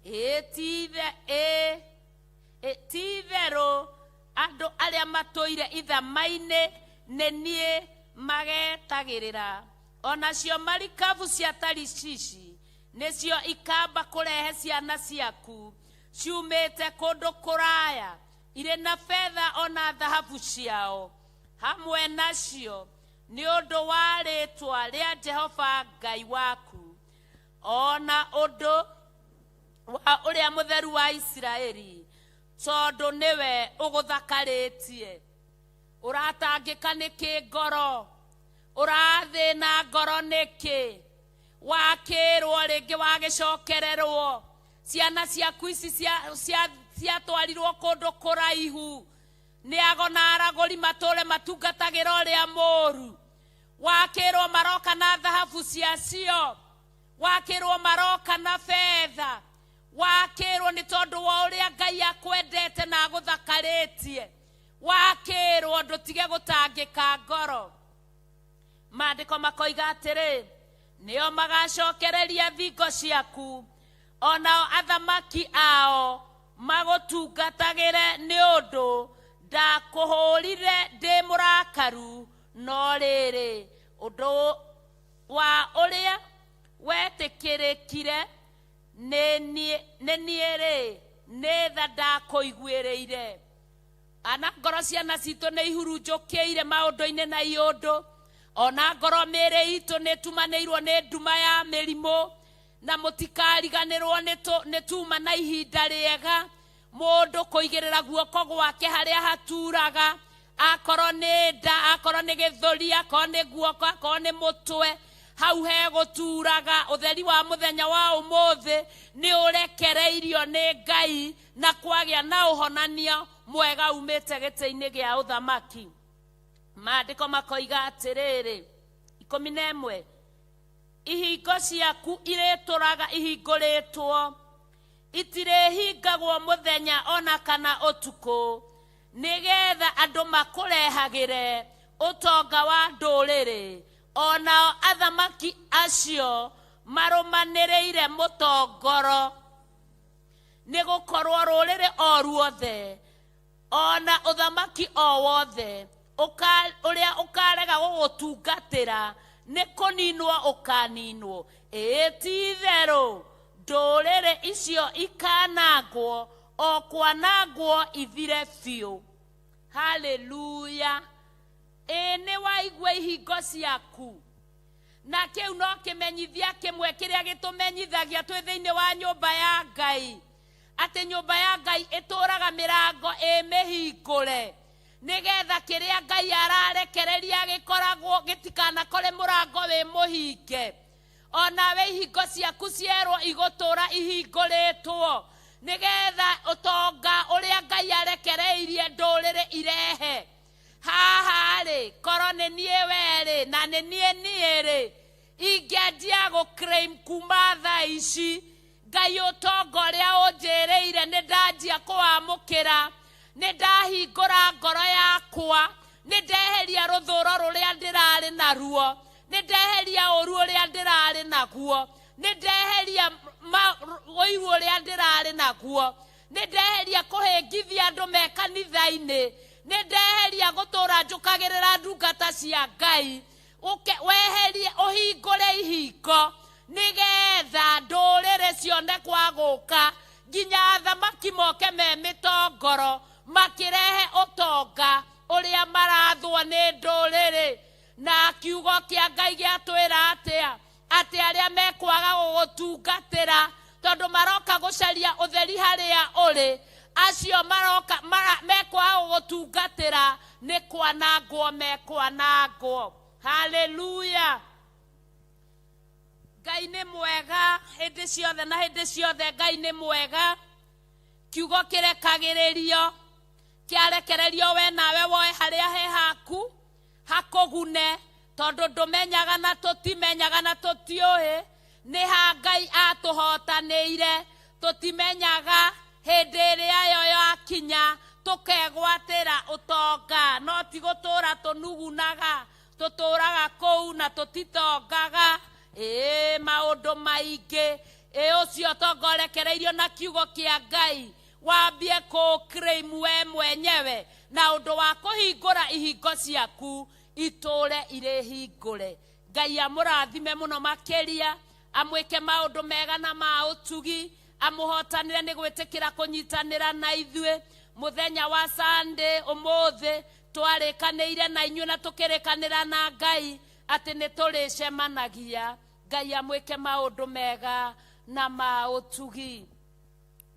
Ĩ ti itherũ Andũ arĩa matũire ithama-inĩ nĩ niĩ magetagĩrĩra. Onacio marikabu cia Tarishishi nĩcio ikamba kũrehe ciana ciaku ciumĩte kũndũ kũraya, irĩ na betha ona thahabu ciao hamwe nacio, nĩ ũndũ wa rĩĩtwa rĩa Jehova Ngai waku, ona ũndũ wa ũrĩa mũtheru wa Isiraeli, tondũ nĩwe ũgũthakarĩtie. Ũratangĩka nĩkĩ ngoro? Ũrathĩna ngoro nĩkĩ? Wakĩrwo rĩngĩ wagĩcokererwo, ciana ciaku ici ciatwarirwo kũndũ kũraihu nĩ ago na aragũri matũre matungatagĩra ũrĩa mũũru. Wakĩrwo maroka na thahabu ciacio, wakĩrwo maroka na betha, wakĩrwo nĩ tondũ wa ũrĩa Ngai akwendete na agũthakarĩtie. Wakĩrwo ndũtige gũtangĩka ngoro. Maandĩko makoiga atĩrĩ, nĩo magacokereria thingo ciaku, onao athamaki ao magũtungatagĩre, nĩ ũndũ ndakũhũrire ndĩ mũrakaru, no rĩrĩ ũndũ wa ũrĩa wetĩkĩrĩkire nĩ niĩ rĩ, nĩ tha ndakũiguĩrĩire. Ana ngoro ciana citũ nĩ ihurunjũkĩire maũndũ-inĩ na iũndũ, ona ngoro mĩĩrĩ itũ nĩ ĩtumanĩirwo nĩ nduma ya mĩrimũ, na mũtikariganĩrwo nĩ tuma na ihinda rĩega mũndũ kũigĩrĩra guoko gwake harĩa haturaga, akorwo nĩ nda, akorwo nĩ gĩthũri, akorwo nĩ guoko, akorwo nĩ mũtwe, hau hegũturaga. Ũtheri wa mũthenya wa ũmũthĩ nĩ ũrekereirio nĩ Ngai na kwagĩa na ũhonania mwega umĩte gĩtĩ-inĩ gĩa ũthamaki. Maandĩko makoiga atĩrĩrĩ, 11, ihingo ciaku irĩtũraga ihingũrĩtwo, itirĩhingagwo mũthenya ona kana ũtukũ, nĩgetha andũ makũrehagĩre ũtonga wa ndũrĩrĩ, onao athamaki acio marũmanĩrĩire mũtongoro. Nĩ gũkorwo rũrĩrĩ o ruothe ona ũthamaki o wothe ũrĩa ũkarega gũgũtungatĩra nĩ kũninwo ũkaninwo. Ĩĩ ti itherũ ndũrĩrĩ icio ikanangwo o kwanangwo ithire biũ. Haleluya. Ĩĩ nĩ waigua ihingo ciaku, na kĩu no kĩmenyithia kĩmwe kĩrĩa gĩtũmenyithagia twĩ thĩinĩ wa nyũmba ya Ngai, atĩ nyũmba ya Ngai ĩtũraga mĩrango ĩ mĩhingũre, nĩgetha kĩrĩa Ngai ararekereria gĩkoragwo gĩtikanakore mũrango wĩ mũhinge. Onawe ihingo ciaku cierwo igũtũra ihingũrĩtwo, nĩgetha ũtonga ũrĩa Ngai arekereirie ndũrĩrĩ irehe haha rĩ, korwo nĩ niĩ we rĩ, na nĩ niĩ niĩ rĩ, ingĩanjia gũclaim kuma thaa ici Ngai ũtonga ũrĩa ũnjĩrĩire nĩ ndanjia kũwamũkĩra, nĩ ndahingũra ngoro yakwa, nĩ ndeheria rũthũro rũrĩa ndĩrarĩ naruo, nĩ ndeheria ũru ũrĩa ndĩrarĩ naguo, nĩ ndeheria ũiru ũrĩa ndĩrarĩ naguo, nĩ ndeheria kũhĩngithia andũ me kanitha-inĩ, nĩ ndeheria gũtũra njũkagĩrĩra ndungata cia Ngai. Weherie ũhingũre ihingo nĩgetha ndũrĩrĩ cione kwa gũka, nginya athamaki moke me mĩtongoro makĩrehe ũtonga ũrĩa marathwo nĩ ndũrĩrĩ. Na kiugo kĩa Ngai gĩatwĩra atĩa? Atĩ arĩa mekwaga gũgũtungatĩra tondũ maroka gũcaria ũtheri harĩa ũrĩ, acio maroka mekwaga gũgũtungatĩra nĩ kwanangwo mekwanangwo. Haleluya. Ngai nĩ mwega hĩndĩ ciothe na hĩndĩ ciothe. Ngai nĩ mwega. Kiugo kĩrekagĩrĩrio kĩarekererio we nawe woe harĩa he haku hakũgune, tondũ ndũmenyaga na tũtimenyaga na tũtiũĩ nĩ ha Ngai atũhotanĩire. Tũtimenyaga hĩndĩ ĩrĩa yo yakinya tũkegwatĩra ũtonga, no ti gũtũra tũnugunaga, tũtũraga kũu na tũtitongaga. Ĩĩ maũndũ maingĩ. Ĩĩ ũcio ũtonga ũrekereirio na kiugo kĩa Ngai Wambie kũ-claim we mwenyewe na ũndũ wa kũhingũra ihingo ciaku itũre irĩ hingũre. Ngai amũrathime mũno makĩria, amwĩke maũndũ mega na ma ũtugi, amũhotanĩre nĩ gwĩtĩkĩra kũnyitanĩra na ithuĩ mũthenya wa Sunday. Ũmũthĩ twarĩkanĩire na inyuĩ na tũkĩrĩkanĩra na Ngai atĩ nĩ tũrĩcemanagia. Ngai amwĩke maũndũ mega na ma ũtugi.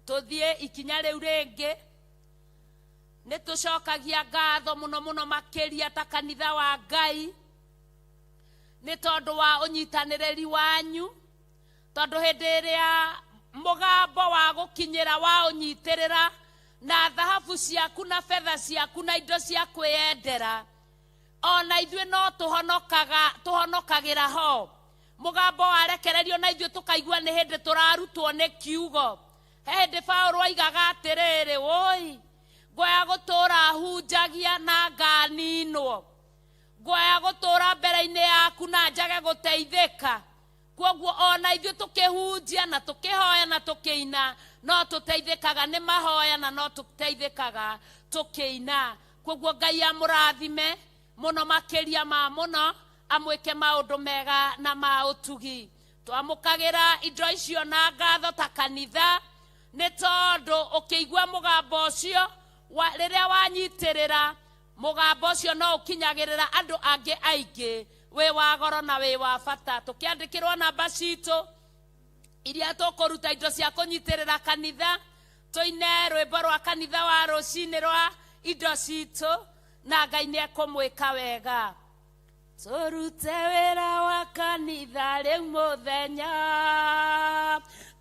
Tũthiĩ ikinya rĩu rĩngĩ, nĩ tũcokagia ngatho mũno mũno makĩria ta kanitha wa Ngai nĩ tondũ wa ũnyitanĩrĩri wanyu, tondũ hĩndĩ ĩrĩa mũgambo wa gũkinyĩra wa ũnyitĩrĩra na thahabu ciaku na betha ciaku na indo cia kwĩyendera, ona ithuĩ no tũhonokagĩra ho. Mũgambo warekererio na ithuĩ tũkaigua nĩ hĩndĩ tũrarutwo nĩ kiugo. He hĩndĩ Paũlũ oigaga atĩrĩrĩ, woi, ngwaya gũtũra hunjagia na nganinwo, ngwaya gũtũra mbere-inĩ yaku na njage gũteithĩka. Kwoguo ona ithuĩ tũkĩhunjia na tũkĩhoya na tũkĩina no tũteithĩkaga nĩ mahoya na no tũteithĩkaga tũkĩina. Kwoguo Ngai amũrathime mũno makĩria ma mũno, amwĩke maũndũ mega na ma ũtugi. Twamũkagĩra indo icio na ngatho ta kanitha nĩ tondũ ũkĩigua mũgambo ũcio rĩrĩa wanyitĩrĩra mũgambo ũcio no ũkinyagĩrĩra andũ angĩ aingĩ, wĩ wa goro na wĩ wa bata. Tũkĩandĩkĩrwo namba citũ iria tũkũruta indo cia kũnyitĩrĩra kanitha, tũine rwĩmbo rwa kanitha wa rũcinĩ rwa indo citũ, na Ngai nĩ ekũmwĩka wega. Tũrute wĩra wa kanitha rĩu mũthenya,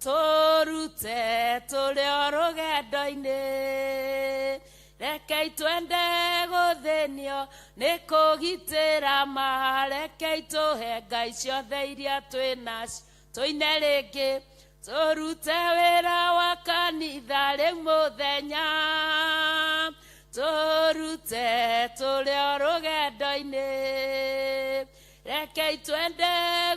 tũrute tũrĩ o rũgendo-inĩ, rekei twende gũthĩnio nĩ kũgitĩra ma, rekei tũhe Ngai ciothe iria twĩ nacio. Tũine rĩngĩ, tũrute wĩra wa kanitha rĩu mũthenya, tũrute tũrĩ o rũgendo-inĩ, rekei twende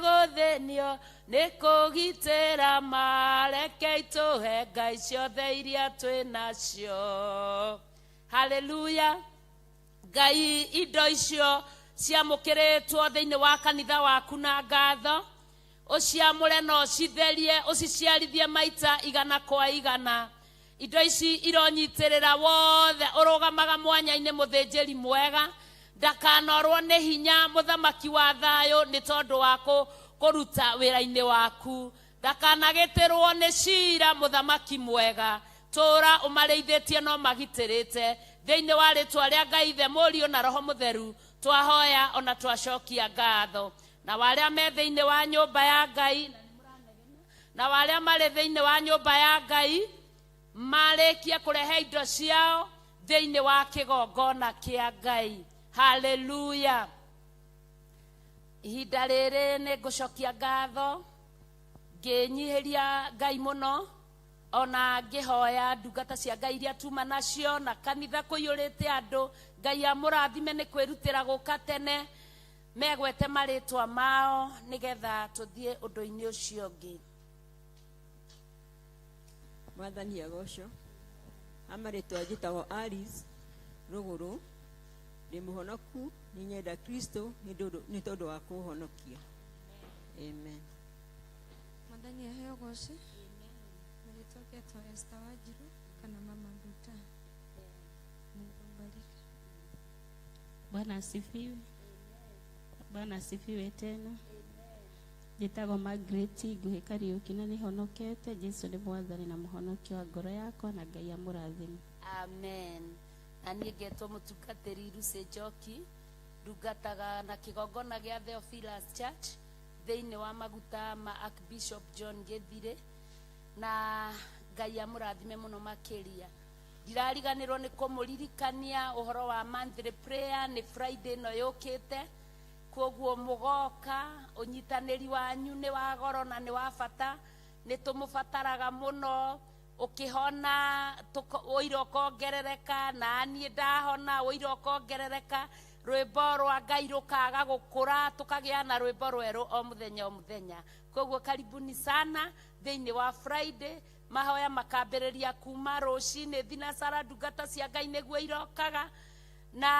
gũthĩnio nĩ kũgitĩra ma, rekei tũhe Ngai ciothe iria twĩ nacio. Haleluya. Ngai indo icio ciamũkĩrĩtwo thĩinĩ wa kanitha waku na ngatho, ũciamũre na ũcitherie, ũciciarithie maita 100 kwa 100. Indo ici ironyitĩrĩra wothe ũrũgamaga mwanya-inĩ mũthĩnjĩri mwega, ndakanorwo nĩ hinya mũthamaki wa thayũ nĩ tondũ wa kũruta wĩra-inĩ waku, ndakanagĩtĩrwo nĩ cira mũthamaki mwega. Tũra ũmarĩithĩtie no magitĩrĩte thĩinĩ wa rĩtwa rĩa Ngai Ithe, Mũriũ na Roho Mũtheru, twahoya ona twacokia ngatho. Na warĩa me thĩinĩ wa nyũmba ya Ngai, na warĩa marĩ thĩinĩ wa nyũmba ya Ngai marĩkie kũrehe indo ciao thĩinĩ wa kĩgongona kĩa Ngai. Haleluya. Ihinda rĩrĩ nĩ ngũcokia ngatho ngĩnyihĩria Ngai mũno, ona ngĩhoya ndungata cia Ngai iria tuma nacio na kanitha kũiyũrĩte andũ. Ngai amũrathime nĩ kwĩrutĩra gũka tene, megwete marĩtwa mao nĩgetha tũthiĩ ũndũ-inĩ ũcio ũngĩ. Mwathani agocwo. Amarĩtwa njĩtagwo Alice Rũgũrũ, ndĩ mũhonoku, nĩ nyenda Kristo nĩ tondũ wa kũhonokia. Amen. Mwathani aheo goce. Marĩtwa ngetwo Esther Wanjiru kana Mama Nduta. Mungu ambariki. Bwana asifiwe. Bwana asifiwe tena. Njĩtagwo Margaret Nguhĩ Kariũki na nĩhonokete. Jesu nĩ mwathani na mũhonokia wa ngoro yakwa, na Ngai amũrathime. Amen. Na niĩ ngetwo mũtungatĩri Lucy Njoki, ndungataga na kĩgongona gĩa Theophilus Church thĩinĩ wa maguta ma Archbishop John Gĩthirĩ, na Ngai amũrathime mũno makĩria. Ndirariganĩrwo nĩ kũmũririkania ũhoro wa monthly prayer nĩ Friday ĩno yũkĩte. Kwoguo mũgoka, ũnyitanĩri wanyu nĩ wa goro na nĩ wa bata, nĩ tũmũbataraga mũno. Ũkĩhona ũira ũkongerereka, na niĩ ndahona ũira ũkongerereka, rwĩmbo rwa Ngai rũkaga gũkũra, tũkagĩa na rwĩmbo rwerũ o mũthenya o mũthenya. Kwoguo karibuni sana thĩinĩ wa Friday, Mahoya makambĩrĩria kuma rũcinĩ thinacara, ndungata cia Ngai nĩguo irokaga na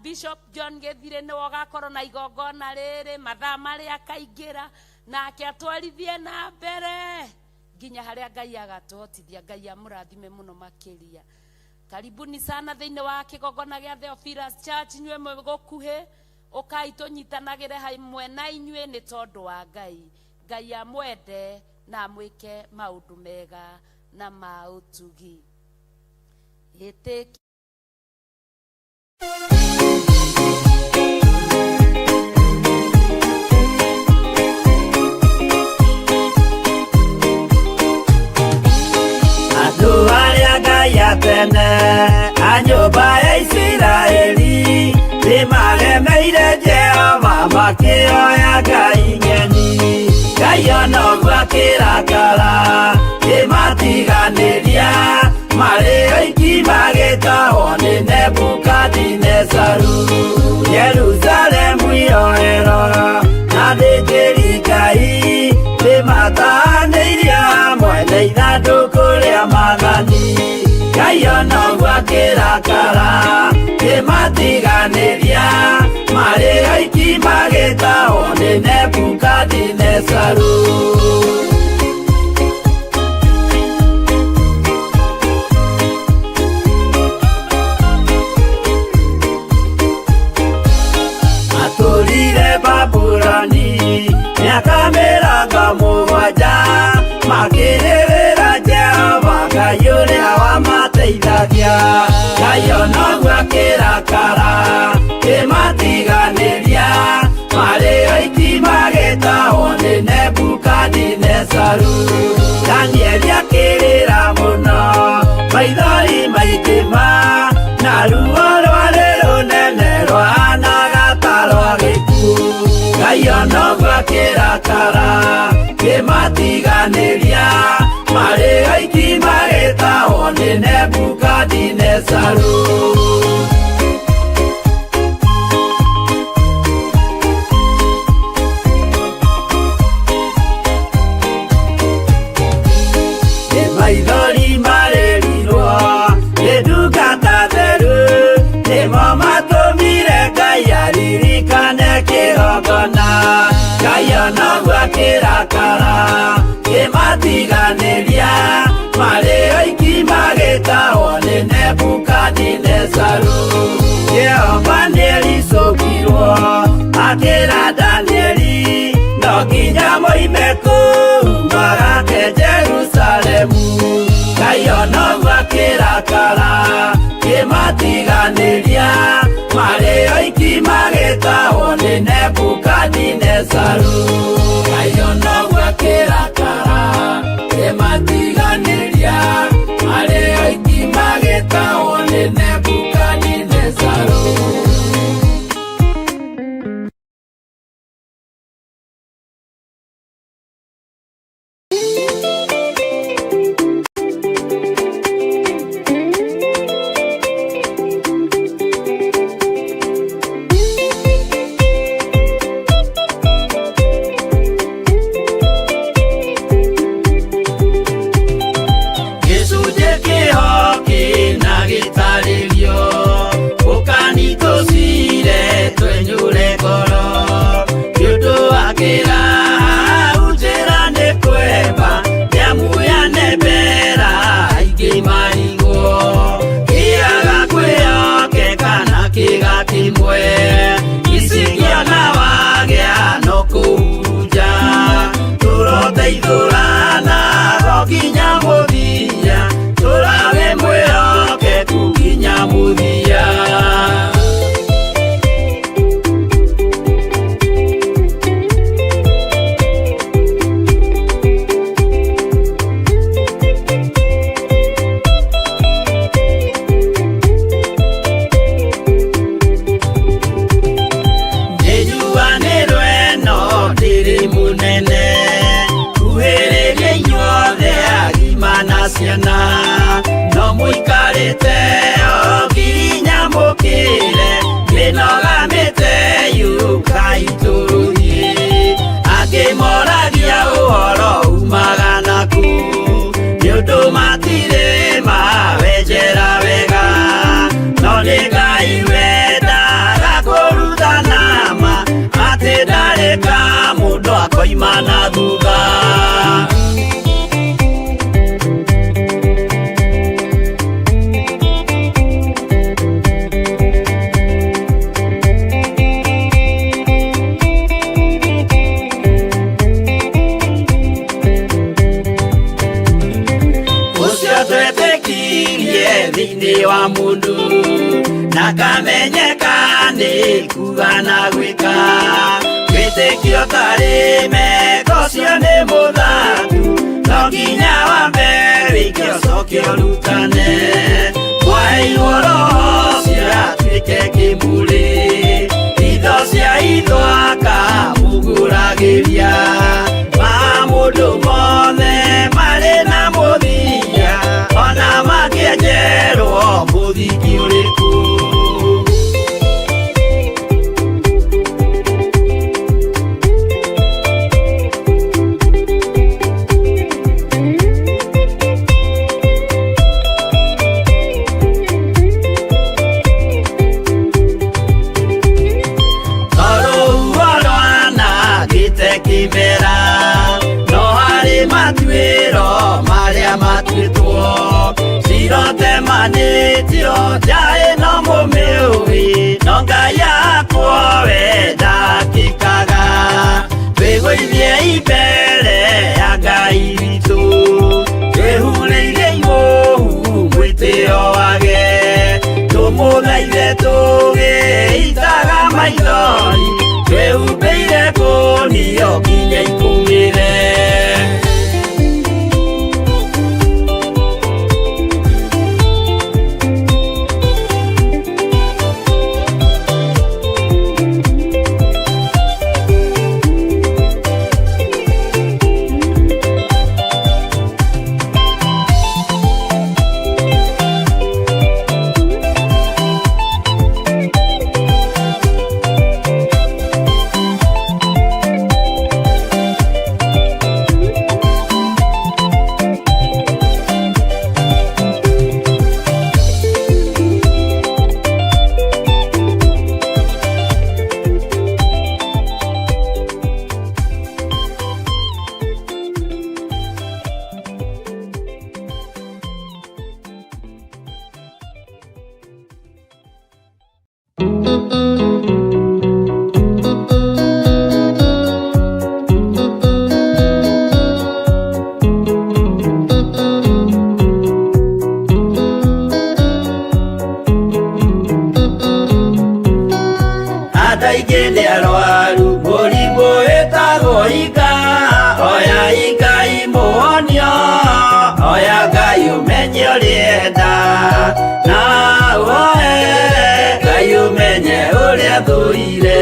Bishop John Gĩthirĩ nĩwe ũgakorwo na igongona rĩrĩ mathaa marĩa akaingĩra nake atwarithie na mbere nginya harĩa Ngai agatũhotithia. Ngai amũrathime mũno makĩria. Karibuni sana thĩinĩ wa kĩgongona gĩa Theophilus Church. Inyuĩ mwĩ gũkuhĩ, ũkai tũnyitanagĩre hamwe na inyuĩ nĩ tondũ wa Ngai. Ngai amwende na amwĩke maũndũ mega na ma ũtugi. Ĩtĩki. Andũ arĩa Ngai atene a nyũmba ya Isiraeli nĩmaremeire Jehova, makĩoya ngai ng'eni. Ngai ona ũguo akĩrakara, kĩmatiganĩria marĩ oiki, magĩtahwo nĩ Nebukadinezaru. Jerusalemu iroero na thĩnjĩri Ngai nĩmatahanĩirio hamwe na ithandũkũ rĩa maathani. Ngai ona ũguo akĩrakara, kĩmatiganĩria marĩ oiki, magĩtahwo nĩ Nebukadinezaru. Matũrire Babuloni mĩaka 70, makĩrĩrĩra Jehova Ngai ũrĩa wamateithagia. Ngai ona ũguo akĩrakara, kĩmatiganĩria marĩ oiki, magĩtahwo nĩ Nebukadinezaru. Danieli akĩrĩra mũno, maithori maingĩ ma na ruo rwarĩ rũnene rwahanaga ta rwa gĩkuũ. Ngai ona ũguo akĩrakara, kĩmatiganĩria marĩ oiki, magĩtahwo nĩ Nebukadinezaru. Nĩ maithori marĩrirwo nĩ ndungata theru, nĩmo matũmire Ngai aririkane kĩgongona. Ngai ona ũguo akĩrakara, kĩmatiganĩria marĩ oiki, magĩtahwo nĩ Nebukadinezaru. Jehova nĩericũkirwo akĩra Danieli no nginya moime kũu magake Jerusalemu. Ngai ona ũguo akĩrakara, kĩmatiganĩria marĩ oiki, magĩtahwo nĩ Nebukadinezaru. Ngai ona ũguo akĩrakara, kĩmatiganĩria marĩ oiki, magĩtahwo nĩ Nebukadinezaru. Gĩcunjĩ kĩho kĩna gĩtarĩrio, ũkanitũcire twenyũre ngoro nĩ ũndũ wa kĩraha njĩra nĩ kwemba nĩamuyane mbera aingĩ marigwo kĩaga kwĩhokeka na kĩga kĩmwe icikiona wagĩa no kũhurunja tũroteithũrana go nginya mũthia, tũrage mwĩhokeku nginya mũthia. Nĩnjuanĩrwo ĩno ndĩrĩ mũnene, kuhĩrĩria inyuothe agima na ciana, no mũikarĩte o nginya mũkĩre mĩnoga mĩte yũkai tũthiĩ. Angĩ moragia ũhoro umaga naku. Ndũngĩamenyeka nĩ kuga na gwĩka. Wĩtĩkio ũtarĩ meko ũcio nĩ mũthatu. No nginya wambe wĩke ũcoke ũrutane. Mwaheirwo roho ũcio atuĩke kĩmũrĩ. Itho cia itho akamũgũragĩria. Maũndũ mothe marĩ na mũthia, ona makĩenjerwo mũthingi ũrĩkũ. Tondũ rwanangĩte kĩmera, no harĩ matuĩro marĩa matuĩtwo. Cirotemanĩtio nja ĩno mũmĩũĩ, no Ngai yakwo we ndakĩkaga. Twĩgũithie mbere ya Ngai witũ, twĩhurĩire imũhu mwĩtĩo wage. Tũmũthaithe tũgĩitaga maithori, twĩhumbĩire kũnio nginya ikũmĩre. Andũ aingĩ nĩ arwaru mũrimũ wĩtagwo ika. Oya Ngai mũhonio, oya Ngai ũmenye ũrĩa enda. Na woe Ngai ũmenye ũrĩa thũire.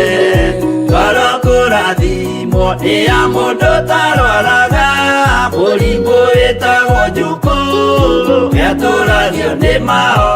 Ngoro kũrathimwo nĩ ya mũndũ ũtarwaraga. Mũrimũ wĩtagwo njukũ, nĩatũragio nĩ mao.